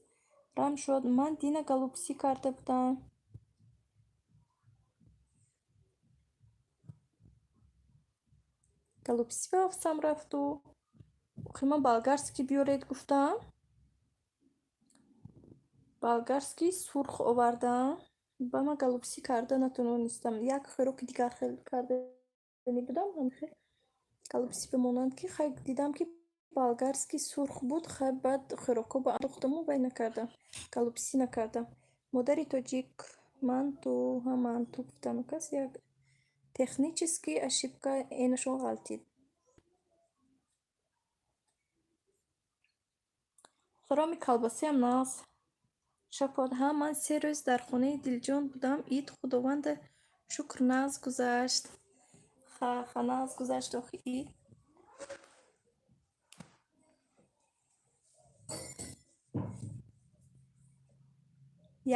Рамшод, ман дина голубцы карда будам. Голубцы ба афсам рафту. Охи, ман болгарский биёред гуфтам. Болгарский сурх овардам. Ба ман голубцы карда натонистам. Як хӯроки дигар хел кардани будам, ҳамхел голубцы ба монанд, ки хай дидам, ки болгарский сурх буд, хай баъд хӯрокҳо ба андохтаму вай накардам. Голубцы накардам. Модари тоҷик, манту, ҳа, манту гуфтам. Кас як технический ошибка энашон ғалтид. Хӯроми колбасаям нағз. Шафоат, ҳа, ман 3 рӯз дар хонаи Дилҷон будам. Ид Худованда шукр, нағз гузашт. Ха, ха, нағз гузашт охи ид.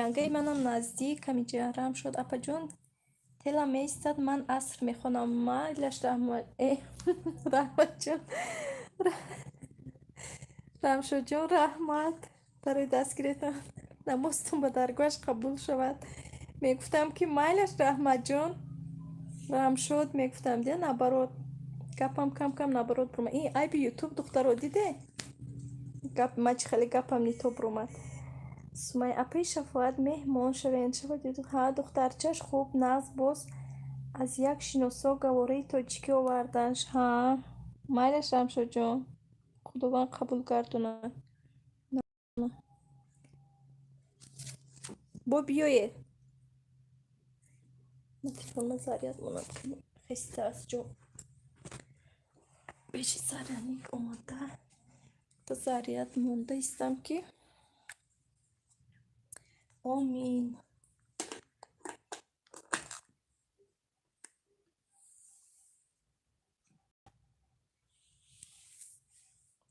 Янгаи манам наздик ҳамиҷа. Рамшод, апаҷон, телам меистад, ман аср мехонам. Майлаш, раҳмат. Э, раҳматҷон. Рамшодҷон, раҳмат барои дастгириятон. Намозтон ба даргоҳаш қабул шавад. Мегуфтам, ки майлаш, раҳматҷон. Рамшод мегуфтам, дия, наоборот. Гапам кам кам наоборот бурмад. Ин айби Ютуб, духтаро, диде? Гап ман чӣ хеле гапам не то буромад. Сумай, апаи Шафоат, меҳмон шавед. Ҳа, духтарчаш хуб, нағз, боз аз як шиносо гавораи тоҷикӣ оварданш. Ҳа, майлаш, Рамшодҷон. Худованд қабул гардонад. Бо биёед. Телефонма заряд монад. Хеста аз ҷо. Пеши зарядник омада. Заряд монда истам, ки. Омин.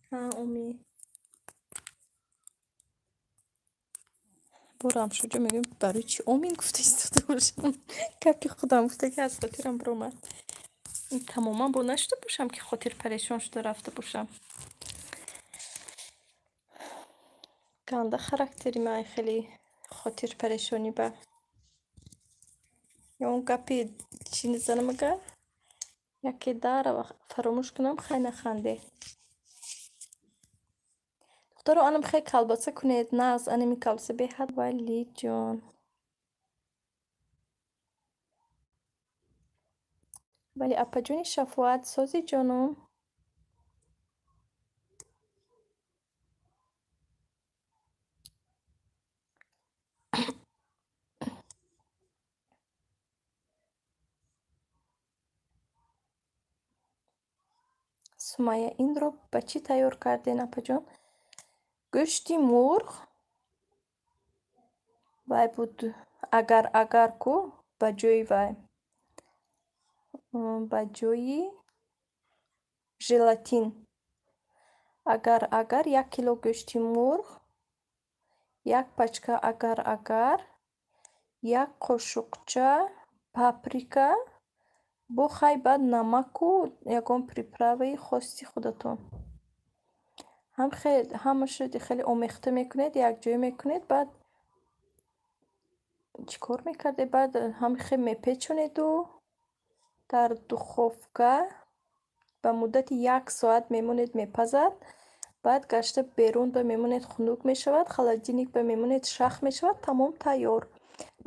Ҳа, омин. Бо Рамшоҷон мегӯем, барои чӣ омин гуфта истода бошам? Гапи худам гуфта, ки аз хотирам биромад. Тамоман бо нашуда бошам, ки хотир парешон шуда рафта бошам. Ганда характери ман хеле хотирпарешонӣ ба. Ё он гапи чӣ занам, агар яке дара фаромӯш кунам, хай наханде. Духтаро, анам хел колбаса кунед, нағз, анами колбаса беҳад. Валиҷон. Вале апаҷони Шафоат, сози ҷоном. Сумайя, инро ба чӣ тайёр карден, апаҷон? Гӯшти мурғ вай буд, агар ку ба ҷои вай, ба ҷои желатин. Агар 1 кило гӯшти мурғ, як пачка агар, як қошуқча паприка, бо хай баъд намаку ягон приправаи хости худатон. Ҳамаашро хеле омехта мекунед, якҷоя мекунед, баъд чӣ кор мекардед? Баъд ҳамихел мепечонеду дар духовка ба муддати як соат мемонед, мепазад. Баъд гашта берун ба мемонед, хунук мешавад, холодильник ба мемонед, шах мешавад, тамом, тайёр.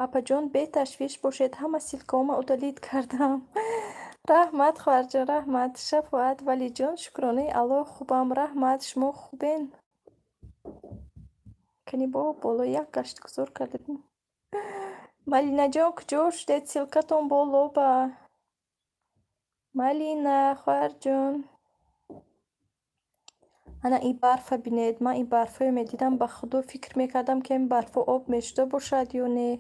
Апаҷон, беташвиш бошед, ҳама ссылкаҳома удалить кардам. Раҳмат, хоҳарҷон, раҳмат. Шафоат, Валиҷон, шукронаи Аллоҳ, хубам, раҳмат. Шумо хубен? Кани бо боло як гаштгузор кардем. Малинаҷон, куҷо шудед? Ссылкатон боло ба. Малина, хоҳарҷон. Ана ин барфа бинед. Ман ин барфҳоро медидам, ба худо, фикр мекардам, ки ин барфҳо об мешуда бошад ё не.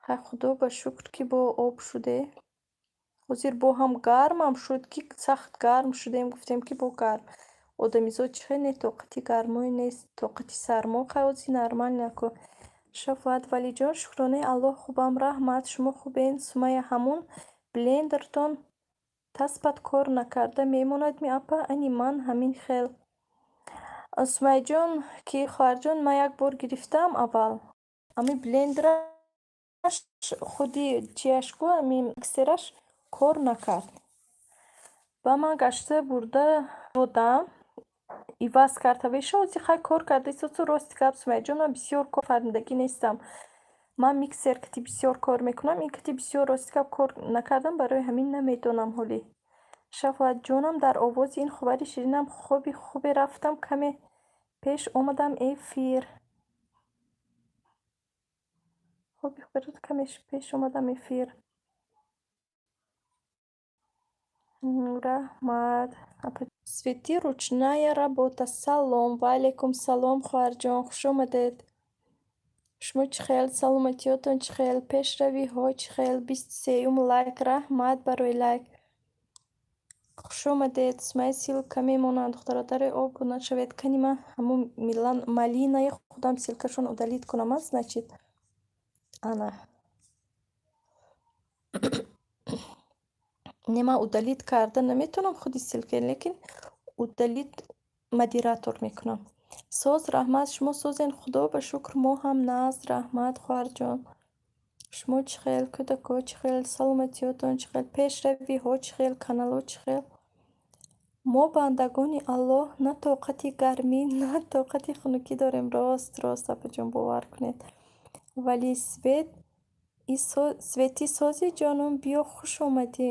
Хай, худо ба шукр, ки бо об шуде. Ҳозир бо ҳам гармам шуд, ки сахт гарм шудем, гуфтем, ки бо гарм. Одамизод чӣ хел не, тоқати гармое нест, тоқати сармо. Хай, ҳозир нормально ку. Шафоат Валиҷон, шукронаи Аллоҳ, хубам, раҳмат. Шумо хубен? Сумайя, ҳамун блендертон таспад кор накарда мемонад ми, апа? Ани ман ҳамин хел. Сумайяҷон, ки хоҳарҷон, ман як бор гирифтам аввал. Ҳамин блендераш, худи чияш ку, ҳамин миксераш кор накард. Ба ман гашта бурда додам, иваз кард ҳавеша. Ҳозир хай кор карда истод. Рости гап, Сумайяҷон, ман бисёр кор фаҳмидагӣ нестам. Ман миксер кати бисёр кор мекунам, ин кати бисёр, рости гап, кор накардам, барои ҳамин намедонам ҳолӣ. Шафоат ҷонам, дар овози ин хабари ширинам хоби хубе рафтам, каме пеш омадам эфир. Хоби хубе каме пеш омадам эфир. Раҳмат. Свети, ручная работа. Салом. Ва алайкум салом, хоҳарҷон, хуш омадед. Шумо чӣ хел? Саломатиётон чӣ хел? Пешравиҳо чӣ хел? 23-юм лайк. Раҳмат барои лайк. Хуш омадед. Сумайя, ссылка мемонанд. Духтаро, дарои обуна шавед. Кани, ман ҳамун Малинаи худам ссылкашон удалить кунам, а, значит. Ана. Не, ман удалить карда наметавонам худи ссылка, лекин удалить модератор мекунам. Соз, раҳмат, шумо созен? Худо ба шукр, мо ҳам нағз, раҳмат, хоҳарҷон. Шумо чӣ хел? Кӯдакҳо чӣ хел? Саломатиётон чӣ хел? Пешравиҳо чӣ хел? Каналҳо чӣ хел? Мо бандагони Аллоҳ на тоқати гармӣ, на тоқати хунукӣ дорем. Рост, рост, апаҷон, бовар кунед. Вале Свети, сози, ҷонум, биё, хуш омадӣ.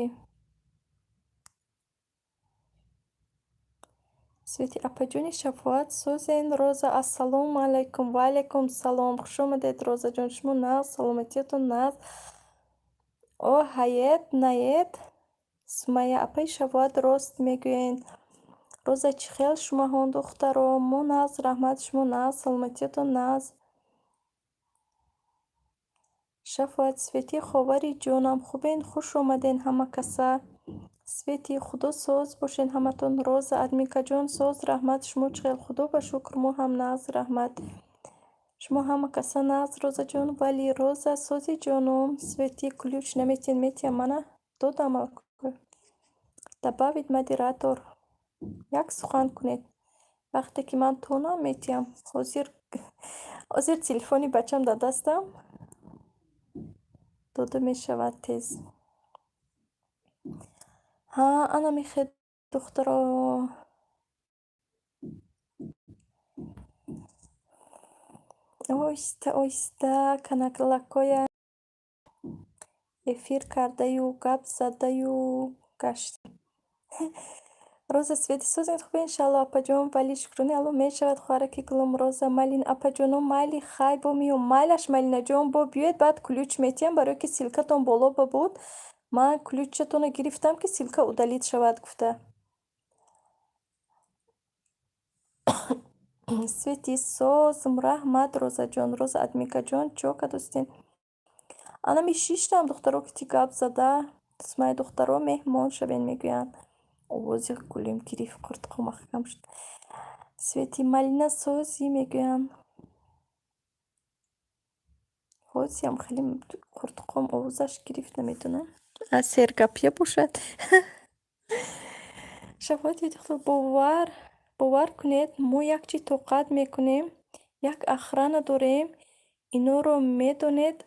Свети, апаҷони Шафоат, созен? Роза, ассалому алайкум. Ва алайкум салом. Хуш омадед, Розаҷон. Шумо нағз, саломатиятон нағз. О, ҳает, наед? Сумайя, апаи Шафоат, рост мегӯед. Роза, чӣ хел шумоҳон, духтаро? Мо нағз, раҳмат, шумо нағз, саломатиятон нағз. Шафоат, Свети, ховари ҷонам, хубен? Хуш омаден ҳама каса. Свети, худо соз бошен ҳаматон. Роза, админкаҷон, соз, раҳмат, шумо чӣ хел? Худо ба шукр, мо ҳам нағз, раҳмат. Шумо ҳама каса нағз, Розаҷон. Вали, Роза, сози, ҷонум. Свети, ключ наметиҳен? Метиҳам, мана додам. Добавить модератор. Як сухан кунед. Вақте ки ман тонам, метиҳам. Ҳозир телефони бачам дар дастам. Дода мешавад тез. Ҳа, ана мехед, духтаро. Оҳиста, оҳиста каналакҳоя эфир кардаю, гап задаю гаштем. Роза, Свети, созед, хубе, иншаалло, апаҷон. Вали, шукрони Аллоҳ, мешавад, хоҳараки гулум. Роза, Малин апаҷоно, майли, хай, бо меём. Майлаш, Малинаҷон, бо биёед, баъд ключ метиҳам, барое ки ссылкатон боло ба буд. Ман ключатонро гирифтам, ки ссылка удалить шавад гуфта. Свети, созм, раҳмат, Розаҷон. Роза, админкаҷон, чо кадостен? Ана мешиштам, духтаро, ки гап зада. Сумайя, духтаро меҳмон шавен мегӯянд. Овози гулим гирифт, қуртқо маҳкам шуд. Свети, Малина, созӣ мегӯянд. Ҳозиам хеле қуртқом овозаш гирифт, намедонам. Аз сергапия бошад. Шафоати духтар, бовар кунед, мо як чӣ тоқат мекунем, як охрана дорем, иноро медонед,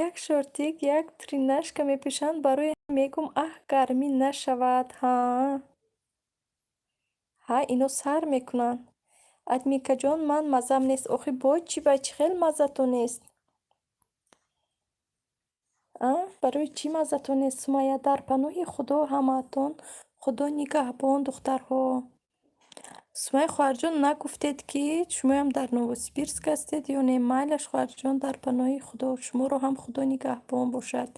як шортик, як тринашка мепӯшанд, барои мегӯм, аҳ, гармӣ нашавад, ҳа. Ҳа, ино сар мекунанд. Админкаҷон, ман маззам нест. Охи, бо чӣ, ба чӣ хел маззатон нест? А? Барои чӣ маззатон нест? Сумайя, дар паноҳи Худо ҳамаатон, Худо нигаҳбон, духтарҳо. Сумайя хоҳарҷон, нагуфтед, ки шумоям дар Новосибирск ҳастед ё не? Майлаш, хоҳарҷон, дар паноҳи Худо. Шуморо ҳам Худо нигаҳбон бошад.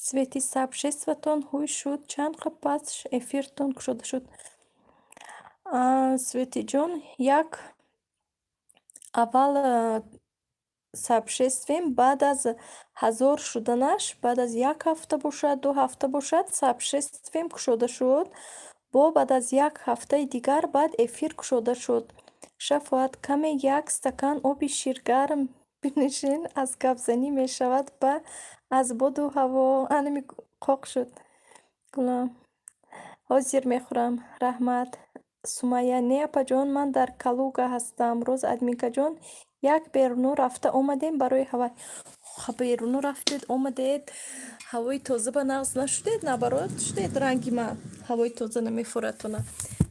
Свети, сообществотон ҳуй шуд, чанд қаб пас эфиртон кушода шуд? Светиҷон, як аввал сообществем баъд аз 1000 шуданаш, баъд аз як ҳафта бошад, 2 ҳафта бошад, сообществем кушода шуд. Бо баъд аз як ҳафтаи дигар баъд эфир кушода шуд. Шафоат, каме як стакан оби ширгарм бинӯшен, аз гапзанӣ мешавад ба аз боду ҳаво. Анами қоқ шуд. Гулам. Ҳозир мехӯрам. Раҳмат. Сумайя, не, апаҷон, ман дар Калуга ҳастам. Роза, админкаҷон, як беруно рафта омадем барои ҳавай. Беруно рафтед, омадед, ҳавои тоза ба нағз нашудед, наоборот шудед ранги ман. Ҳавои тоза намефоратона.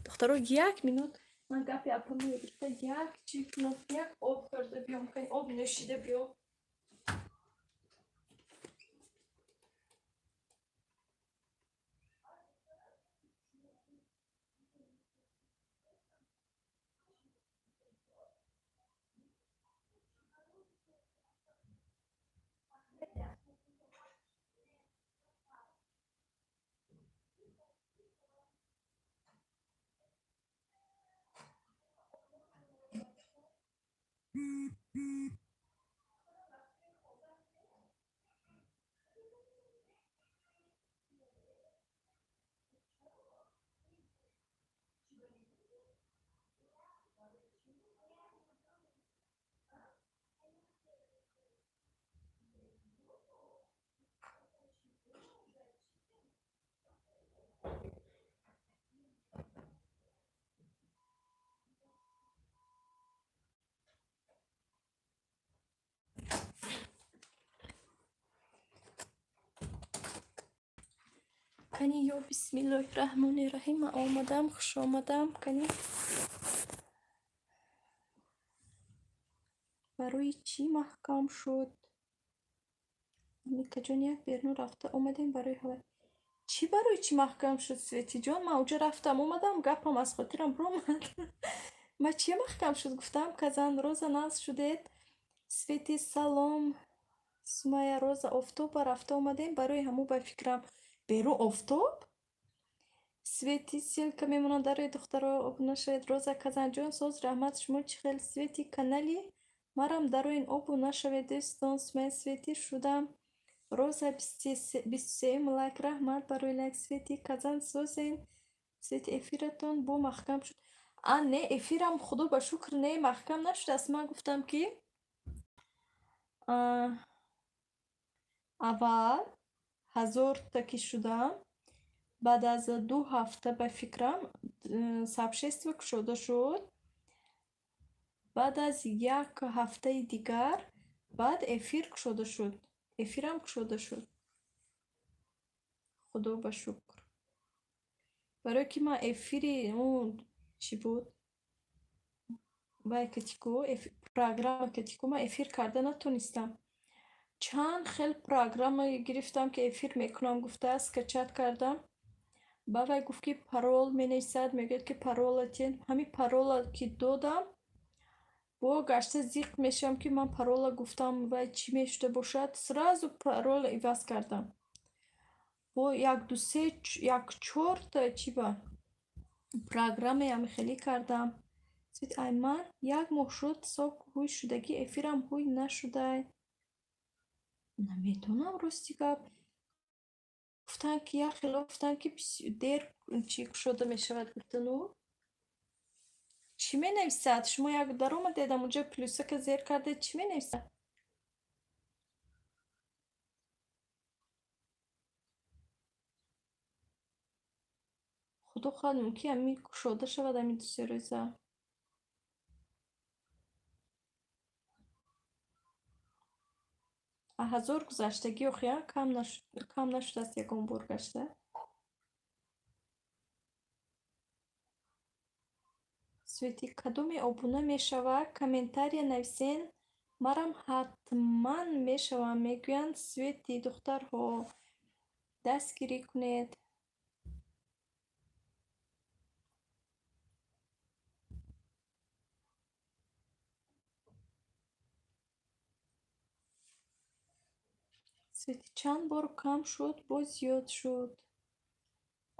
Духтаро, як минут ман гапи апамо гирифта як чӣ кунам, як об хӯрда биём, об нӯшида биём. Кани, ё бисмиллоҳи раҳмони раҳим, ман омадам, хуш омадам. Кани, барои чӣ маҳкам шуд? Микаҷон, як берун рафта омадем барои ҳавай. Чӣ, барои чӣ маҳкам шуд, Светиҷон? Ман уҷа рафтам омадам, гапам аз хотирам биромад. Ма чия маҳкам шуд гуфтам? Казан, Роза, нағз шудед? Свети, салом. Сумайя, Роза, офтоба рафта омадем барои ҳамун ба фикрам. Берун офтоб? Свети, ссылка мемонад дарои, духтаро, обуна шавед. Роза, Казанҷон, соз, раҳмат, шумо чӣ хел? Свети, канали марам дароин, обуна шавед, дӯстон. Сумайя, Свети, шудам. Роза, 23-юм лайк, раҳмат барои лайк. Свети, Казан, созен. Свети, эфиратон бо маҳкам шуд? А, не, эфирам, худо ба шукр, не, маҳкам нашудааст. Ман гуфтам, ки аввал 1000та ки шудам, баъд аз 2 ҳафта ба фикрам сообщество кушода шуд, баъд аз як ҳафтаи дигар баъд эфир кушода шуд, эфирам кушода шуд, худо ба шукр. Барое ки ман эфири чӣ буд, вай катику программа катику ман эфир карда натонистам. Чанд хел программа гирифтам, ки эфир мекунам гуфта, скачать кардам. Ба вай гуфт, ки парол менависад, мегӯяд, ки парола тен. Ҳамин парола ки додам, бо гашта зиқ мешавам, ки ман парола гуфтам, вай чӣ мешуда бошад. Сразу парола иваз кардам. Бо як ду се, як чорта чӣ ба программаи ҳамихелӣ кардам. Ай, ман як моҳ шуд сок ҳуй шудагӣ, эфирам ҳуй нашудай. Намедонам, рости гап. Гуфтанд, ки як хело гуфтанд, ки дер чӣ кушода мешавад гуфтану. Чӣ менависад? Шумо як даромадед, амунҷа плюсака зер кардед, чӣ менависад? Худо хоҳад, мумкин ҳамин кушода шавад ҳамин 2-се рӯза. А 1000 гузаштагӣ охи, кам нашудааст ягон бор гашта? Свети, кадоме обуна мешавад, комментария нависен, марам ҳатман мешавам, мегӯянд. Свети, духтарҳо, дастгирӣ кунед. Свети чанд бор кам шуд, боз зиёд шуд.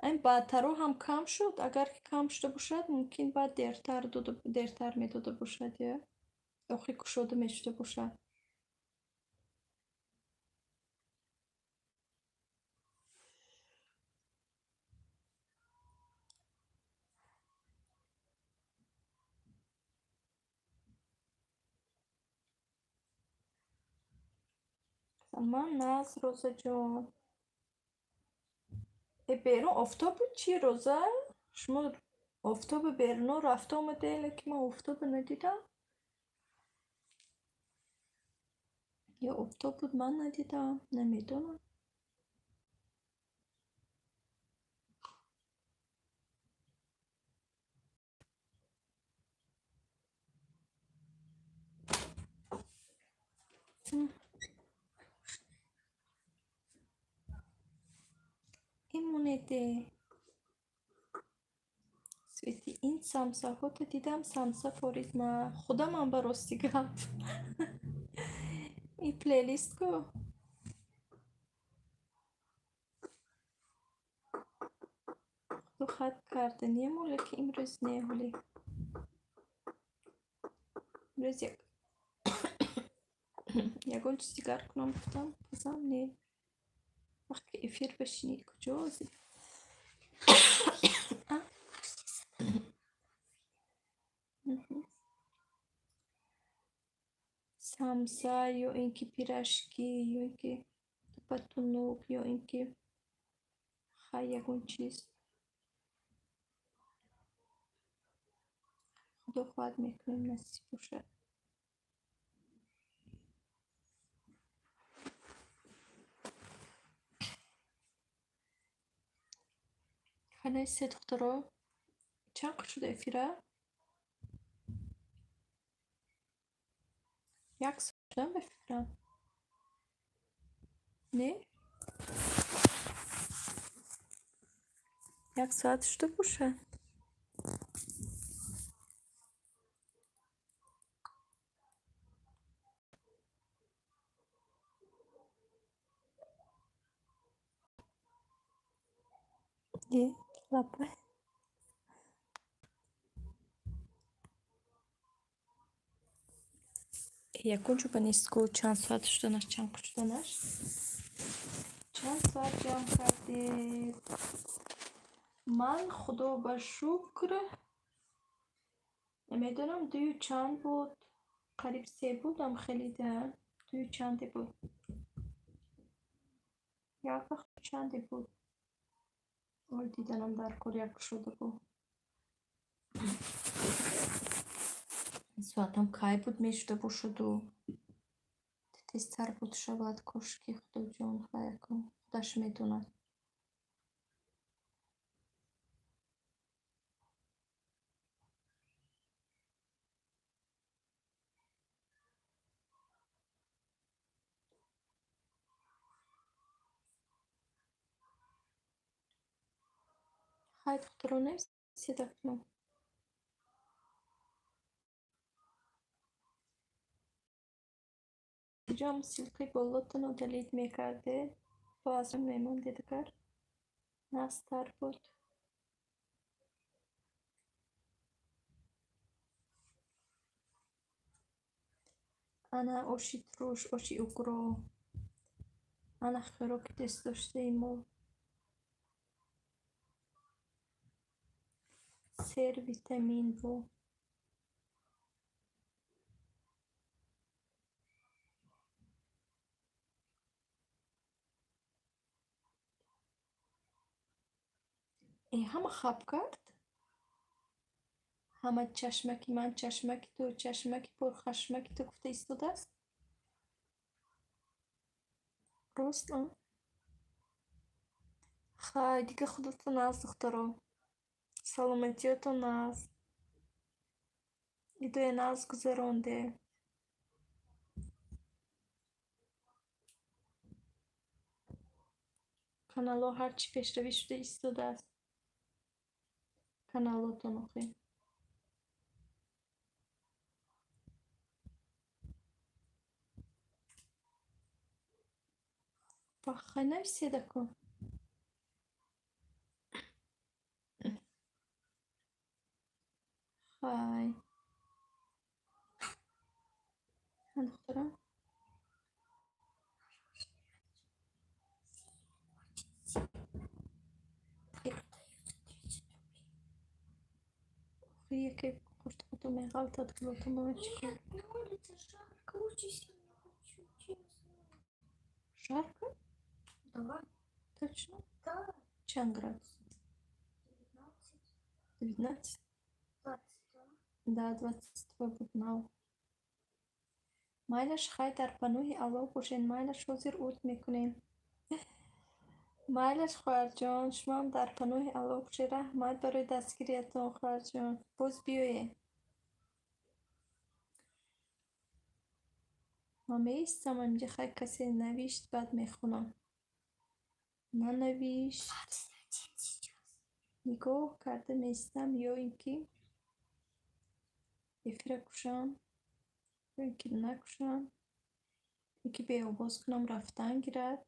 Айн баъдтарҳо ҳам кам шуд. Агар ки кам шуда бошад, мумкин баъд дертар медода бошад, я охир кушода мешуда бошад. Ман нағз, Розаҷон. Э, берун офтоб буд чӣ, Роза? Шумо офтоби беруно рафта омаде, лекин ман офтобро надидам. Ё офтоб буд, ман надидам, намедонам. Имонеде. Свети, ин самсаҳото дидам, самса форид ма худамам ба рости гап. Ин плейлист ку? Худо хат карданиему, лекин имрӯз не, ҳоле. Имрӯз як ягон чиз дигар кунам гуфтам, бозам не. Вақте ки эфир бишинӣ, куҷо озӣ? А? Мгм. Самса ё ин ки пирожки, ё ин ки тупатунук, ё ин ки хай ягон чиз. Худо хоҳад, мекунем, насиб бошад. Канаи се духтаро, чанд қат шуда эфира? Як соат шудам ба фикрам. Не? Як соат шуда бошад? Е, лапай. Ягон ҷо ба нест ку чанд соат шуданаш, чанд қат шуданаш? Чанд соат ҷамъ кардед? Ман, худо ба шукр, намедонам, дую чанд буд, қариб се будам хеле да, дую чанде буд. Як вақт чанде буд. Ой, диданам дар кор як кушода буд. Соатам кай буд мешуда бошаду? Тезтар буд шавад, кошки, худоҷон, хайр кун, худаш медонад. Хай, духтаро, нависед акнун. Ҷом ссылкаи болотонро удалить мекардед, бо аз он мемондед, агар нағзтар буд. Ана оши туруш, оши угро. Ана хӯроки дӯстдоштаи мо. Сер витамин бу. Э, ҳама хаб кард? Ҳама чашмаки ман, чашмаки ту, чашмаки пурхашмаки ту гуфта истодааст? Рост, а? Хай, дига худатон нағз, духтаро. Саломатиётон нағз. Идоя нағз гузаронде. Каналҳо ҳарчи пешравӣ шуда истодааст. Каналотон охир. Хай, нависедаку. Хай. Ҳа, духтарам. Где продаются 30 рублей? Охи, яке қуртқуту меғалтад гулотумова, чӣ кор? Нет, на улице жарко, очень сильно хочу, честно. Жарко? Да. Точно? Да. Чанд градус? 19. 19? 22. Да, 22 буд нав. Майлаш, хай, дар паноҳи Аллоҳ бошед. Майлаш, ҳозир ут мекунем. Майлаш, хоҳарҷон, шумоам дар паноҳи Аллоҳ бошед. Раҳмат барои дастгириятон, хоҳарҷон. Боз биёед. Ман меистам инҷа, хай, касе навишт, баъд мехонам. Нанавишт. 21 сейчас. Нигоҳ карда меистам, ё ин ки эфира кушам, ё ин ки накушам, ин ки беовоз кунам, рафтан гирад.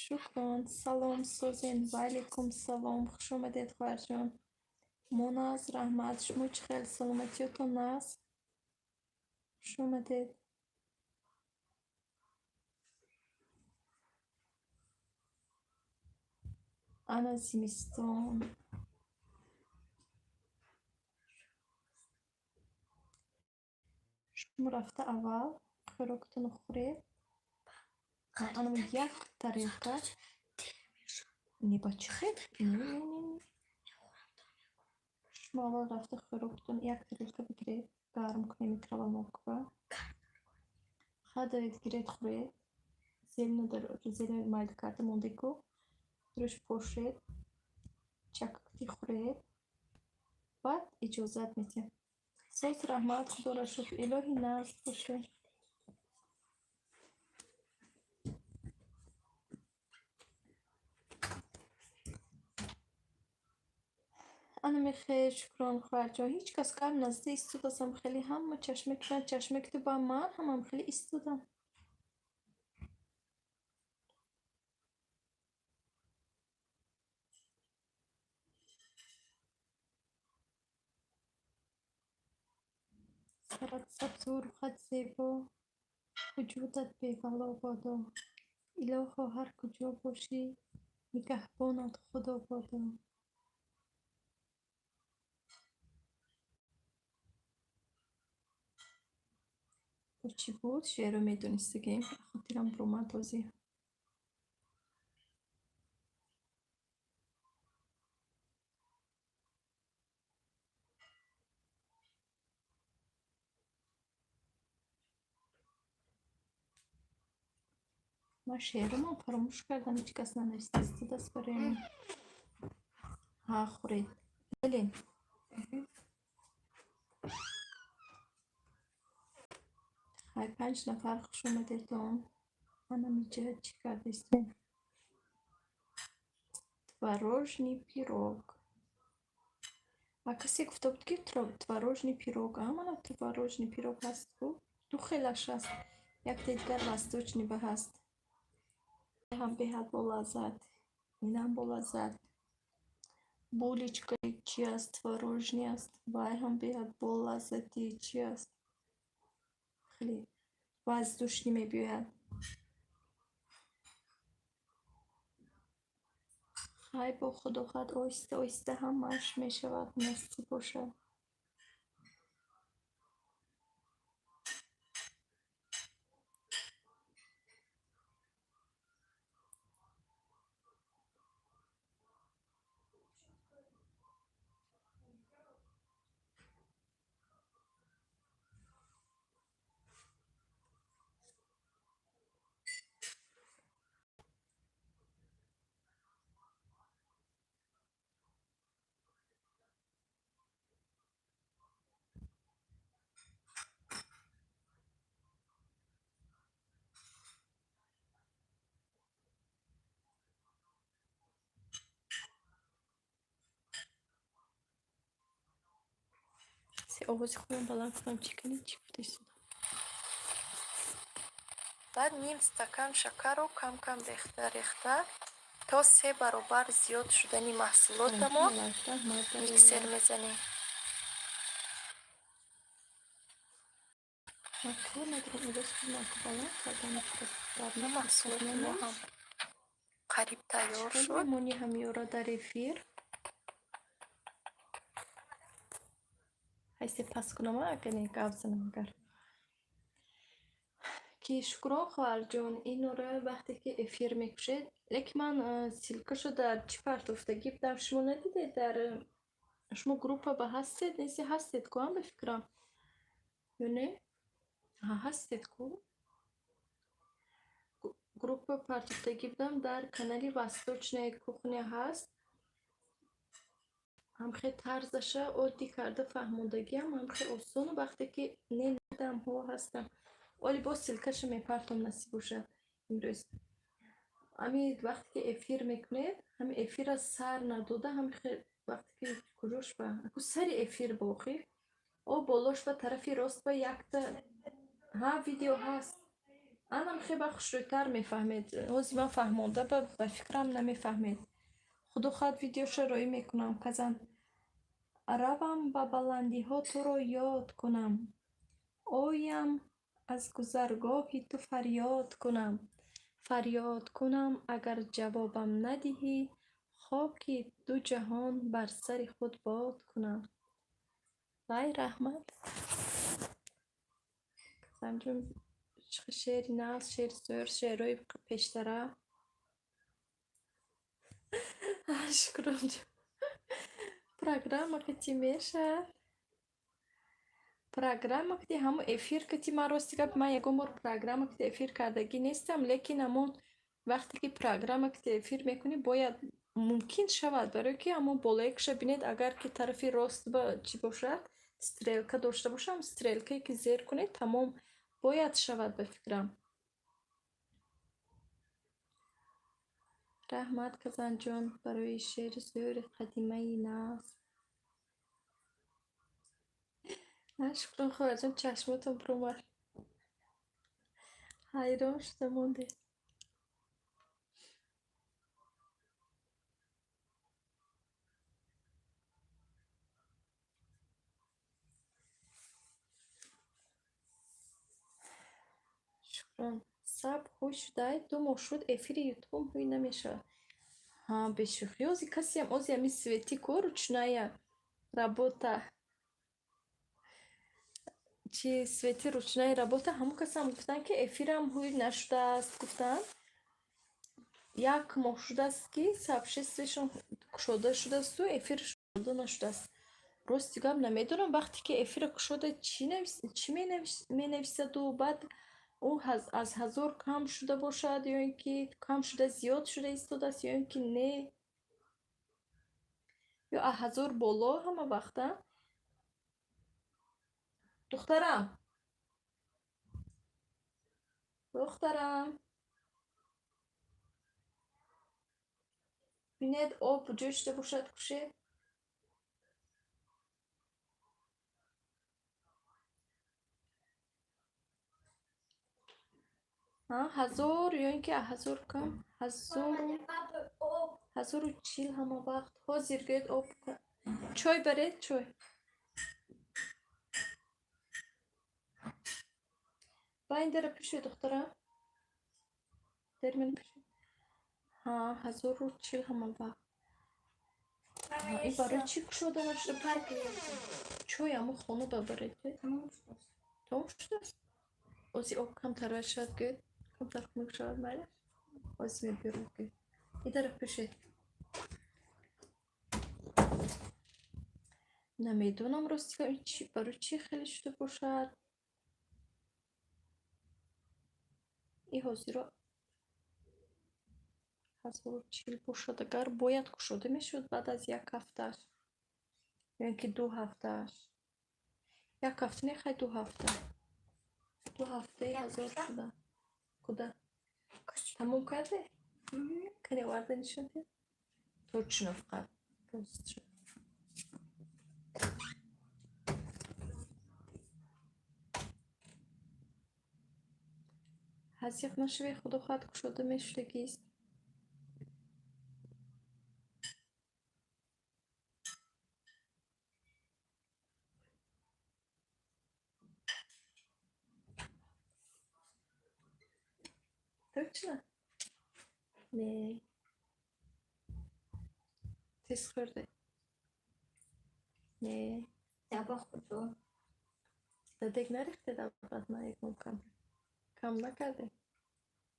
Шукрон, салом, созен, ваалайкум салом, хуш омадед, хоҳарҷон. Мо нағз, раҳмат, шумо чӣ хел, саломатиётон нағз? Хуш омадед. Ана зимистон. Шумо рафта аввал хӯрокатонро хӯред. Анам як тарелка. Не, ба чӣ хел? Не, не, не, не. Шумо аввал рафта хӯрокатон як тарелка бигиред, гарм кунед микроволновка. Хадавед, гиред, хӯред. Зелено дар зелено майда карда мондеку. Рӯш пошед. Чакакти хӯред. Баъд иҷозат медиҳам. Соз, раҳмат, худоро шукр. Илоҳи нағз бошед. Ана мехел, шукрон, хоҳарҷон. Ҳеҷ кас гап назада истодасам, хеле ҳама чашма кушанд, чашма ки ба ман ҳамам хеле истодам. Сарат сабзу, рухат зебо, вуҷудат бевало бодо. Илоҳо, ҳар куҷо бошӣ, нигаҳбонат Худо бодо. Бо чӣ буд? Шеърро медонистагем? Хотирам буромад ҳозир. Ман шеърумам фаромӯш кардам, ҳеҷ кас нанависта истодааст барои ман. Ҳа, хӯред. Белен. Хай, панҷ нафар, хуш омадедон. Манам инҷа чӣ карда истодем? Творожный пирог. А касе гуфта буд, ки творожный пирог. А мана творожный пирог ҳаст ку? Ду хелаш ҳаст. Якте дигар восточный ба ҳаст. Ҳам беҳад болаззат. Инам болаззат. Булочкаи чи аст, творожный аст. Вай ҳам беҳад болаззати чи аст. Хеле воздушный мебиёяд. Хай, бо худо хоҳад, оҳиста оҳиста ҳамааш мешавад, насиб бошад. Се овози худам баланд кунам, чӣ кани, чӣ гуфта истодам? Баъд ним стакан шакарро кам-кам рехта рехта то се баробар зиёд шудани маҳсулотамон миксер мезанем. Маҳсулоти мо ҳам қариб тайёр шуд. Мемонӣ ҳамёра дар эфир? Ҳайсе пас кунам, агар не гап занам агар. Ки шукрон, хоҳарҷон, инора вақте ки эфир мекушед, лекин ман ссылкашо дар чӣ партофтагӣ будам, шумо надидед? Дар шумо группа ба ҳастед, неси ҳастед ку, ба фикрам, ё не? Ҳа, ҳастед ку. Группа партофтагӣ будам, дар канали Восточная кухня ҳаст. Ҳамхе тарзаша оддӣ карда фаҳмондагиам, ҳамхе осону вақте ки не надамҳо ҳастам. Оли боз ссылкаша мепартом, насиб бошад имрӯз. Ами вақте ки эфир мекунед, ҳами эфира сар надода, ҳамихе вақте ки куҷош ба аку сари эфир боқӣ, о болош ба тарафи рост ба якта ҳа видео ҳаст. Анам хе ба хушрӯйтар мефаҳмед. Ҳозир ман фаҳмонда ба фикрам намефаҳмед. Худо хоҳад, видеоша роӣ мекунам. Казан равам, ба баландиҳо туро ёд кунам, оям, аз гузаргоҳи ту фарёд кунам. Фарёд кунам, агар ҷавобам надиҳӣ, хоки ду ҷаҳон бар сари худ бод кунам. Вай, раҳмат. Казанҷон, шеъри нағз, шеъри зӯр, шеърҳои пештара. Шукронҷон. Программа кати мешавад. Программа кати ҳамон эфир кати ман, рости гап, ман ягон бор программа кати эфир кардагӣ нестам, лекин ҳамон вақте ки программа кати эфир мекунӣ, бояд мумкин шавад, барое ки ҳамон болоякша бинед, агар ки тарафи рост ба чӣ бошад, стрелка дошта бошам, стрелкае ки зер кунед, тамом бояд шавад, ба фикрам. Раҳмат, Казанҷон, барои шеъри зӯри қадимаи нағз. Шукрон, хоҳарҷон, чашмотон пурмар. Ҳайрон шуда мондед. Шукрон. Саб ҳуй шудай, 2 моҳ шуд, эфири ютубам ҳуй намешавад. Ҳа, бешӯхӣ, ози касеам ози ами свети ко ручная работа. Чи свети ручная работа, ҳамон касам гуфтанд, ки эфирам ҳуй нашудааст, гуфтанд. Як моҳ шудааст, ки сообществошон кушода шудаасту эфир кушода нашудааст. Рости гап, намедонам, вақте ки эфира кушода, чӣ менависаду баъд ӯ аз 1000 кам шуда бошад ё ин ки кам шуда зиёд шуда истодааст, ё ин ки не. Ё аз 1000 боло ҳама вақта? Духтарам. Духтарам. Бинед, об ҷӯй шуда бошад, кушед. 1000 ё ин ки аз 1000 кам, 1040 ҳама вақт. Ҳозир гӯед, об, чой баред, чой. Ба ин дара пӯшед, духтарам. Дер мена пӯшед. Ҳа, 1040 ҳама вақт. Ин барои чӣ кушода нашуда? Чой ҳамон хона бабаред. Тамом шудааст? Ози об камтар шавад, гӯед. Камтар хунук шавад, майлаш. Ҳозир мебиёрам, гӯед. Ин тараф пӯшед. Намедонам, рости гап, ин чӣ барои чӣ хеле шуда бошад. И ҳозиро 1040 бошад, агар бояд кушода мешуд баъд аз як ҳафтааш ё ин ки 2 ҳафтааш. Як ҳафта не, хай, 2 ҳафта. 2 ҳафтаи 1000 шуда. Куда? Тамом карде? Кане оварда нишон диҳ. Точно фақат. Рост шуд. Ҳазиқ нашавед, худо хоҳад, кушода мешудагист. Точно? Не. Тез хӯрде. Не. Таба худо. Дадек нарехтед обратно ягон кам? Кам накарде?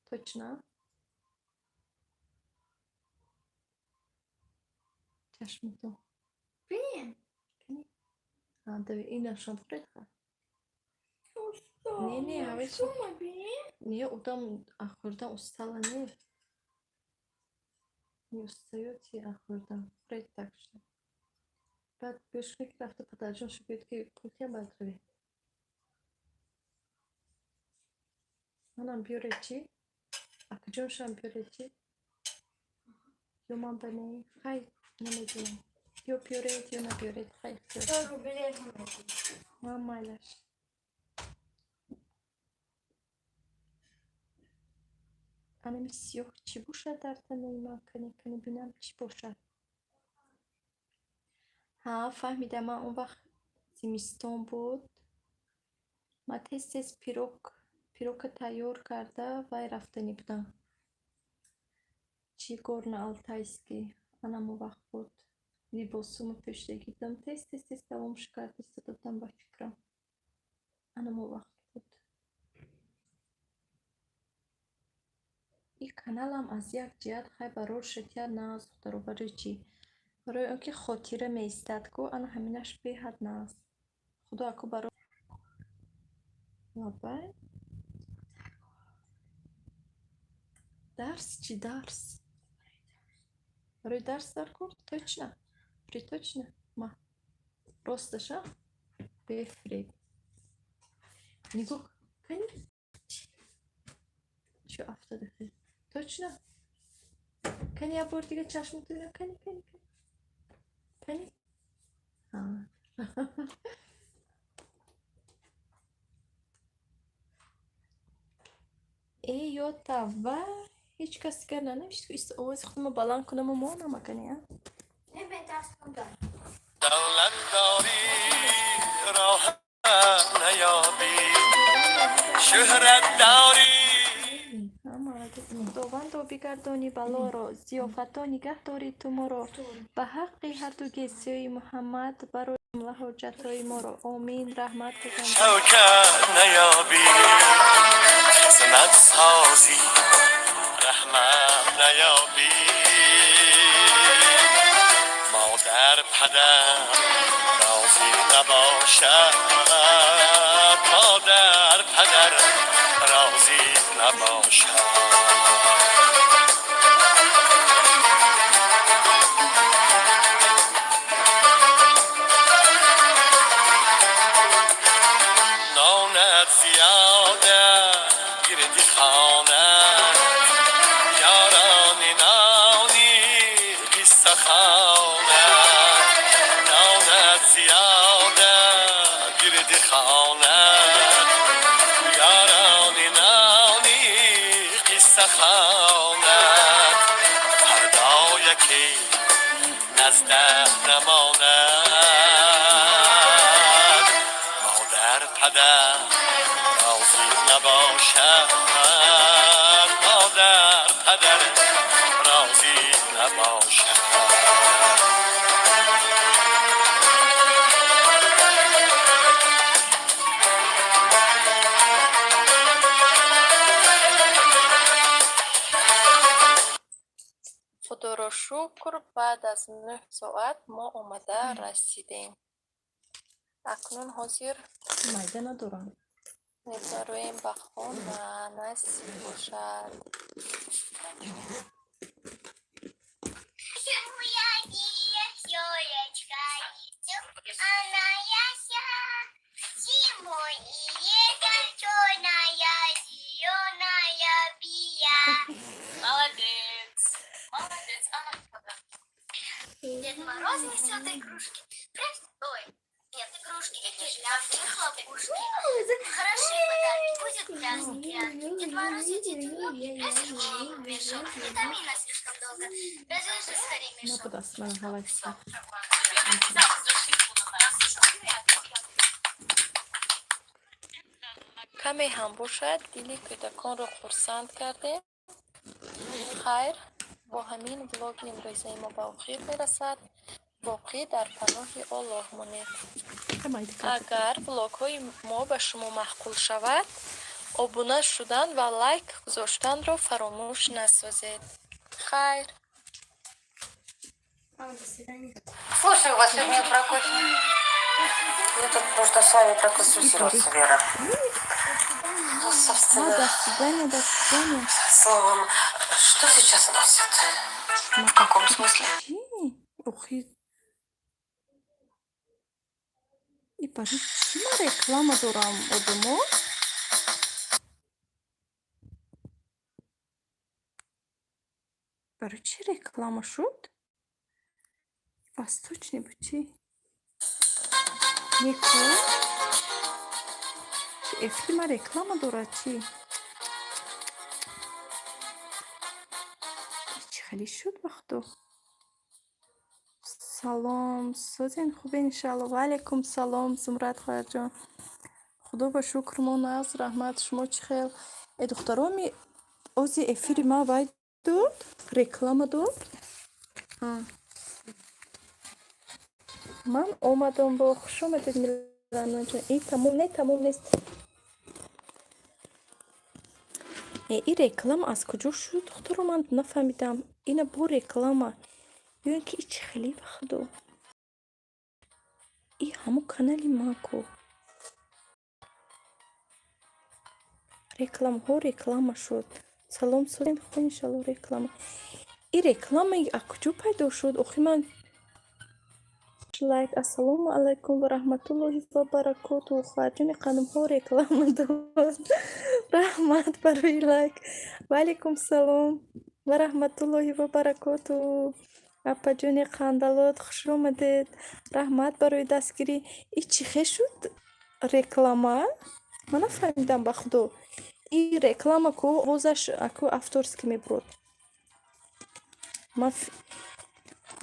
Точно? Чашмато. Бин. Инашон хӯред ха. Не, не, ҳаве Шумо бин? Не, одам хӯрдан устала не. Не устаёте аз хӯрдан. Хӯред так что. Баъд гӯш кунед, ки рафта падарҷоншо гӯед, ки пултиям баъд равед. Манам биёред чӣ? Акаҷоншам биёред чӣ? Ё ман ба не? Хай, намедонам. Ё биёред, ё набиёред. Хай, ихтиёр. 100 рублей. Ман майлаш. Анами сиёҳ чӣ бошад дар танаи ман? Кане, кане, бинам, чӣ бошад? Ҳа, фаҳмидам, ман он вақт зимистон буд. Ман тез тез пирога тайёр карда вай рафтанӣ будам. Чӣ, Горно-Алтайский. Анам он вақт буд. Либосумро пӯшидагӣ будам. Тез тез тез тамомш карда истода будам, ба фикрам. Анам он вақт буд. Ин каналам аз як ҷиҳат хай барор шатия нағз, духтаро. Барои чӣ? Барои он ки хотира меистад ку, ана ҳаминаш беҳад нағз. Худо аку баро лабай. Дарс чӣ, дарс? Барои дарс дар кор? Точно? Приточно? Ма. Росташа? Бефреб. Нигоҳ кани? Чӣ афтода? Точно? Кани, як бор дига чашмато бинам. Кани, кани, кани. Кани? Ҳа. Э, ё тавба, ҳеҷ кас дигар нанавишт, ку овози худро баланд кунаму монам акани, а? Давлат дорӣ, роҳат наёбӣ, шӯҳрат дорӣ. Худовандо, бигардонӣ балоро, зиёфатҳо нигаҳ дорӣ ту моро, ба ҳаққи ҳарду гесиёи Муҳаммад барои ҷумла ҳоҷатҳои моро. Омин. Раҳмат. Шавкат наёбӣ, хизмат созӣ, раҳмат наёбӣ. Модар падар розӣ набошад, модар падар розӣ набошад. Нонат зиёда гирди хона, ёрони нони қиссахона. Нонат зиёда гирди хона, ёрони нони қиссахона. Фардо яке наздат намонад. Модар падар розӣ набошад, модар падар розӣ набошад. Худоро шукр, баъд аз 9 соат мо омада расидем. Акнун ҳозир Майда надорам. мебароем ба хона, насиб бошад. Она яся, зимой и летом черная, зеленая бия. Молодец. Молодец. Анна, Дед Мороз несет игрушки. Ой, нет, игрушки, эти шляпки, хлопушки. Хорошие подарки, будет праздник яркий. Дед Мороз. Мороз идет в голову мешок. Не томи нас слишком долго. Развяжи скорее мешок. Набудаст мана ҳавайса. Каме ҳам бошад, дили кӯдаконро хурсанд кардем. Хайр, бо ҳамин влоги имрӯзаи мо ба охир мерасад. Боқӣ дар паноҳи Оллоҳ монед. Агар влогҳои мо ба шумо маъқул шавад, обуна шудан ва лайк гузоштанро фаромӯш насозед. Хайр. До свидания. Слушаю вас, Людмила Прокофьевна. Мне тут нужно с вами проконсультироваться, Вера. Ну, собственно, До свидания, до свидания. Словом, что сейчас носят? В каком смысле? Чӣ? Охи, и барои чӣ ман реклама дорам, одамо? Барои чӣ реклама шуд? Восточный буд, чӣ? Неку, чӣ эфири ман реклама дорад, чӣ? Чӣ хеле шуд, ба худо. Салом, созен, хубен, иншаалло. Ва алайкум салом, Зумрад хоҳарҷон. Худо ба шукр, мо нағз, раҳмат. Шумо чӣ хел? Э, духтароми, ози эфири ман вай дод, реклама дод. Ман омадам бо. Хуш омадед, Миланаҷон. И тамом не, тамом нест. Э, и реклама аз куҷо шуд, духтаро, ман нафаҳмидам. Ина бо реклама ё ин ки и чӣ хеле, ба худо? И ҳамон канали ман ку. Рекламаҳо реклама шуд. Салом, созен, хуб, иншалло. Реклама. И реклама аз куҷо пайдо шуд? Охи ман лайк. Ассалому алайкум ва раҳматуллоҳи ва баракотуҳ. Хоҳарҷони қадамҳо реклама дод. Раҳмат барои лайк. Ва алайкум салом ва раҳматуллоҳи ва баракотуҳ. Апаҷони қандалот, хуш омадед. Раҳмат барои дастгирӣ. И чӣ хел шуд реклама? Ман нафаҳмидам, ба худо. И реклама ку овозаш аку авторский мебурд. Ман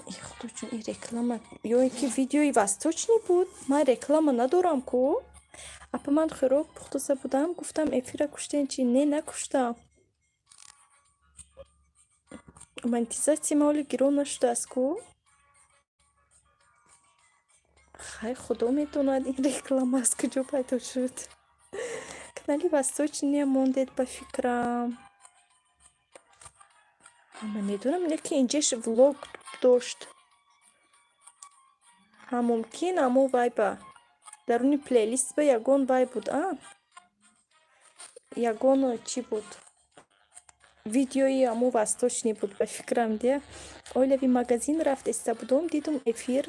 и худоҷон, и реклама ё ин ки видеои восточный буд? Ман реклама надорам ку. Апа, ман хӯрок пухтаса будам, гуфтам эфира куштен чӣ? Не, накуштам. Монетизатсия ма ҳоле гирон нашудааст ку. Хай, худо медонад, ин реклама аз куҷо пайдо шуд. Канали восточный мондед, ба фикрам. Ман медонам, лекин инҷаш влог дошт. Ҳа, мумкин амо вай ба даруни плейлист ба ягон вай буд, а? Ягон чӣ буд? Видеои амо восточный буд, ба фикрам, дия. Оилави магазин рафт иста будум, дидум эфир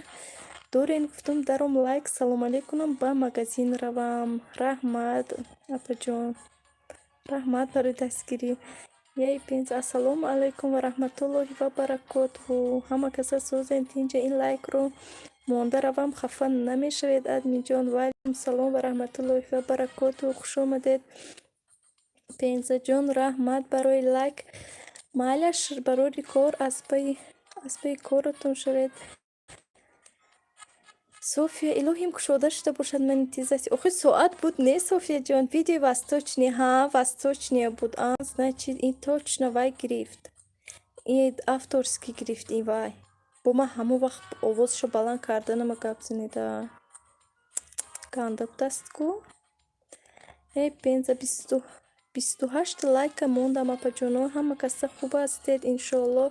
дорен, гуфтум даром лайк, салом алейк кунам, ба магазин равам. Раҳмат, апаҷон. Раҳмат барои дастгирӣ. Яй пенз, ассалому алайкум ва раҳматуллоҳи ва баракотуҳ. Ҳама каса созен, тинҷа. Ин лайкро монда равам, хафа намешавед, админҷон. Ва алайкум салом ва раҳматуллоҳи ва баракотуҳ. Хуш омадед. Пензаҷон, раҳмат барои лайк. Майлаш, барори кор, аз пайи коротон шавед. София, илоҳим кушода шуда бошад монетизатсия. Охи соат буд, не, Софияҷон? Видеои восточный, ҳа, восточный буд. А, значит, ин точно вай гирифт. Ин авторский гирифт ин вай. Бо ман ҳамон вақт овозшо баланд карданама гап занеда. Ганда будаст ку. Э, пенза, 28 лайка мондам, апаҷоно. Ҳама каса хуб ҳастед, иншоалло.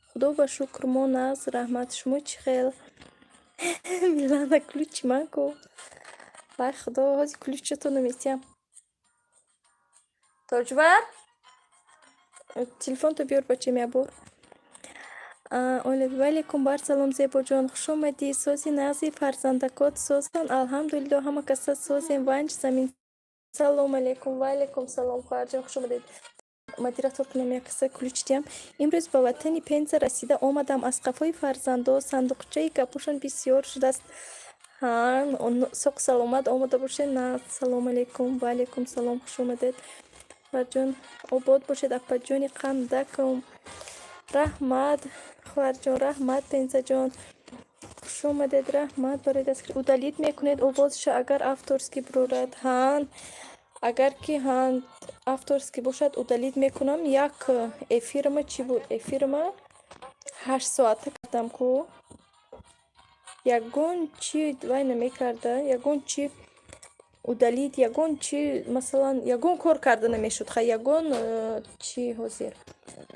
Худо ба шукр, мо нағз, раҳмат. Шумо чӣ хел? Милана, ключи ман ку? Вай худо, ҳози ключатонро метиҳам. Тоҷвар? Телефонто биёр, бачам, як бор. Ваалайкум бар салом, Зебоҷон, хуш омадӣ. Сози, нағзи, фарзандакот созанд? Алҳамдулилло, ҳама каса созем. Ванҷ замин. Салом алейкум, ва алейкум салом, хоҳарҷон, хуш омадед. Модератор кунам, як каса ключ диҳам. Имрӯз ба ватани Пенза расида омадам. Аз қафои фарзандо сандуқчаи гапошон бисёр шудааст. Ҳа, соқ саломат омада бошед. На, салом алейкум, ва алейкум салом, хуш омадед. Хоҳарҷон, обод бошед, апаҷони қандакам. Раҳмат, хоҳарҷон, раҳмат, Пензаҷон. Хуш омадед, раҳмат барои дастгирӣ. Удалить мекунед овозша, агар авторский бирорад. Ҳан, агар ки ҳан авторский бошад, удалить мекунам. Як эфирма чӣ буд? Эфирма 8 соата кардам ку. Ягон чи вай намекарда, ягон чи удалить, ягон чи, масалан, ягон кор карда намешуд. Хай, ягон чи ҳозир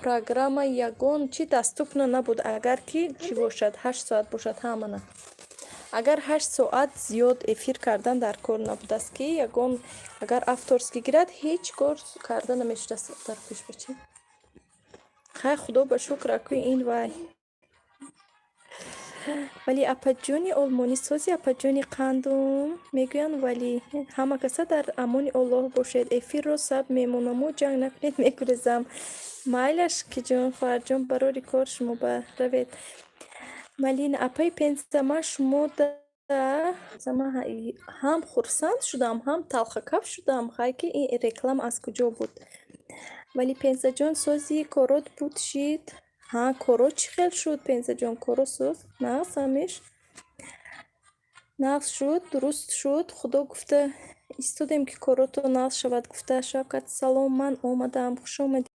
программа, ягон чи доступно набуд, агар ки чӣ бошад, 8 соат бошад ҳамана. Агар 8 соат зиёд эфир кардан дар кор набудааст, ки ягон агар авторский гирад, ҳеҷ кор карда намешудааст дар пешбачӣ. Хай, худо ба шукр, акӯи ин вай. Вале апаҷони олмонӣ сози, апаҷони қандум мегӯянд, вале ҳама каса дар амони Оллоҳ бошед. Эфирро сабт мемонаму ҷанг накунед, мегурезам. Майлаш, киҷон, хоҳарҷон, барори кор шумо ба равед. Малина апаи Пенза, ман шумода ҳам хурсанд шудам, ҳам талхакаф шудам. Хай, ки ин реклама аз куҷо буд? Вале Пензаҷон, сози корот буд шид. Ҳа, коро чӣ хел шуд, Пензаҷон? Коро соз? Нағз ҳамеш? Нағз шуд, дуруст шуд. Худо гуфта истодем, ки корото нағз шавад гуфта. Шавкат, салом, ман омадаам, хуш омадед.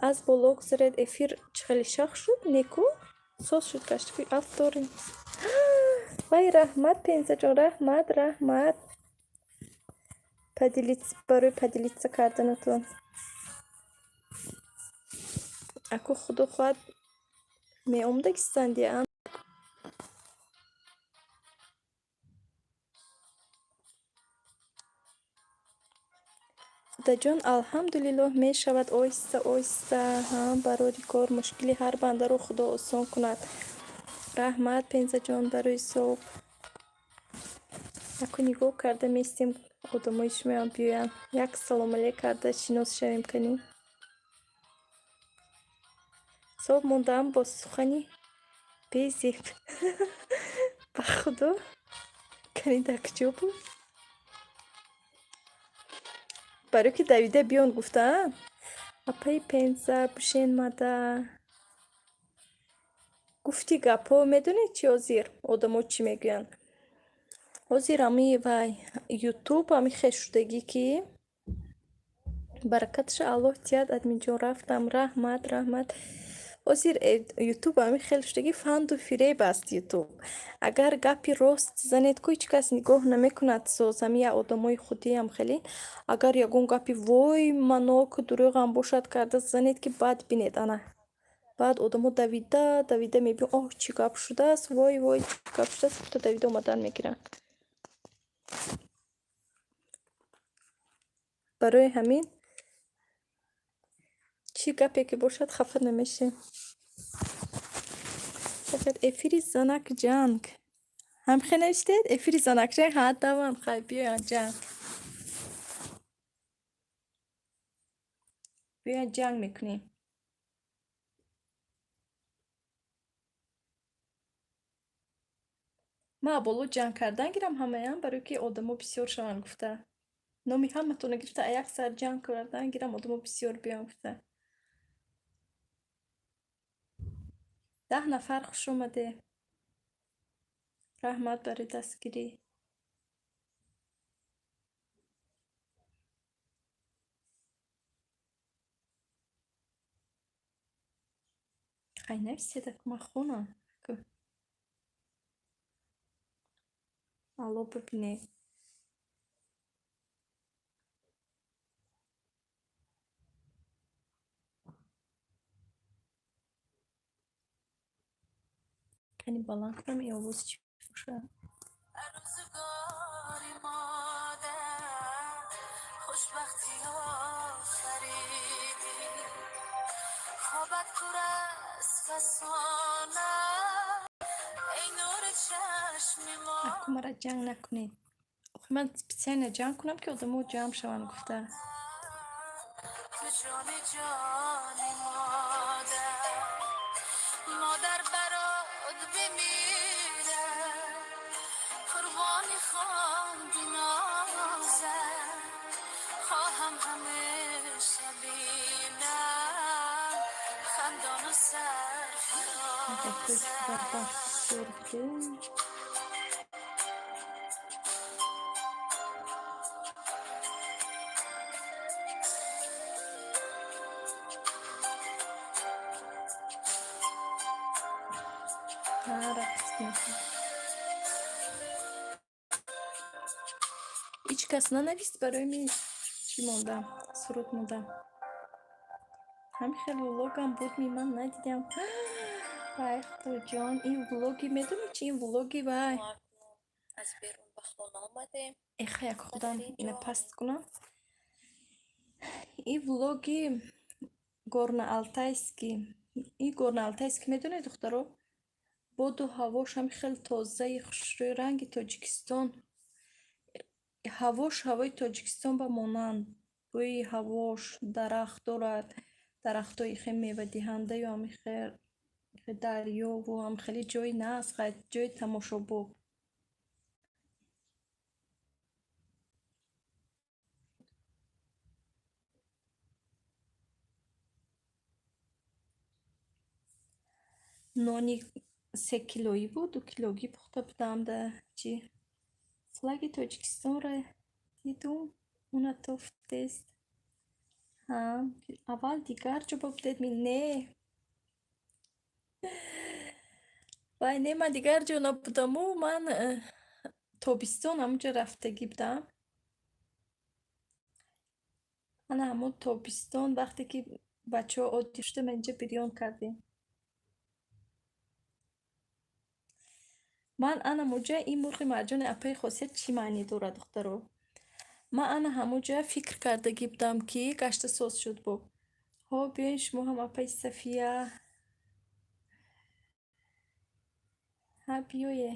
Аз боло гузаред, эфир чӣ хеле шах шуд, неку? Соз шуд, гаштаки автори. Вай, раҳмат, Пензаҷон, раҳмат, раҳмат. Поделиться, барои поделиться карданатон. Аку худо хоҳад меомадагистанди а? Худаҷон, алҳамдулиллоҳ, мешавад оҳиста оҳиста. Ҳа, барори кор, мушкили ҳар бандаро Худо осон кунад. Раҳмат, Пензаҷон, барои соб. Аку нигоҳ карда местем, одамои шумоям биёянд. Як салом алейк карда шинос шавем канӣ. Соб мондаам бо сухани безеб. Ба худо, кани дар куҷо буд? Барои ки давида биён гуфтаанд. Апаи Пенза, бушен мада. Гуфти гапҳо, медонед чӣ, ҳозир одамо чӣ мегӯянд? Ҳозир ҳами вай Ютуб ҳами хешшудагӣ, ки баракаташа Аллоҳ диҳад, админҷон, рафтам, раҳмат, раҳмат. Ҳозир Ютуб ҳами хел шудагӣ, фанду фиреб аст Ютуб. Агар гапи рост занед ку, ҳеҷ кас нигоҳ намекунад соз, ҳами як одамои худиам хеле. Агар ягон гапи вой маноку дурӯғам бошад карда занед, ки баъд бинед, ана. Баъд одамо давида, давида мебинанд, оҳ, чӣ гап шудааст, вой, вой, чӣ гап шудааст, гуфта давида омадан мегиранд. Барои ҳамин чӣ гапе ки бошад, хафа намешем. Фақат эфири занак ҷанг. Ҳамхе навиштед? Эфири занак ҷанг? Ҳа, давам, хай, биёянд ҷанг. Биёянд, ҷанг мекунем. Ман боло ҷанг кардан гирам ҳамаям, барои ки одамо бисёр шаванд гуфта. Номи ҳаматонро гирифта, як сар ҷанг кардан гирам, одамо бисёр биёянд гуфта. 10 нафар, хуш омадед. Раҳмат барои дастгирӣ. Хай, нависед, аку ман хонам. Алло, бибинед. Кани баланд кунам, ин овоз чӣ бошад? Рӯзгори модар хушбахтӣ офаридӣ, хобат пур аз фасона, эй нури чашми мо. Аку мара ҷанг накунед. Охи ман специально ҷанг кунам, ки одамо ҷамъ шаванд гуфта. Ту ҷони ҷони модар, модар барот бимирад, қурбони хонди нозат хоҳам ҳамеша. сарфароз аст. Ҳеҷ кас нанавист барои ми чӣ мондам, суруд мондам. Ҳамин хел влогам буд, ми ман надидам. Вай, Худоҷон, ин влоги медонӣ чи? Ин влоги вай. Аз берун ба хона омадем. Эха, як худам ина паст кунам. Ин влоги Горно-Алтайский. Ин Горно-Алтайский медонед, духтаро? Боду ҳавош ҳамин хел тозаи хушрӯи, ранги Тоҷикистон. Ҳавош ҳавои Тоҷикистон ба монанд. Бӯи ҳавош, дарахт дорад, дарахтҳои хел мевадиҳандаю ҳамин хел дарёву ҳам хеле ҷои нағз, ҷои тамошобоб. Нони 3 килоӣ буд, 2 килогӣ пухта будам да чӣ. Флаги Тоҷикистонро дидум, уна тофтест. Ҳа, аввал дигар ҷо будед ми? Не. Вай, не, ман дигар ҷо набудаму, ман тобистон ҳамонҷо рафтагӣ будам. Ана ҳамон тобистон вақте ки бачаҳо оддӣ шуда, ман инҷа бирён кардем. Ман ана муҷа ин мурғи марҷони апаи хосият чӣ маънӣ дорад, духтаро? Ман ана ҳамонҷа фикр кардагӣ будам, ки гашта соз шуд бо. Ҳо, биёен шумо ҳам, апаи Сафия. Ҳа, биёе.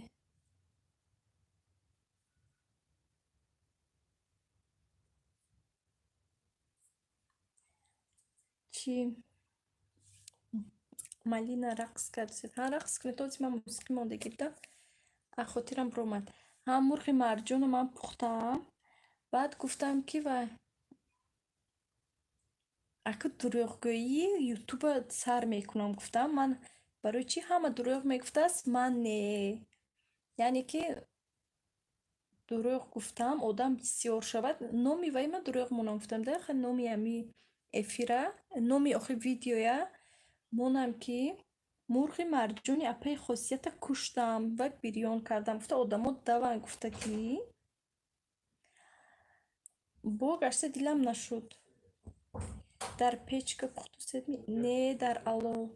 Чӣ? Малина рақс кард. Ҳа, рақс кунед. Ҳозир ман мусиқӣ мондагӣ будам. Аз хотирам баромад. Ҳам мурғи марҷонро ман пухтам. Баъд гуфтам, ки вай ака дурӯғгӯии ютуба сар мекунам, гуфтам. Ман барои чӣ ҳама дурӯғ мегуфтааст, ман не. Яъне ки дурӯғ гуфтам, одам бисёр шавад. Номи вай ман дурӯғ монам гуфтам да, хел номи ҳами эфира, номи охи видеоя монам, ки мурғи марҷони апаи хосията куштам ва бирён кардам. Гуфта одамо даванд, гуфта ки бо гашта дилам нашуд. Дар печка пухтусед? Не, дар алов.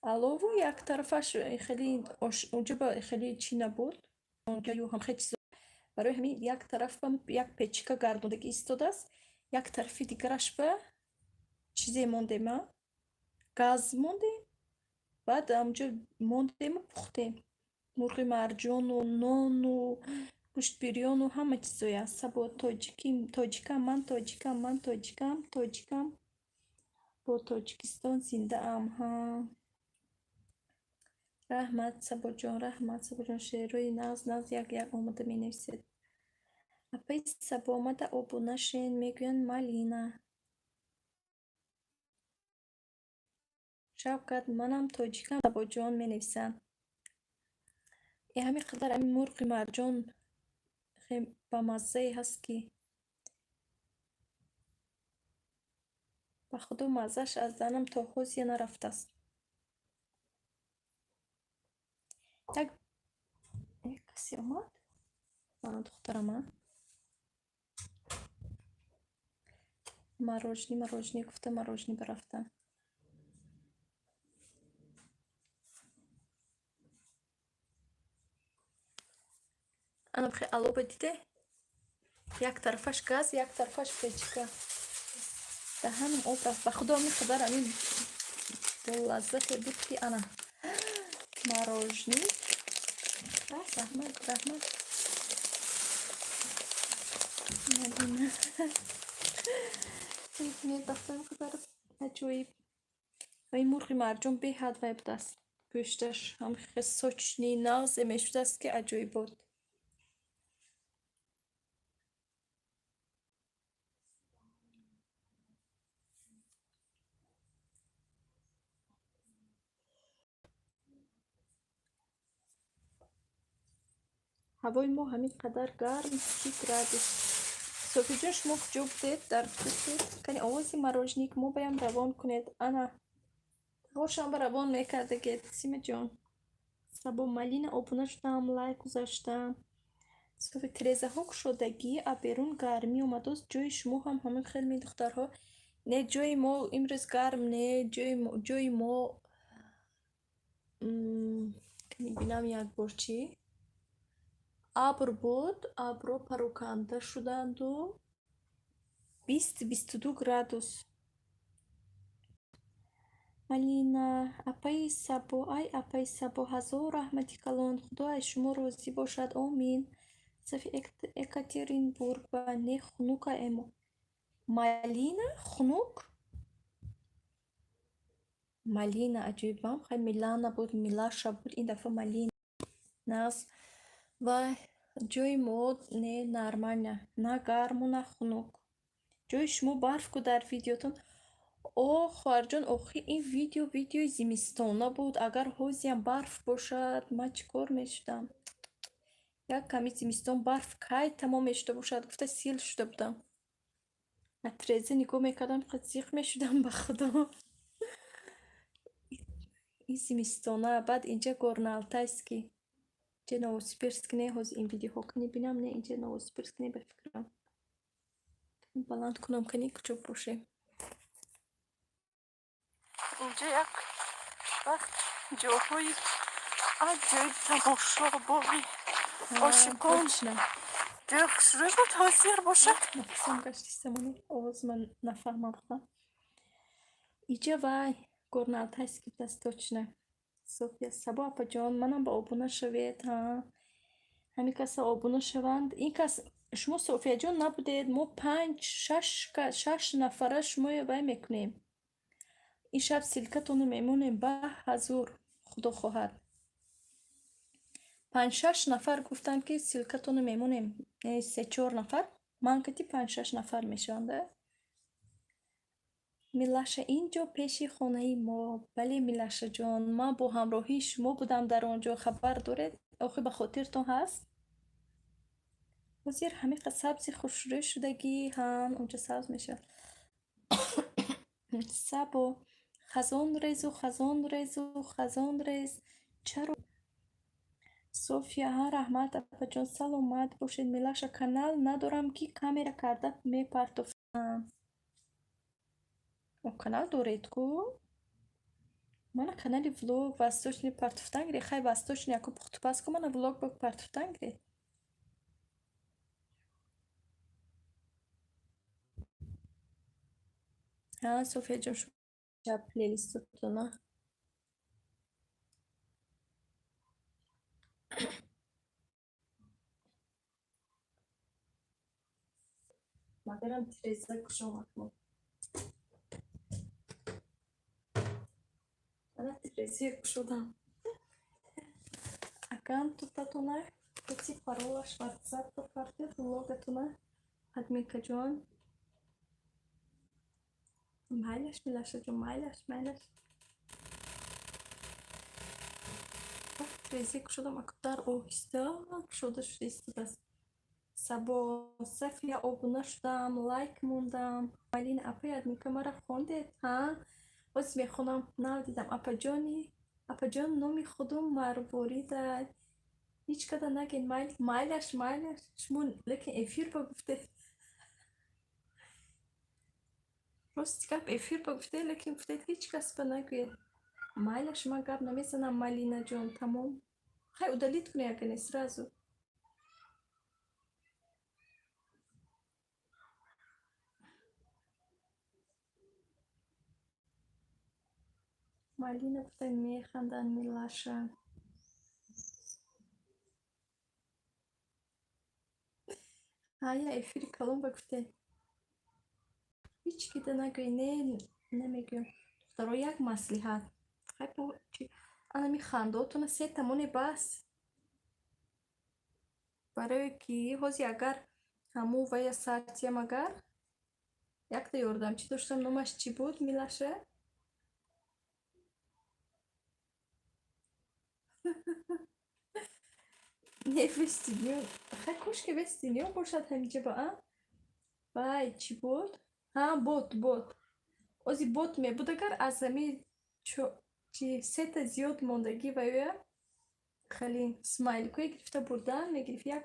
Алову як тарафаш хеле онҷо ба хеле чӣ набуд. Ҳам хеле чизо. Барои ҳамин як тараф як печка гардондагӣ истодааст, як тарафи дигараш ба чизе мондем, а? Газ мондем. Баъд ҳамонҷо мондему пухтем. Мурғи марҷону, нону, гӯштбирёну ҳама чизоя. Сабо тоҷиким, тоҷикам, ман тоҷикам, ман тоҷикам, тоҷикам. Бо Тоҷикистон зиндаам. Ҳа. Раҳмат, Сабоҷон, раҳмат, Сабоҷон, шеърҳои нағз нағз як як омода менависед. Апаи Сабо омада обуна шен, мегӯянд Малина. Шавкат, манам тоҷикам, Сабоҷон менависанд. Э, ҳамин қадар ҳамин мурғи марҷон ба маззае ҳаст, ки ба худо маззааш аз даҳанам то ҳозир нарафтааст. Як касе омад? Духтарам, а? Мороженое, мороженое гуфта, мороженое барафтам. Ана бихе алоба диде? Як тарафаш газ, як тарафаш печка. Даҳанам об рафт. Ба худо ҳамин қадар ҳамин бо лаззате буд, ки ана мороженое. Раҳмат, раҳмат. Мадина. Дастам қадар аҷоиб. Ин мурғи марҷон беҳад вай будааст. Гӯшташ ҳам хеле сочный, нағзе мешудааст, ки аҷоибот. Ҳавои мо ҳамин қадар гарм, 30 градус. Софиҷон, шумо куҷо будед? Дар куҷо? Кани овози мороженик мо баям равон кунед. Ана тағошам равон мекардагед, Симаҷон. Сабо Малина, обуна шудам, лайк гузаштам. Софи, тирезаҳо кушодагӣ, а берун гармӣ омадост. Ҷои шумо ҳам ҳамин хел ми, духтарҳо? Не, ҷои мо имрӯз гарм не, ҷои мо бинам як бор чӣ? Абр буд, абрҳо пароканда шуданду 20-22 градус. Малина, апаи Сабо, ай апаи Сабо, ҳазор раҳмати калон, Худо аз шумо розӣ бошад, омин. Софи, Екатеринбург ба не хунука эмо. Малина хунук? Малина аҷоибам, хай Милана буд, Милаша буд, ин дафъа Малина. Нағз. Вай, ҷои мо не, нормально, на гарму на хунук. Ҷои шумо барф ку дар видеотон. О, хоҳарҷон, охи ин видео видеои зимистона буд. Агар ҳозиам барф бошад, ман чӣ кор мешудам? Як ками зимистон барф кай тамом мешуда бошад, гуфта сил шуда будам. Аз тиреза нигоҳ мекардам, зиқ мешудам, ба Худо. Ин зимистона, баъд инҷа Горно-Алтайский. Инҷа Новосибирск не, ҳозир ин видеоҳо кани бинам, не, инҷа Новосибирск не, ба фикрам. Баланд кунам, кани куҷо бошем. Инҷа як вақт ҷоҳои аҷоиб, тамошо, боғи ошиқон. Точно. Ҷои хушрӯй буд, ҳозир бошад. Нафасам гаштисамони овози ман нафаҳмам худам. Иҷа вай Горно-Алтайский будааст, точно. София, Сабо апаҷон, манам ба обуна шавед, ҳа. Ҳамин каса обуна шаванд. Ин кас шумо, Софияҷон, набудед, мо панҷ, шаш нафара шумоя вай мекунем. Ин шаб ссылка тонро мемонем ба ҳазур, Худо хоҳад. Панҷ-шаш нафар гуфтанд, ки ссылка тонро мемонем. Се-чор нафар. Ман кати панҷ-шаш нафар мешаванд. Милаша, ин ҷо пеши хонаи мо. Бале, Милашаҷон, ман бо ҳамроҳии шумо будам дар он ҷо. Хабар доред? Охир ба хотиртон ҳаст? Ҳозир ҳамин қадр сабзи хушрӯй шудагӣ, ҳам онҷо сабз мешавад. Сабо, хазон резу, хазон резу, хазон рез. Чаро? София, ҳа, раҳмат, апаҷон, саломат бошед. Милаша, канал надорам, ки камера карда мепартофтам. Канал доред ку? Мана канали влог восточный партофтан гиред. Хай, восточный яку пухтупаз ку, мана влог партофтан гиред. Ҳа, Софияҷон, шаб плейлистотона. Магарам тиреза кушомад мо. Ана тиреза кушодам. Аккаунтатона кати паролаш ватсап партед влогатона, админкаҷон. Майлаш, Милашаҷон, майлаш, майлаш. Тиреза кушодам, аку дар оҳиста кушода шуда истодааст. Сабо, Сафия, обуна шудам, лайк мондам. Малина, апаи админка, мара хондед? Ҳа? Ҳозир мехонам, нав дидам. Апаҷони, апаҷон, номи худум Марворида. Ҳеҷ када нагед, майлаш, майлаш. Шумо лекин эфир ба гуфтед. Рости гап, эфир ба гуфтед, лекин гуфтед ҳеҷ кас ба нагӯед. Майлаш, ман гап намезанам, Малинаҷон, тамом. Хай, удалить кунед, агар не сразу. Малина гуфта механданд, Милаша. Ҳая, эфири калон ба гуфтед. Ҳеҷ кида нагӯед, не, намегӯям. Духтаро, як маслиҳат. Хай, бо чи анами хандаотона се тамоне бас. Барое ки ҳозир агар ҳаму вая сартиям, агар якта ёрдамчӣ доштам, номаш чӣ буд, Милаша? Не, Вестинион. Хай, кошки Вестинион бошад ҳаминҷа ба а? Вай, чӣ буд? Ҳа, бот, бот. Ози бот мебуд, агар аз ҳами чи сета зиёд мондагӣ ва ё хеле смайликое гирифта бурдан мегирифт, як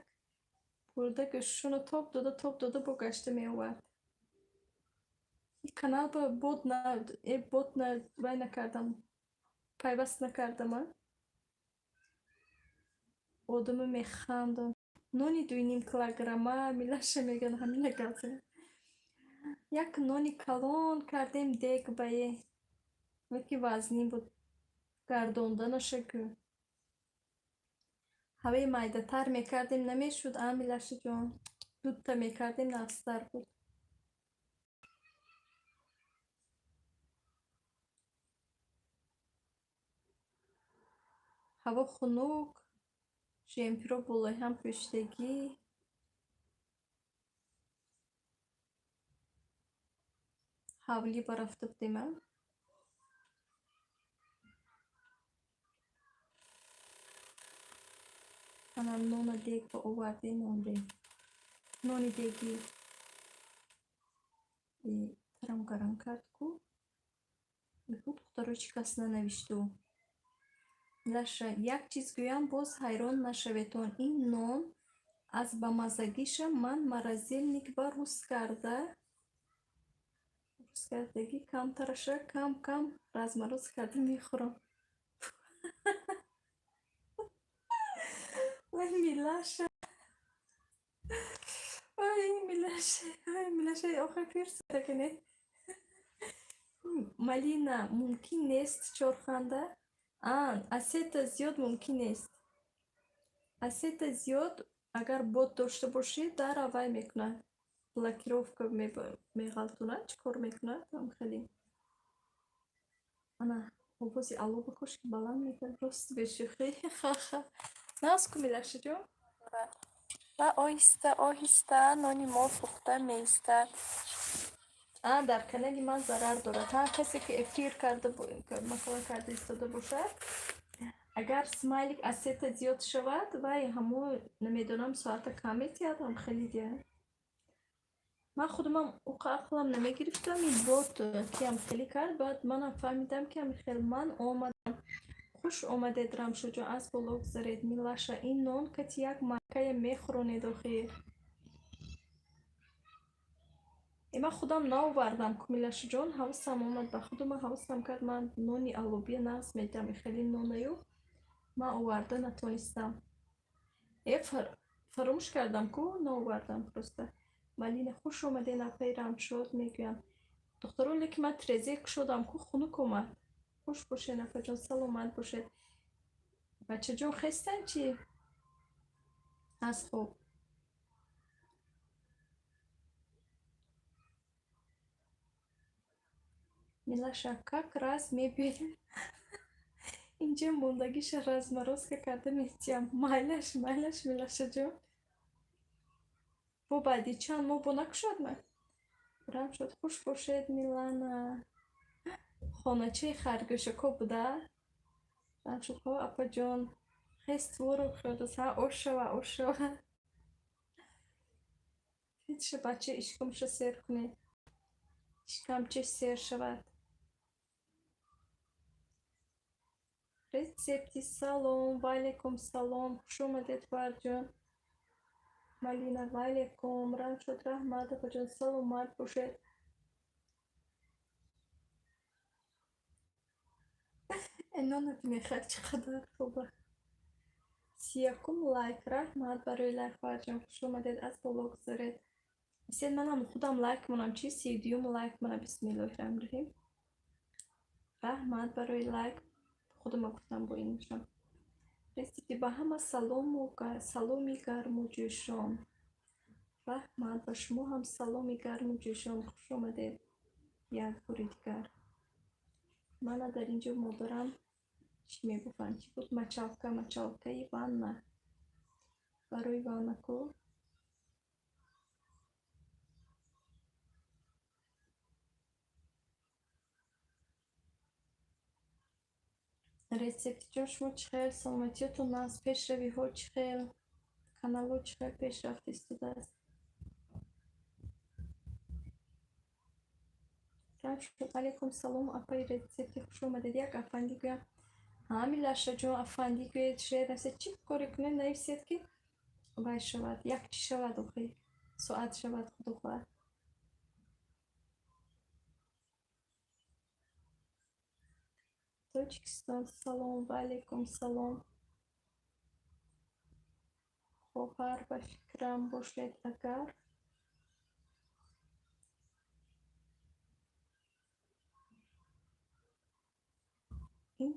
бурда гӯшашонро тоб дода, тоб дода, бо гашта меовард. Ин канал ба бот на бот на вай накардам, пайваст накардам, а? Одама механдон. Нони 2,5 килограмма милаша мегӯянд, ҳамина гап. Як нони калон кардем дег бае. Ки вазнин буд. Гардонданаша гӯ. Ҳаваи майдатар мекардем, намешуд, а, Милашаҷон? Дута мекардем, нағзтар буд. Ҳаво хунук, жемпиро болои ҳам пӯшидагӣ. Ҳавлӣ барафта будем, а? Ана нона дег ба овардем, мондем. Нони деги тарам гарам кард ку. Хуб, духтаро, чӣ кас нанавишту. Лаша, як чиз гӯям, боз ҳайрон нашаветон. Ин нон аз бамазагиша ман морозильник ба рӯз карда рӯз кардагӣ камтараша кам кам размороз карда мехӯрам. Ой, Милаша. Ой, Милаша, ой, Милаша, охир пир шуда. Малина, мумкин нест чорханда? А, аз сета зиёд мумкин нест. Аз сета зиёд агар бот дошта бошӣ, дар аввай мекунад. Блокировка меғалтонад, чӣ кор мекунад? Хеле. Ана, овози алло кошки баланд мекард, рост бешӯхӣ. Ха-ха. Нағз ку, Милашаҷон? Ва оҳиста оҳиста нони мо пухта меистад. А, дар канали ман зарар дорад. Ҳар касе ки эфир карда, масалан, карда истода бошад, агар смайлик аз сета зиёд шавад, вай ҳамо намедонам соата кам метиҳад, ҳам хеле диҳад. Ман худумам уқа ақлам намегирифтам, ин бот киам хеле кард, баъд манам фаҳмидам, ки ҳами хел ман омадам. Хуш омадед, Рамшоҷон, аз боло гузаред. Милаша, ин нон кати як маккая мехӯронед охир. Ман худам наовардам ку, Милашаҷон, ҳавасам омад ба худума, ҳавасам кард, ман нони аллобия нағз медиҳам, хеле нонаю ман оварда натонистам. Фаромӯш кардам ку, наовардам просто. Малина, хуш омадед, апаи Рамшод мегӯям. Духтаро, лекин ман трезе кушодам ку, хунук омад. Хуш бошед, апаҷон, саломат бошед. Бачаҷон хестанд чӣ? Аз хоб. Милаша, как раз мебиёем. Инҷа мондагиша разморозка карда метиҳам. Майлаш, майлаш, Милашаҷон. Бо баъди чанд моҳ бо накушод ма? Рамшод, хуш бошед, Милана. Хоначаи харгӯшако буда? Рамшод, ҳо, апаҷон. Хес творог хӯрдааст. Ҳа, ош шава, ош шава. Ҳечша бача ишкамша сер кунед. Ишкамчаш сер шавад. Рецепти, салом, ваалайкум салом. Хуш омадед, Фарҷон. Малина, ваалайкум. Рамшод, раҳмат, апаҷон, саломат бошед. Нона бинехад, чӣ қадар хуба. 31-ум лайк, раҳмат барои лайк, Фарҷон, хуш омадед, аз боло гузаред. Сен манам худам лайк монам, чи 32-юм лайк мона, бисмиллоҳи раҳмони раҳим. Раҳмат барои лайк. Худама гуфтам бо ин нишон. Рецепти, ба ҳама салому саломи гарму ҷӯшон. Раҳмат, ба шумо ҳам саломи гарму ҷӯшон. Хуш омадед як бори дигар. Мана дар ин ҷо модарам чӣ мегуфтанд? Чӣ буд? Мочалка, мочалкаи ванна. Барои ванна ку? Рецептиҷон, шумо чӣ хел? Саломатиётон нағз, пешравиҳо чӣ хел? Каналҳо чӣ хел пешрафт истодааст. Шуд. Алейкум салом, апаи рецепти, хуш омадед. Як афандӣ гӯям. Ҳа, Милашаҷон, афандӣ гӯед, шеър нависед, чӣ коре кунед, нависед, ки вай шавад, як чӣ шавад, охи соат шавад, худо хоҳад. Тоҷикистон, салом, ва алейкум салом. Хоҳар, ба фикрам бошед, агар ин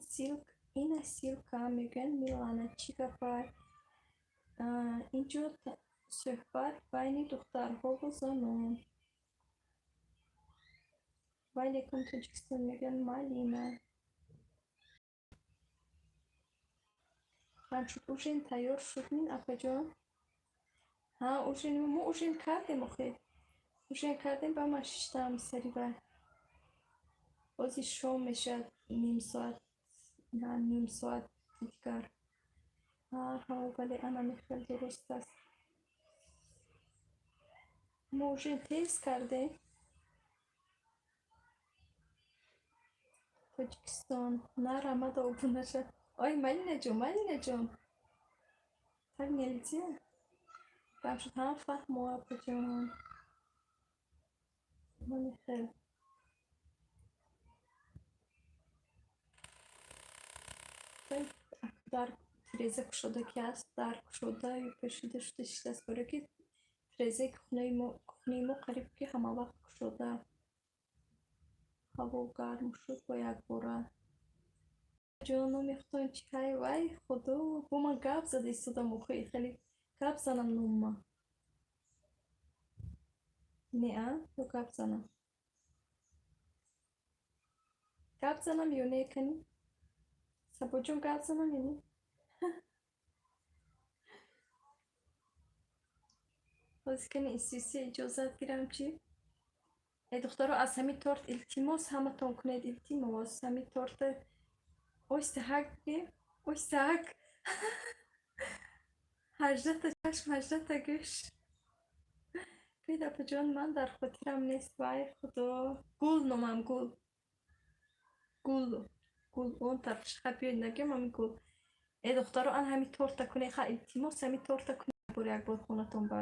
ина ссылка мегӯянд. Милана, чӣ гапай? Инҷо суҳбат байни духтарҳову занон. Ва алейкум, Тоҷикистон, мегӯянд Малина. Шуд, ужин тайёр шуд мин, апаҷон? Ҳа, ужин, мо ужин кардем, охи. Ужин кардем, ба ман шиштам сари вай. Бози шом мешавад, ним соат, ним соат дигар. Ҳа, бале, ана михел дуруст аст. Мо ужин тез кардем. Тоҷикистон, нарамада обуна шав. Ой, Малинаҷон, Малинаҷон. Так нельзя. Там шуд, ҳам фаҳмо, апаҷон. Михел. Дар тиреза кушода ки аст, дар кушодаю пӯшида шуда шидааст, барое ки тирезаи кухняи мо қариб ки ҳамавақт кушода. Ҳаво гарм шуд бо якбора. Ҷон, номи худтон чӣ ҳай? Вай, худо, бо ман гап зада истодам, охи, хеле гап занам номма. Не, а? Ё гап занам? Гап занам ё не, кани? Сабоҷон, гап занам ё не? Ҳозир кани исиси иҷозат гирам чӣ? Э, духтаро, аз ҳамин торт илтимос ҳаматон кунед, илтимос. Ҳамин торта оҳиста-ҳак бигем, оҳиста-ҳак. 18-та чашм, 18-та гӯш. Гӯед, апаҷон, ман дар хотирам нест, вай худо. Гул номам, Гул. Гул. Гул, он тараф ха биёед нагӯям ҳамин гул. Э, духтаро, ан ҳамин торта кунед, ха, илтимос, ҳамин торта кунед бор як бор хонатон ба.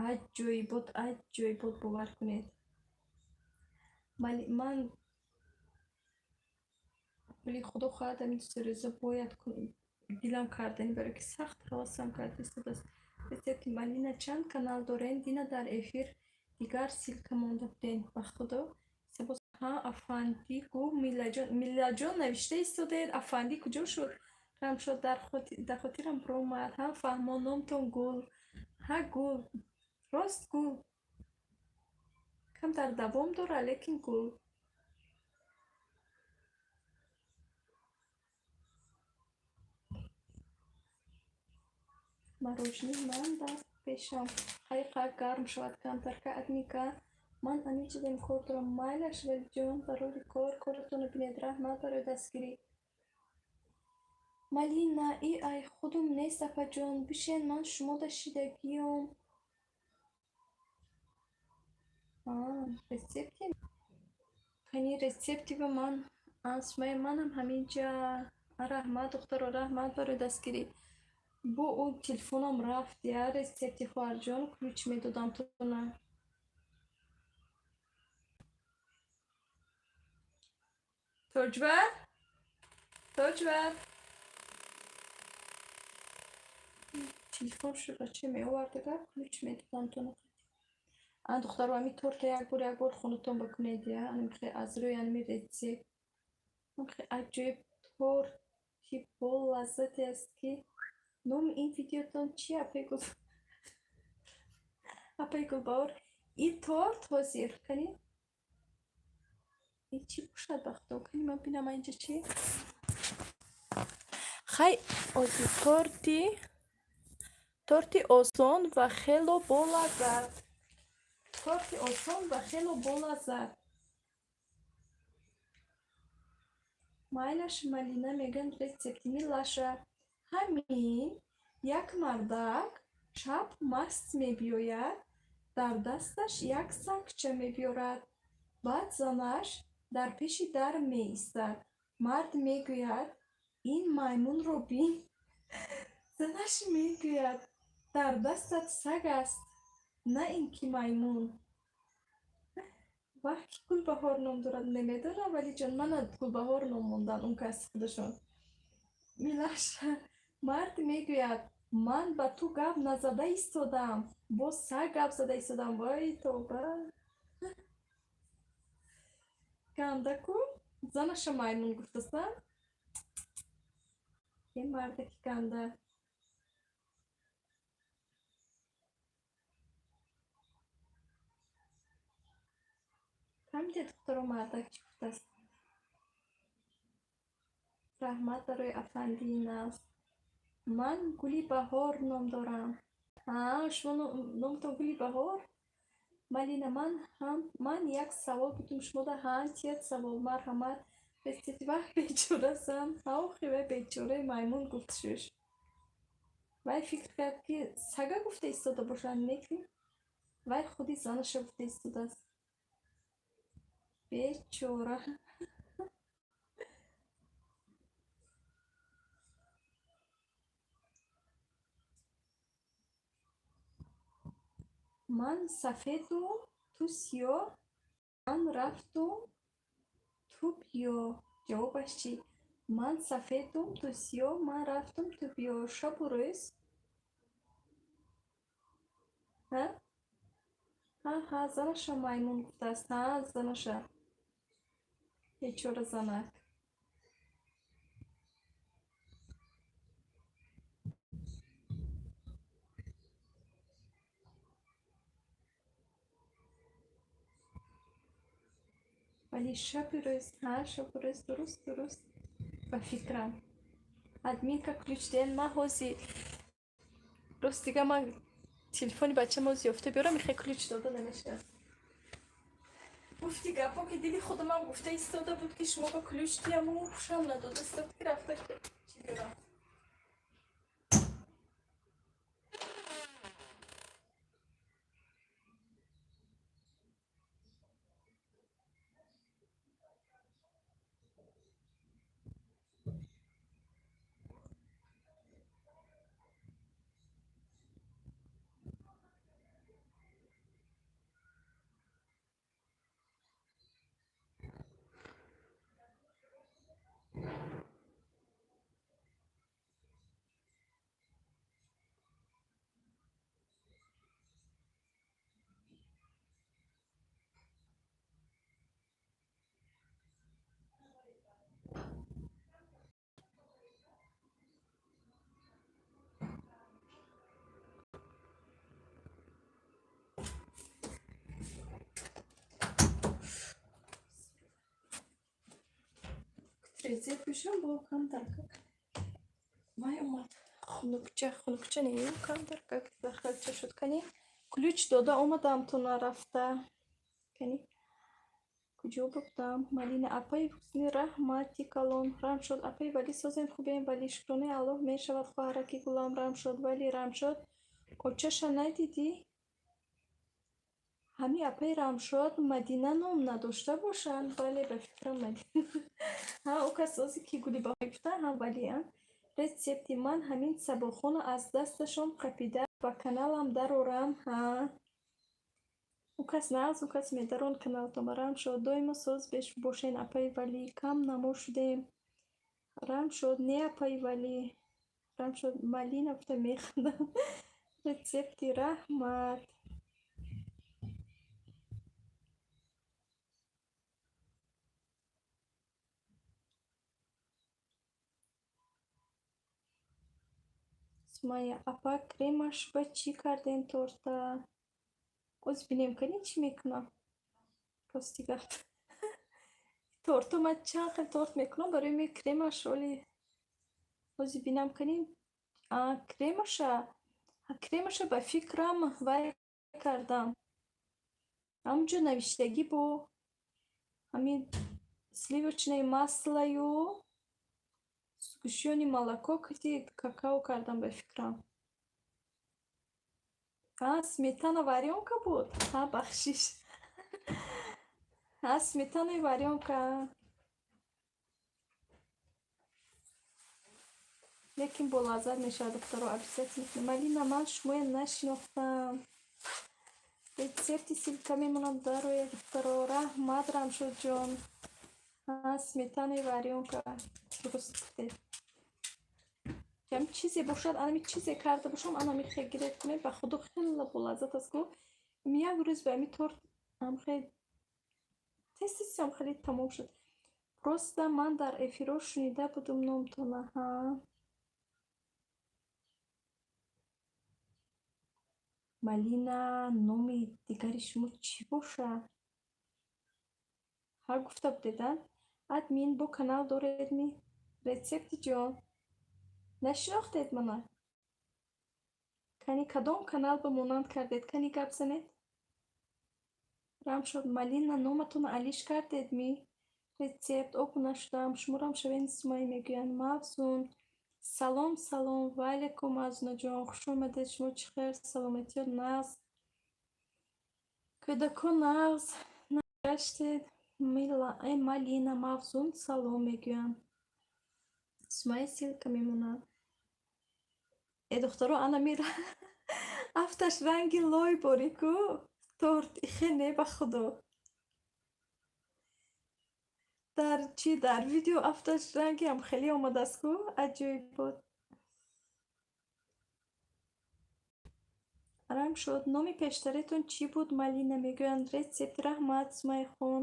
Аҷоибот, аҷоибот, бовар кунед. Ман вале худо хоҳад, ҳамин 2-се рӯза бояд дилам кардани, барое ки сахт ҳавасам карда истодааст. Рецепти Малина, чанд канал дорем? Дина дар эфир дигар ссылка монда будем. Ба худо. Ҳа, афандӣ гу, Миллаҷон, Миллаҷон навишта истодед, афандӣ куҷо шуд? Рамшод, дар хотирам биромад. Ҳа, фаҳмо, номтон Гул. Ҳа, Гул. Рост, Гул. Камтар давом дорад, лекин Гул. Мороженое ман дар пешам. Ҳайқа гарм шавад камтарка адмика. Ман аничидем кор дорам. Майлаш, Валиҷон, барори кор, коратонро бинед. Раҳмат барои дастгирӣ. Малина, и ай худум нест, апаҷон. Бишен, ман шумода шидагиём. Рецепти? Кани рецепти ба ман асмаи манам ҳаминҷа. Раҳмат, духтаро, раҳмат барои дастгирӣ. Бо ӯ телефонам рафт, я рецепти, хоҳарҷон, ключ медодам тона. Тоҷвар? Тоҷвар? Телефон шуда чӣ меовардага, ключ медодам тона. А, духтаро, ҳамин торта як бор, як бор хонатон бикунед, я анамихе аз рӯи анами рецепт. Аҷоиб торти бо лаззате аст, ки номи ин видеотон чи, апай Гул? Апай Гулбаҳор, ин торт ҳозир кани ин чӣ бошад, ба худо, кани ман бинам инҷа чӣ. Хай, ҳозир торти осон ва хело болаззат. Торти осон ва хело болаззат. Майлаш, Малина мегӯянд, рецепти Милаша. Ҳамин як мардак шаб маст мебиёяд, дар дасташ як сагча мебиёрад. Баъд занаш дар пеши дар меистад. Мард мегӯяд: «Ин маймунро бин». Занаш мегӯяд: «Дар дастат саг аст, на ин ки маймун». Ваҳ, ки Гулбаҳор ном дорад, намедонам, Валиҷон, мана Гулбаҳор ном мондан он кас худашон. Милаша, мард мегӯяд: «Ман ба ту гап назада истодаам, бо саг гап зада истодам». Вой, тоба! Гандаку занаша маймун гуфтаста. Е, мардаки ганда. Фаҳмидед, духтаро, мардак чӣ гуфтааст? Раҳмат барои афандии нағз. Ман Гули Баҳор ном дорам. А, шумо номтон Гули Баҳор? Малина, ман ҳам ман як савол будум шумода. Ҳа, чият савол? Марҳамат. Рецепти. Ваҳ, бечора зан. Ҳаохи, вай бечораи маймун гуфт шуш. Вай фикр кард, ки сага гуфта истода бошад, лекин вай худи занаша гуфта истодааст. Бечора. Ман сафеду, ту сиёҳ, ман рафтум, ту биё. Ҷавобаш чӣ? Ман сафедум, ту сиёҳ, ман рафтум, ту биё. Шабу рӯз? Ҳа? Ҳа, ҳа, занаша маймун гуфтааст. Ҳа, занаша. Бечора занак. Вале шаби рӯз, ҳа, шабу рӯз, дуруст, дуруст. Ба фикрам. Админка ключ диҳен, ман ҳози рост дига ман телефони бачам ҳози ёфта биёрам, мехе ключ дода намешавад. Гуфти гапо, ки дили худамам гуфта истода буд, ки шумо ба ключ диҳаму ҳушам надода истод, ки рафта чӣ биёрам. Трезе пӯшам, бо камтар как вай омад, хунукча, хунукча не, камтар как захалча шуд. Кани, ключ дода омадам, то нарафта. Кани, куҷо будам? Малина апаи ҳусни, раҳмати калон. Рамшод апаи Валӣ, созем, хубем, вале шукронаи Аллоҳ мешавад, хоҳараки гулам. Рамшод, вали Рамшод очаша надидӣ? Ҳами апаи Рамшод Мадина ном надошта бошанд? Бале, ба фикрам, Мадина. Ҳа, ӯ кас озе ки Гулибаҳор гуфта, ҳа, вале а. Рецепти ман ҳамин сабохона аз дасташон қапида ба каналам дарорам. Ҳа. Ӯ кас нағз, ӯ кас медарон каналтон. Рамшод, доимо соз бошен, апаи Валӣ. Кам намо шудем. Рамшод, не, апаи Валӣ. Рамшод, Малина гуфта механдам. Рецепти, раҳмат. Сумайя апа, кремаш ба чӣ кардем торта? Оз бинем, кани, чӣ мекунам. Рости гап. Торту ман чанд хел торт мекунам, барои ми кремаш оли ози бинам, кани, а кремаша ба фикрам вай кардам. Ҳамунҷо навиштагӣ бо ҳамин сливочное масло ю. Сгущённый молоко кати какао кардам, ба фикрам. А, сметана варёнка буд? Ҳа, бахшиш. Ҳа, сметанаи варёнка. Лекин болаззат мешавад, духтаро, обязательно. Малина, ман шумоя нашинохтам. Рецепти ссылка мемонам дароя, духтаро. Раҳмат, Рамшодҷон. Ҳа, сметанаи варёнка. Дуруст гуфтед. Ям чизе бошад, анами чизе карда бошам, анами хе гиред кунед, ба худо хеле болаззат аст ку. Як рӯз ба ами торт амхе тез тез хеле тамом шуд. Просто ман дар эфирҳо шунида будум номтона. Ҳа. Малина, номи дигари шумо чӣ бошад? Ҳа, гуфта будед, а? Админ, бо канал доред ми? Рецепти ҷон. Нашинохтед мана? Кани, кадом канал ба монанд кардед? Кани, гап занед? Рамшод, Малина, номатонро алиш кардед ми? Рецепт, обуна шудам. Шуморам шавед, Сумай мегӯянд. Мавзун. Салом, салом. Ва алайкум, Мавзунаҷон. Хуш омадед. Шумо чӣ хел? Саломатиёт нағз? Кӯдако нағз? Гаштед? Э, Малина, Мавзун салом мегӯянд. Сумая ссылка мемонад. Э, духтаро, ана мира афташ ранги лой борӣ ку торт ихе не, ба худо. Дар чӣ, дар видео афташ ранги ҳам хеле омадааст ку, аҷоиб буд. Ранг шуд. Номи пештаретон чӣ буд, Малина мегӯянд. Рецепт, раҳмат, Сумайхон.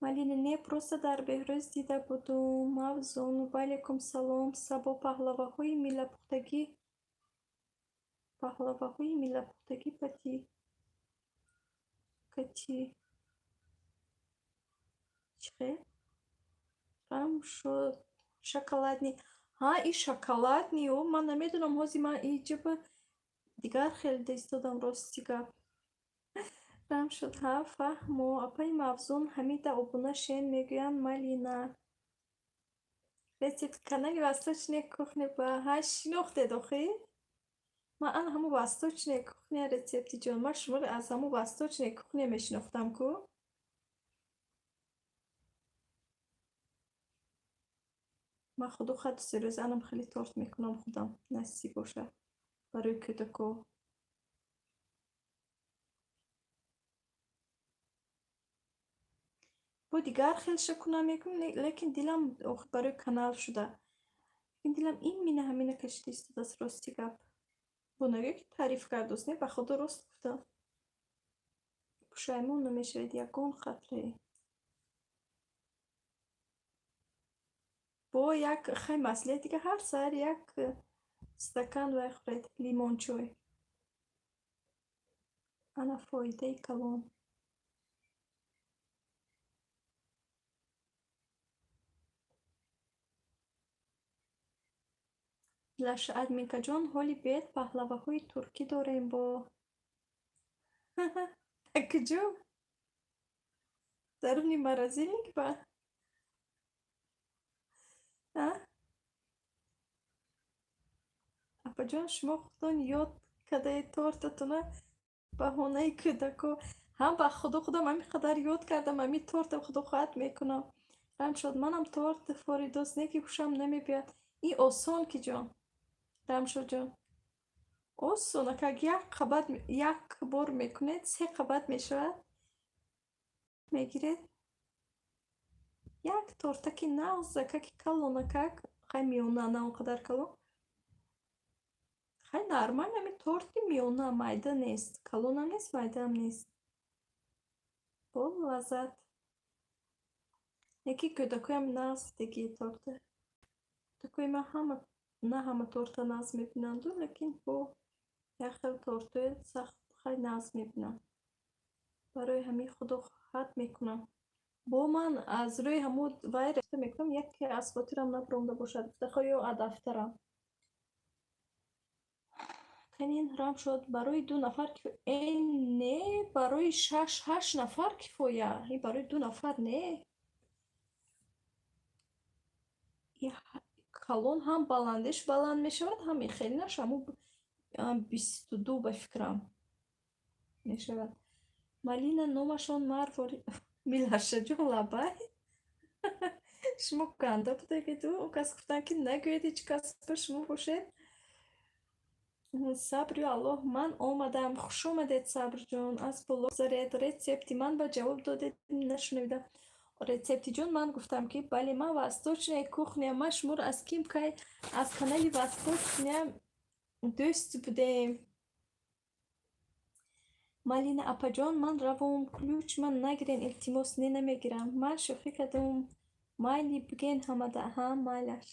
Малина, не, просто дар Беҳрӯз дида будум. Мавзун, ва алайкум салом. Сабо, паҳлаваҳои милапухтагӣ пати кати чӣ хел? Ранг шуд. Шоколадный. Ҳа, и шоколадный о, ман намедонам, ҳозир ман иҷоба дигар хел дистодам, рости гап. Ранг шуд. Ҳа, фаҳмо. Апаи Мавзун, ҳамида обуна шен мегӯянд, Малина. Рецепт канали Восточная кухня ба ҳа шинохтед охӣ? Ман ана ҳамун Восточная кухня, рецепти ҷон. Ман шуморо аз ҳамун Восточная кухня мешинохтам ку. Ман худо хоҳад 2-3 рӯз анам хеле торт мекунам худам, насиб бошад, барои кӯдако. Бо дигар хелша кунам мекунам, лекин дилам барои канал шуда. Лекин дилам именно ҳамина кашида истодааст, рости гап. Бо нагӯя ки таъриф кардост, не, ба худо рост гуфтам. Пушаймон намешавед ягон қатрае. Бо як хай маслиҳат дига: ҳар саҳар як стакан вай хӯред, лимончой. Ана фоидаи калон. Лаша админкаҷон, ҳоли бед паҳлаваҳои туркӣ дорем бо. Дар куҷо? Даруни морозильник ба? А? Апаҷон, шумо худтон ёд кардаед тортатона баҳонаи кӯдако. Ҳам ба худо худам ҳамин қадар ёд кардам, ҳамин торта худо хоҳад мекунам. Рамшод, манам торт форидост, не ки ҳушам намебиёяд. Ин осон ки ҷон. Рамшодҷон. Осон, акак як қабат як бор мекунед, се қабат мешавад. Мегиред. Як тортаки нағз, акаки калонакак, хай миёна, на он қадар калон. Хай нормально, ҳамин торти миёна, майда нест, калонам нест, майдаам нест. Бо лаззат. Яки кӯдакоям нағз дидагии торта. Кӯдакои ман ҳама на ҳама торта нағз мебинанду, лекин бо як хел тортҳои сахт хай нағз мебинанд. Барои ҳамин худо хоҳад мекунам. Бо ман аз рӯи ҳамун вай мекунам, яке аз хотирам набаромада бошад. Гуфта ё дафтарам. Канин Рамшод, барои ду нафар э не, барои шаш ҳашт нафар кифоя. Ин барои ду нафар не. Калон ҳам баландиш баланд мешавад, ҳам хелинаш ҳаму 22 ба фикрам мешавад. Малина номашон Марвори. Милашаҷон, лабай, шумо ганда будагиду он кас гуфтанд, ки нагӯед ҳеҷ кас ба шумо бошед. Сабрю Аллоҳ, ман омадам. Хуш омадед, Сабрҷон. Аз боло гузаред. Рецепти ман ба ҷавоб додед, нашунавидам. Рецептиҷон, ман гуфтам, ки бале, ман Восточная кухня. Ман шуморо аз ким кай аз канали Восточная дӯст будем. Малина апаҷон, ман равом, ключ ман нагирен, илтимос. Не, намегирам, ман шӯхӣ кардам. Майли, биген ҳамада. Ҳа, майлаш.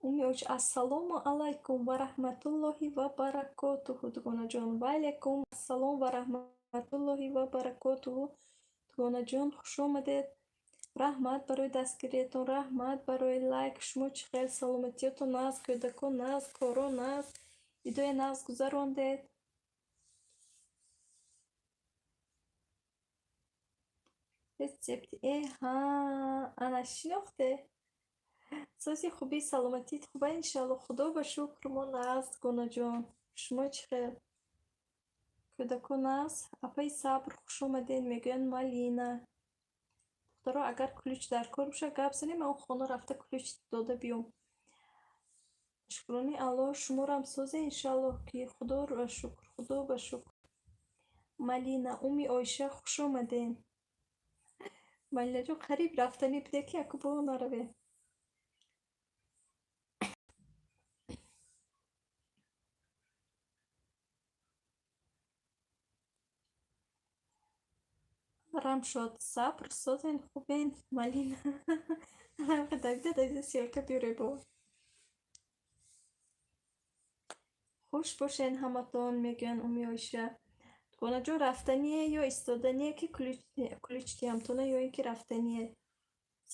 Уми оч, ассалому алайкум ва раҳматуллоҳи ва баракотуҳу, дугонаҷон. Ва алайкум ассалом ва раҳматуллоҳи ва баракотуҳу, дугонаҷон, хуш омадед. Раҳмат барои дастгириятон, раҳмат барои лайк. Шумо чӣ хел, саломатиётон нағз, кӯдакон нағз, коро нағз, идоя нағз гузарондед? Рецепти э ҳа, ана шинохте. Сози хубӣ, саломатит хуба, иншалло. Худо ба шукр, мо нағз, дугонаҷон. Шумо чӣ хел? Кӯдако нағз? Апаи Сабр, хуш омадед, мегӯянд Малина. Духтаро, агар ключ дар кор бошад, гап занем, ман он хона рафта ключ дода биём. Шукрони Аллоҳ, шуморам созе, иншаллоҳ, ки худоро шукр, худо ба шукр. Малина, Уми Оиша, хуш омадед. Малинаҷон, қариб рафтанӣ буде, ки яку бо наравем. Рамшод, Сабр, созен, хубен, Малина. Давида, давида, ссылка биёре бо. Хуш бошен ҳаматон, мегӯянд Уми Оиша. Дугонаҷон, рафтание ё истодание, ки ключ диҳамтона, ё ин ки рафтание?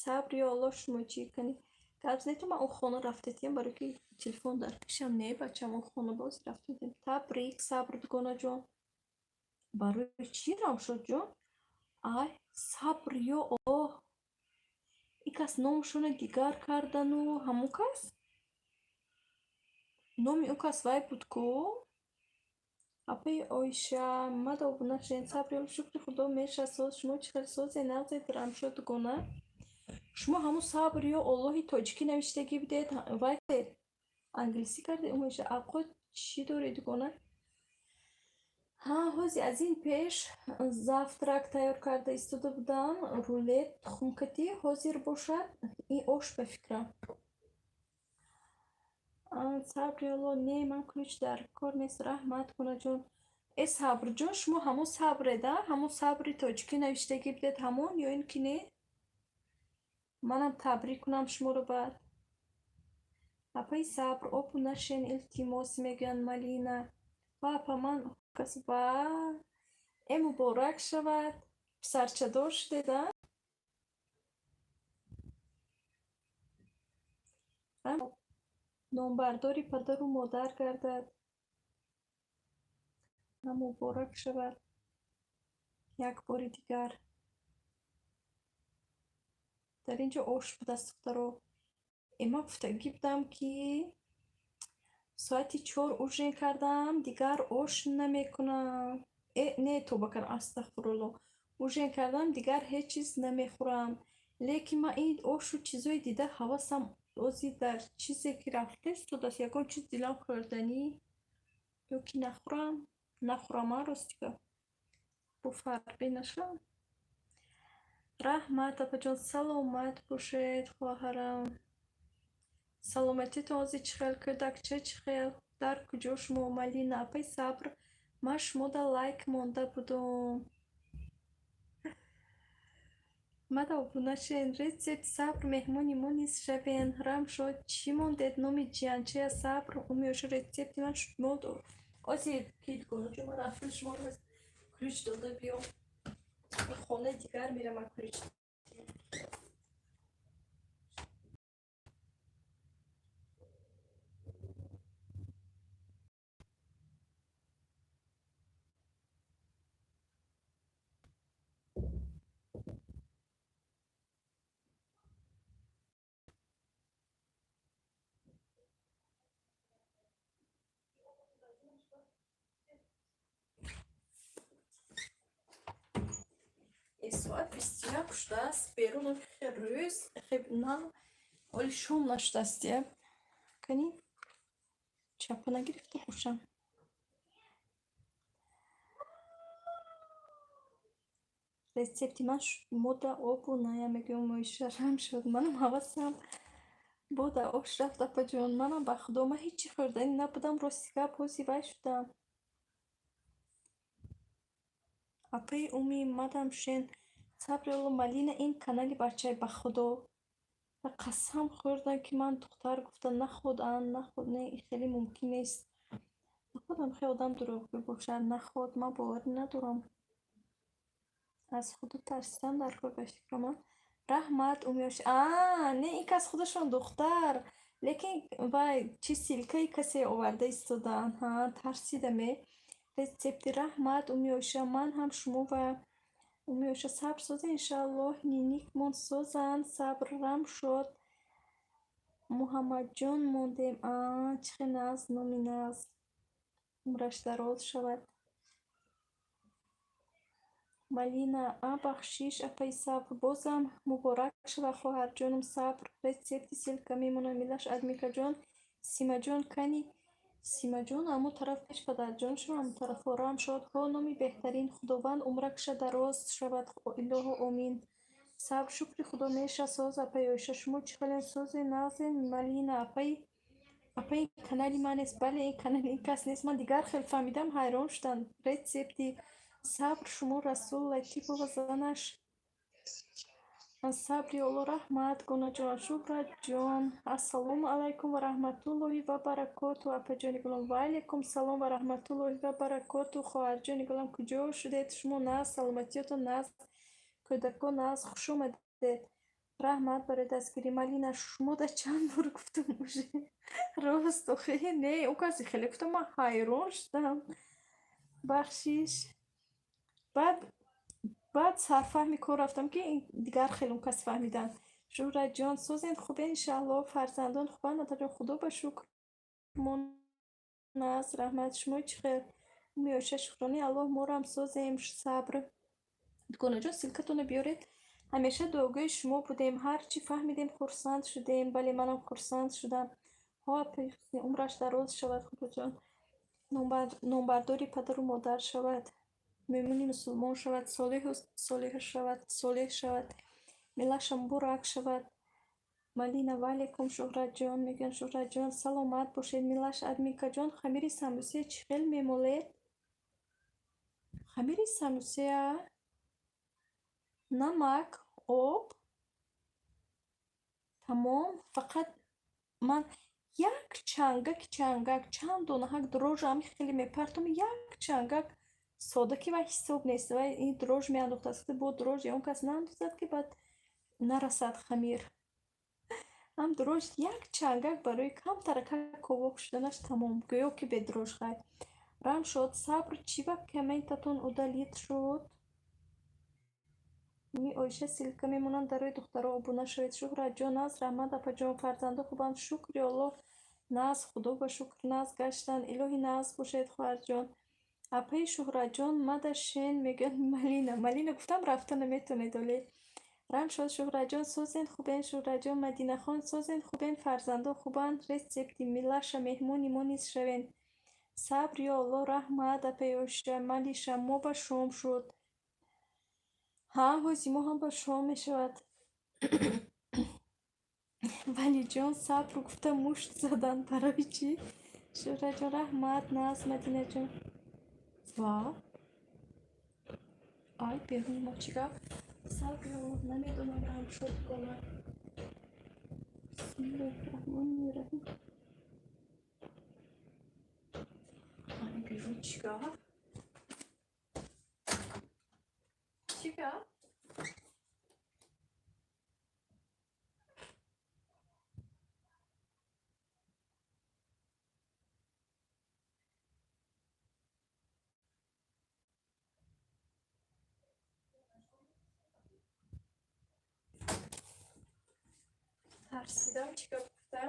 Сабр ё Аллоҳ, шумо чӣ кунед? Гап занед, ман он хона рафта тиям, барои ки телефон дар пешам не, бачам он хона боз рафта. Табрик, Сабр, дугонаҷон. Барои чӣ, Рамшодҷон? Ай, Сабр ё Аллоҳ. Ин кас номашона дигар кардану ҳамон кас? Номи ӯ кас вай буд ку? Апаи Оиша, мада обуна шудем. Сабр ё шукри Худо меша соз. Шумо чӣ хел, созе, нағзед, Рамшод, дугона? Шумо ҳамун Сабр ё Оллоҳи тоҷикӣ навиштагӣ будед, вай англисӣ кардед, Умиша. Авқот чӣ доред, дугона? Ҳа, ҳози аз ин пеш завтрак тайёр карда истода будам, рулет тухмкатӣ, ҳозир бошад ин ош ба фикрам. Сабр ё Аллоҳ, не, ман ключ дар кор нест, раҳмат, Кунаҷон. Э, Сабрҷон, шумо ҳамон Сабреда, ҳамон Сабри тоҷикӣ навиштагӣ будед, ҳамон ё ин ки не? Манам табрик кунам шуморо баъд. Апаи Сабр, обуна шен, илтимос, мегӯянд Малина. Ва апа, ман кас ва э, муборак шавад. Писарчадор шудед, а? Номбардори падару модар гардад. Муборак шавад. Як бори дигар. Дар ин ҷо ош будааст, духтаро. Э, ман гуфтагӣ будам, ки соати 4 ужин кардам, дигар ош намекунам. Э, не, тоба кардам, астағфируллоҳ. Ужин кардам, дигар ҳеҷ чиз намехӯрам. Лекин ман ин ошу чизое дида ҳавасам ози дар чизе ки рафта истодааст, ягон чиз дилам хӯрданӣ ё ки нахӯрам, нахӯрам, а ростига. Бо фарбе нашавам. Раҳмат, апаҷон, саломат бошед, хоҳарам. Саломатитон ози чӣ хел, кӯдакча чӣ хел, дар куҷо шумо, Малина? Апаи Сабр, ман шумода лайк монда будум. Мада обуна шен. Рецепт, Сабр, меҳмони мо низ шавен. Рамшод, чӣ мондед номи ҷиянчая, Сабр? Умиёша, рецепти ман шумо ози ки дугонаҷон, ман рафтам шуморо ключ дода биём. Хонаи дигар мерам ключ. 21 шудааст, берун хе рӯз хе на, оли шом нашудааст. Я кани чапа нагирифта бошам. Рецепти ман мода обу ная мегӯям, моишарам шуд, манам ҳавасам бода ош рафт, апаҷон. Манам, ба худо, ман ҳечи хӯрданӣ набудам, рости гап, ҳози вай шудам. Апаи Уми мадам шен сабрело малина, ин канали бачай, ба худо ва қасам хӯрдам, ки ман духтар гуфта наход, ан наход, не, хеле мумкин нест, находам хеле одам дурӯғгӯ бошад, наход, ман боварӣ надорам. Аз худо тарсидан дар кор, ба фикрам. Раҳмат, Умиёш. А не, ин кас худашон духтар, лекин вай чи ссылкаи касе оварда истодаанд. Ҳа, тарсидаме. Рецепти, раҳмат, Умиёша, ман ҳам шумо ва Умиёша сабр соза, иншааллоҳ, ниникмон созанд. Сабр рам шод, Муҳаммадҷон мондем. А чӣ хел нағз, номи нағз, умраш дароз шавад. Малина, а бахшиш, апаи Сабр, бозам муборак шавад, хоҳарҷонум Сабр. Рецепти ссылка мемонам, милаш адмикаҷон. Симаҷон кани, Симаҷон ҳамон тараф пеш падарҷон шава, ҳамон тарафҳо. Рам шод, ҳо, номи беҳтарин, Худованд умракша дароз шавад, илоҳо омин. Сабр, шукри Худо, меша соз, апаи Оиша, шумо чӣ хелен, созе, нағзе? Малина, апаи, апаи, канали ман нест. Бале, ин канали ин кас нест, ман дигар хел фаҳмидам, ҳайрон шудам. Рецепти, Сабр, шумо Расул Латипова занаш. Сабри Олло, раҳмат, Гунаҷон. Шуҳратҷон, ассалому алайкум ва раҳматуллоҳи ва баракоту, апаҷони гулам. Ва алайкум салом ва раҳматуллоҳи ва баракоту, хоҳарҷони гулам. Куҷо шудед шумо? Нағз, саломатиётон нағз, кӯдакон нағз, хуш омадед. Раҳмат барои дастгирӣ. Малина, шумо да чанд бор гуфтам уже, рост охе, не, ӯ касе хеле гуфтам, ман ҳайрон шудам, бахшиш. Баъд сарфаҳми кор рафтам, ки дигар хел он кас фаҳмиданд. Шуҳратҷон, созен, хубен, иншааллоҳ, фарзандон хубанд, атаҷон? Худо ба шукр, мо нағз, раҳмат, шумо чӣ хел? Меоша, шукрони Аллоҳ, морам созем. Сабр, дугонаҷон, ссылкатонро биёред. Ҳамеша дуогӯи шумо будем, ҳар чӣ фаҳмидем, хурсанд шудем. Бале, манам хурсанд шудам. Ҳо, апаи Ҳусни, умраш дароз шавад, худоҷон, номбардори падару модар шавад, мӯъмини мусулмон шавад, солеҳу солеҳа шавад, солеҳ шавад, миллаша муборак шавад. Малина, ваалайкум, Шуҳратҷон, мегӯянд. Шуҳратҷон, саломат бошед. Милаш адмикаҷон, хамири самбусея чӣ хел мемолед? Хамири самбусея намак, об, тамом. Фақат ман як чангаки, чангак, чанд донаҳак дрожжа ҳами хеле мепартом, як чангак сода, ки вай ҳисоб нест, вай ин дрожж меандохтааст, бо дрожж он кас наандозад, ки баъд нарасад хамир. Ҳам дрожж як чангак барои камтаракак ковок шуданаш, тамом, гӯё ки бе дрожж хай. Рамшод, Сабр, чӣ ба комментатон удалить шуд? Ми Оиша ссылка мемонанд, дарои духтаро обуна шавед. Шуҳратҷон, нағз, раҳмат, апаҷон, фарзандо хубанд? Шукри Аллоҳ, нағз, худо ба шукр, нағз гаштанд. Илоҳи нағз бошед, хоҳарҷон. Апаи Шуҳратҷон, мада шен, мегӯянд Малина. Малина, гуфтам, рафта наметонед оле. Рамшод, Шуҳратҷон, созен, хубен? Шуҳратҷон, Мадинахон, созен, хубен, фарзандо хубанд? Рецепти, милаша, меҳмони мо низ шавен. Сабр, ё Аллоҳ, раҳмат, апаи Оиша. Малиша, мо ба шом шуд. Ҳа, ҳози мо ҳам ба шом мешавад. Валиҷон, Сабр гуфта мушт заданд, барои чӣ? Шуҳратҷон, раҳмат, нағз, Мадинаҷон. Ва ай, беруни мо чӣ гап? Сабр, намедонам, Рамшод гона. Бисмиллоҳи раҳмони раҳим. Ай, берун чӣ гап? Чӣ гап? Тарсидам, чӣ гап гуфта.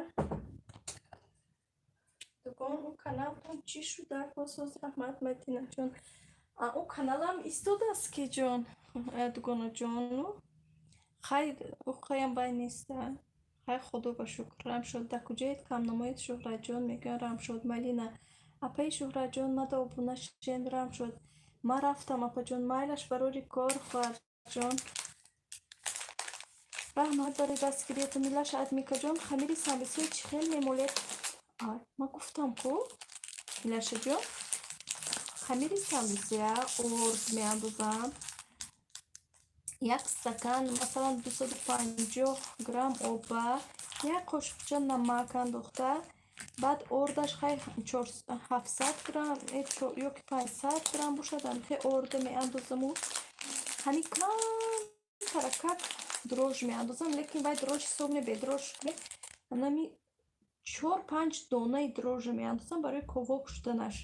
Дугон, ӯ каналтон чӣ шуда? Соз, раҳмат, Мадинаҷон. А ӯ каналам истодааст ки ҷон, дугонаҷону. Хай, ӯ вай неста. Хай, худо ба шукр. Рамшод, дар куҷоед камнамоед Шуҳратҷон, мегӯянд Рамшод. Малина, апаи Шуҳратҷон, мада обуна шен Рамшод. Ман рафтам, апаҷон, майлаш барори кор, хоҳарҷон. Раҳмат барои дастгириятон, Милаша Адмикаҷон, хамири самбусаи чӣ хел мемолед? Ай, ман гуфтам ку, Милашаҷон, хамири самбусая орд меандозам. Як стакан, масалан, 250 грамм оба, як қошуқча намак андохта, баъд ордаш хай 700 грамм ё ки 500 грамм бошад, ҳамихе орда меандозаму ҳамин камтаракак дрожж меандозам, лекин вай дрожж ҳисоб не, бедрожж нами 4-5 донаи дрожжа меандозам барои ковок шуданаш.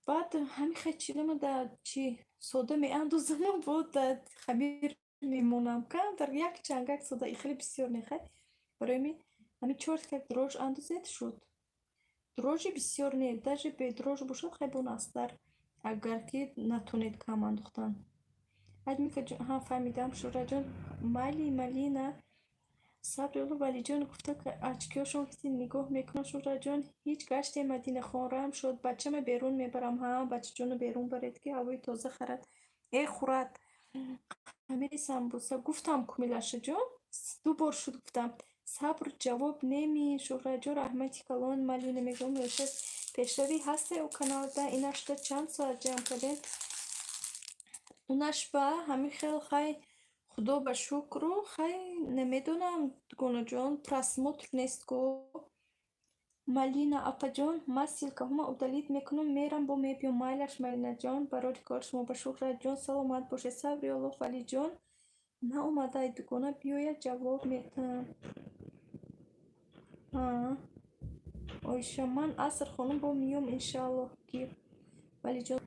Баъд ҳамин хел чизама дар чи сода меандозаму бо дар хамир мемонам. Камтар як чангак сода, хеле бисёр не, хай. Барои ҳамин ҳамин чортикак дрожж андозед, шуд. Дрожжи бисёр не, даже бедрожж бошад, хай бо настар, агар ки натонед кам андохтан. Адмикаҷон, ҳа, фаҳмидам, Шуҳратҷон, майли Малина, Сабриолло Валиҷон гуфта, очкиҳошон киси нигоҳ мекунад Шуҳратҷон. Ҳеҷ гаште Мадинахон рам шуд, бачама берун мебарам. Ҳа, бачаҷоно берун баред, ки ҳавои тоза харад. Э, хӯрад. Хамири самбуса гуфтам ку, Милашаҷон, ду бор шуд гуфтам. Сабр ҷавоб неми, Шуҳратҷон, раҳмати калон, Малина мегӯям, Милаша, пешравӣ ҳасте ӯ каналда, инашда чанд соат ҷамъ кардем? Унаш ба ҳамин хел хай, худо ба шукру, хай, намедонам, дугонаҷон, просмотр нест ку. Малина апаҷон, ман ссылкаҳома удалить мекунам, мерам, бо мебиём. Майлаш, Малинаҷон, барори кор шумо ба Шуҳратҷон, саломат бошед. Сабриолло Валиҷон наомадай, дугона биёяд, ҷавоб метаҳам. Оиша, ман аср хонум бо миём, иншааллоҳ ки. Валиҷон,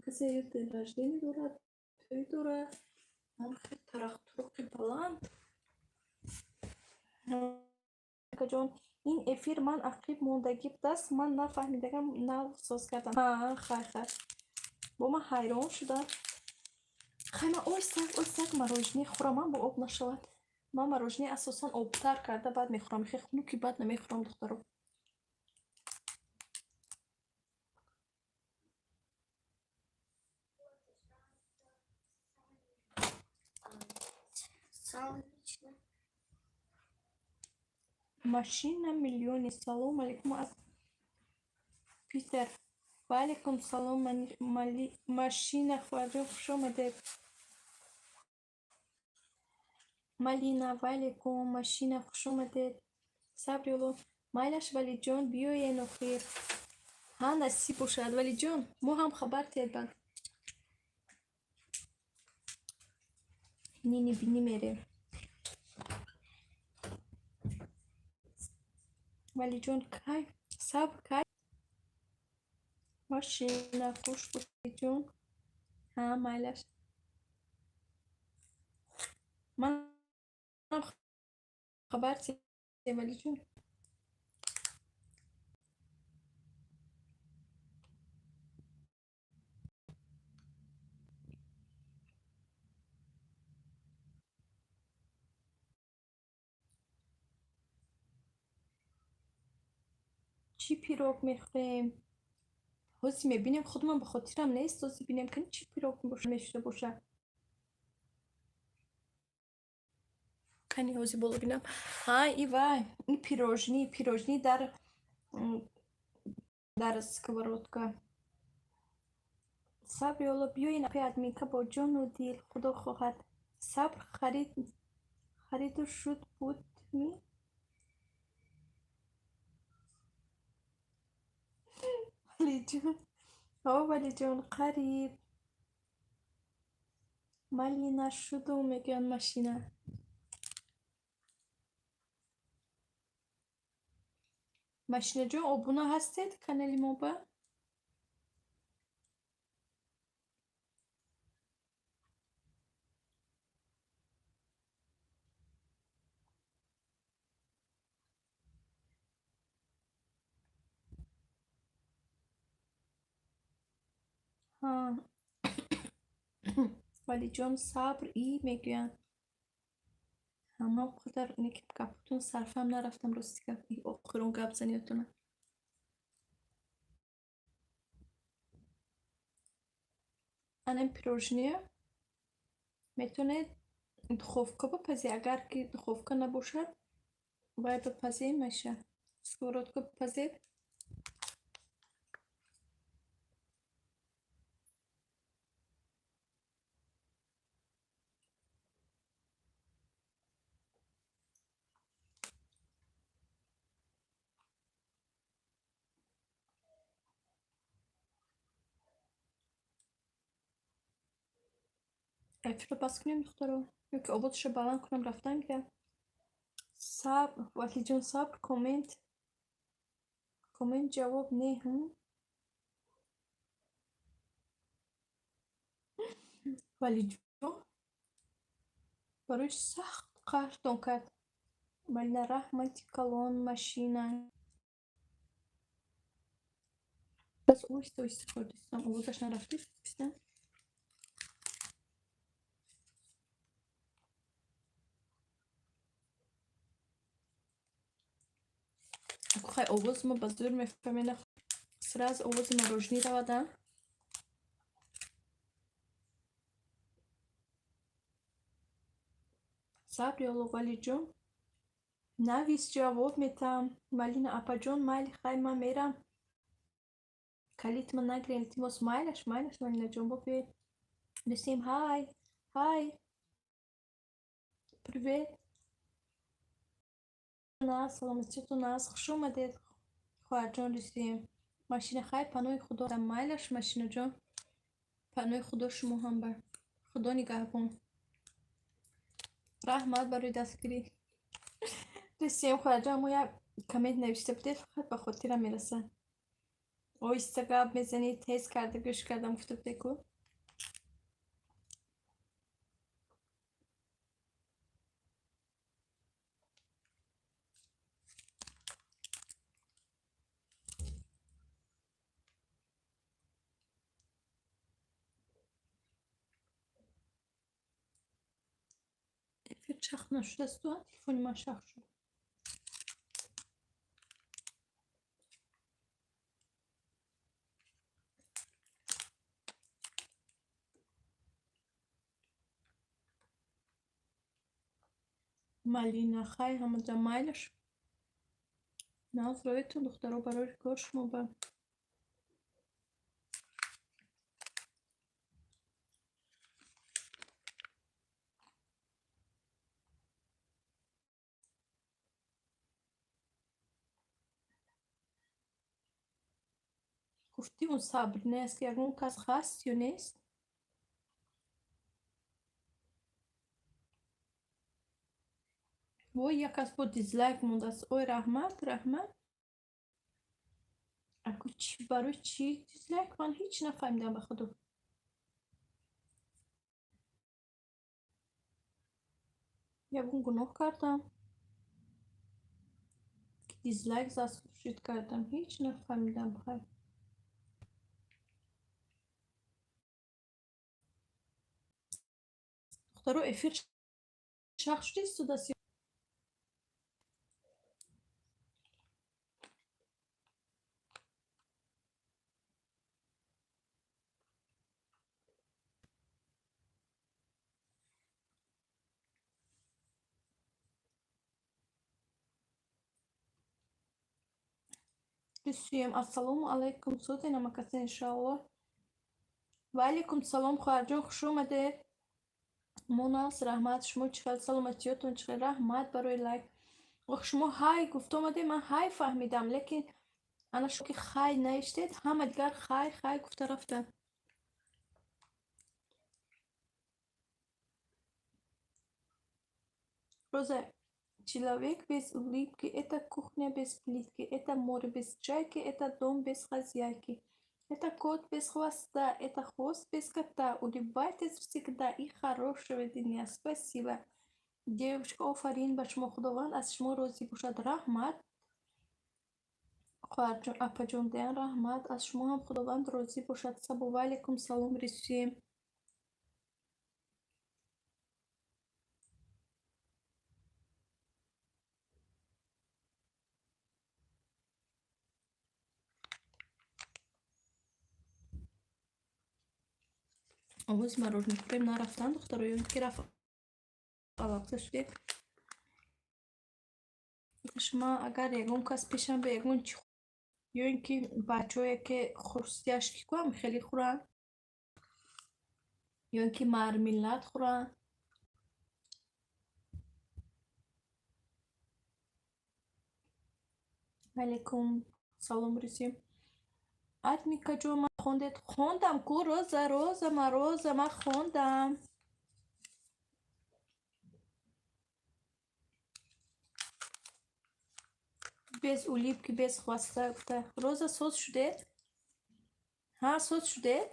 касе ё день рождения дорад, тӯй дорад, он хел тарахтуруқи баланд. Ҷон, ин эфир ман ақиб мондагӣ будааст, ман нафаҳмидагам, нав соз кардам. Ҳа, хай, хай. Бо ман ҳайрон шудам. Хай, ман оҳистак, оҳистак мороженое хӯрам, бо об нашавад. Ман мороженое асосан обтар карда баъд мехӯрам, хеле хунуки баъд намехӯрам, духтаро. Солнечно. Машина миллиони. Салом алейкум аз Питер. Ва алейкум салом, Машина, хоҳарҷон, хуш омадед. Малина, ва алейкум, Машина, хуш омадед. Сабриолло, майлаш, Валиҷон, биёен охир. Ҳа, насиб бошад, Валиҷон, мо ҳам хабар диҳед баъд. Нини бини мерем. Валиҷон, кай? Сабр, кай? Машина, хуш бошед, ҷон. Ҳа, майлаш. Манам хабар диҳед, Валиҷон. Чӣ пирог мехӯрем? Ҳозир мебинем, худман ба хотирам нест, ҳозир бинем, кани чӣ пирог мешуда бошад. Кани ҳозир боло бинам. Ҳа, и вай, и пирожни, пирожни дар сковородка. Сабриолло, биёен апаи админка бо ҷону дил, худо хоҳад. Сабр харид, хариду шуд буд ми? Валиҷон, о, Валиҷон, қариб. Малина шуду, мегӯянд машина. Машинаҷон, обуна ҳастед канали мо ба? Ҳа, Валиҷон, сабр и мегӯянд. Ҳама қадар неки гапотон сарфам нарафтам, рости гап, охирон гап заниётона. Анам пирожные метавонед духовка бипазӣ, агар ки духовка набошад, вай бипазӣ меша. Сковородка бипазед. Эфирро бас кунем, духтаро, ё ки овозашро баланд кунам, рафтан гирам? Сабр, Валиҷон, сабр, коммент. Коммент ҷавоб не, ҳм? Валиҷон барои сахт қаҳртон кард. Малина, раҳмати калон, машина. Бас оҳиста оҳиста хӯрдистам, овозаш нарафтед, писам. Хай, овоз мо ба зӯр мефаҳмена, сразу овози мороженое равад, а? Сабр, ёло, Валиҷон. Навис, ҷавоб метаҳам. Малина апаҷон, майли, хай, ман мерам. Калитма нагирем, илтимос, майлаш, майлаш, Малинаҷон, бо биёед. Дӯстем, ҳай, ҳай. Привет. На, саломатиятон аст. Хуш омадед, хоҳарҷон Рустем. Машина, хай, паноҳи Худо. Майлаш, машинаҷон. Паноҳи Худо шумо ҳам бар. Худо нигаҳбон. Раҳмат барои дастгирӣ. Рустем, хоҳарҷон, мо як коммент навишта будед, фақат ба хотирам мерасад. Оҳиста гап мезанӣ, тез карда гӯш кардам, гуфта будед ку. Эфир чах нашудасту, телефони ман шах шуд. Малина, хай, ҳамаҷа майлаш. Нағз роятон, духтаро, барои кор шумо ба. Гуфтӣ он сабр нест, ягон кас ҳаст ё нест? Вой, як кас бо дизлайк мондааст. Ой, раҳмат, раҳмат. Аку чӣ, барои чӣ дизлайк? Ман ҳеҷ нафаҳмидам, ба худо. Ягон гуноҳ кардам? Ки дизлайк заслужить кардам? Ҳеҷ нафаҳмидам, хай. Духтаро, эфир шах шуда истодааст. Русиям, ассалому алайкум, соте намакаса, иншааллоҳ. Ва алайкум салом, хоҳарҷон, хуш омадед. Мо нағз, раҳмат, шумо чӣ хел, саломатиётон чӣ хел? Раҳмат барои лайк. Ох, шумо ҳай гуфта омадед, ман ҳай фаҳмидам, лекин ана шумо ки хай навиштед, ҳама дигар хай хай гуфта рафтанд. Роза, человек без улыбки — это кухня без плитки, это море без чайки, это дом без хозяйки, это кот без хвоста, это хвост без кота. Улыбайтесь всегда и хорошего дня. Спасибо. Девушка, офарин ба шумо, Худованд аз шумо розӣ бошад. Раҳмат. Хоҳарҷон, апаҷон деян, раҳмат. Аз шумо ҳам Худованд розӣ бошад. Сабо, ва алайкум салом, рисуем. Овози мороженое нарафтан, духтаро, ё ки рафт, алақта шудед? Шумо агар ягон кас пешам ба ягон чи ё ин ки бачаҳое ки хурсияш ки кӯам хеле хӯранд, ё ин ки мармелад хӯранд. Алейкум салом, рисем. Адмикаҷон, ман хондед? Хондам ку, Роза, Роза, ма Роза, ман хондам. Без улыбки, без хвоста гуфта. Роза, соз шудед? Ҳа, соз шудед?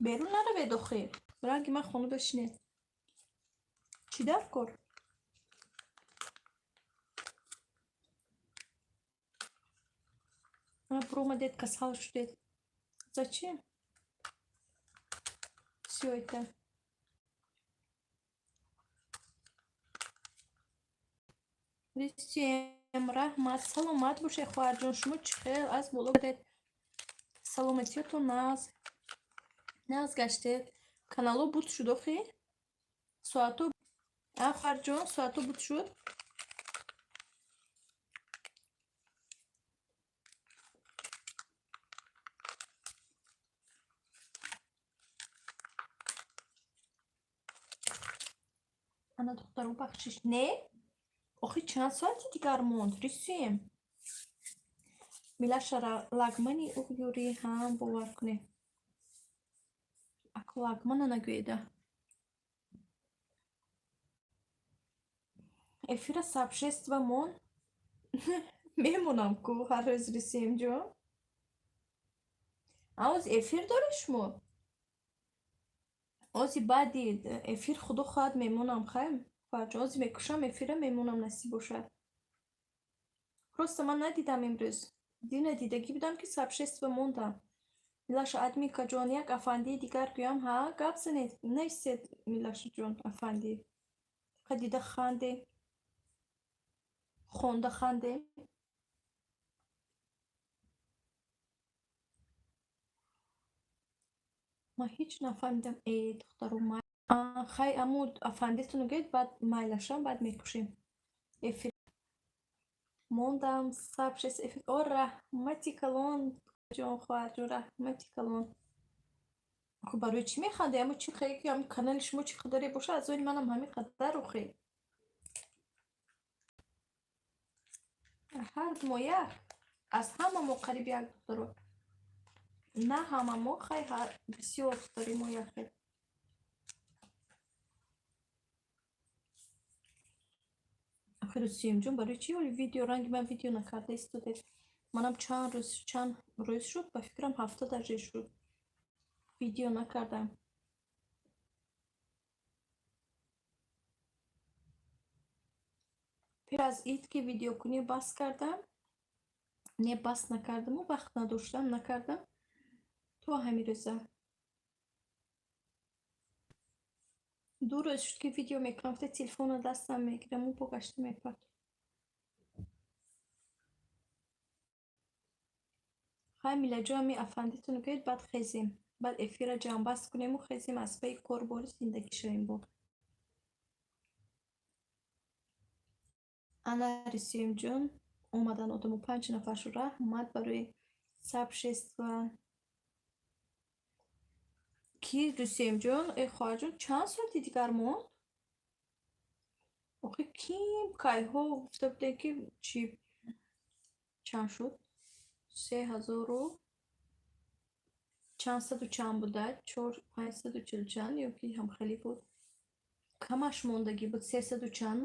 Берун наравед охир. Ранги ман хона бишинед. Чӣ дар кор? Буромадед, касал шудед. Зачем? Всё это. Рисем, раҳмат, саломат бошед, хоҳарҷон. Шумо чӣ хел аз боло будед? Саломатиётон нағз? Нағз гаштед? Каналҳо буд шуд охи? Соато, а, хоҳарҷон, соато буд шуд? Ана, духтаро, бахшиш. Не? Охи чанд соати дигар монд? Рисем. Милаша, лагмани юри ҳам бовар кунед. Ак лагмана нагӯеда. Эфира сообщество мон мемонам ку ҳар рӯз, Рисемҷон. Оз эфир доред шумо? Ози баъди эфир худо хоҳад мемонам, хайр? Хоҳарҷон, ози мекушам эфира, мемонам, насиб бошад. Просто ман надидам имрӯз. Дина дидагӣ будам, ки сообщество мондам. Милаша, адмикаҷон, як афандии дигар гӯям, ҳа, гап занед, нависед, Милашаҷон, афандӣ. Фақат дида ханде. Хонда хандем. Ман ҳеҷ нафаҳмидам. Э, духтаро, хай, аму афандитону гӯед, баъд майлашам, баъд мекушем. Эфир мондам, сообщество эфир. О, раҳмати калон, ҷон, хоҳарҷон, раҳмати калон. Охи барои чӣ механдед? Аммо чӣ хеле ки канали шумо чӣ қадаре бошад, аз они манам ҳамин қадар охи. Ҳар мо як. Аз ҳама мо қариб як, духтаро. На ҳама мо, хай, бисёр духтари мо як хел. Охи Русиямҷон, барои чӣ оли видео ранги ман видео накарда истодед? Манам чанд рӯз шуд, ба фикрам, ҳафта даже шуд. Видео накардам. Пеш аз ид ки видеокунӣ бас кардам, не, бас накардаму вақт надоштам, накардам то ҳамин рӯза. 2 рӯз шуд, ки видео мекунам, гуфта телефонро дастам мегираму бо гашта мепартом. Хай, Милаҷон, ами афандитону гӯед, баъд хезем. Баъд эфирра ҷамъбаст кунему хезем, аз пайи корбори зиндагӣ шавем бо. Ана, Рисиёмҷон, омадан одамо, панҷ нафар шуд. Раҳмат барои сообщество. Ки Русиямҷон, э, хоҳарҷон, чанд соати дигар монд? Охи ким кайҳо гуфта будем, ки чӣ чанд шуд? Се ҳазору чанд саду чанд буда? Чор 540 чанд ё ки ҳамхелӣ буд? Камаш мондагӣ буд, 300 чанд монд.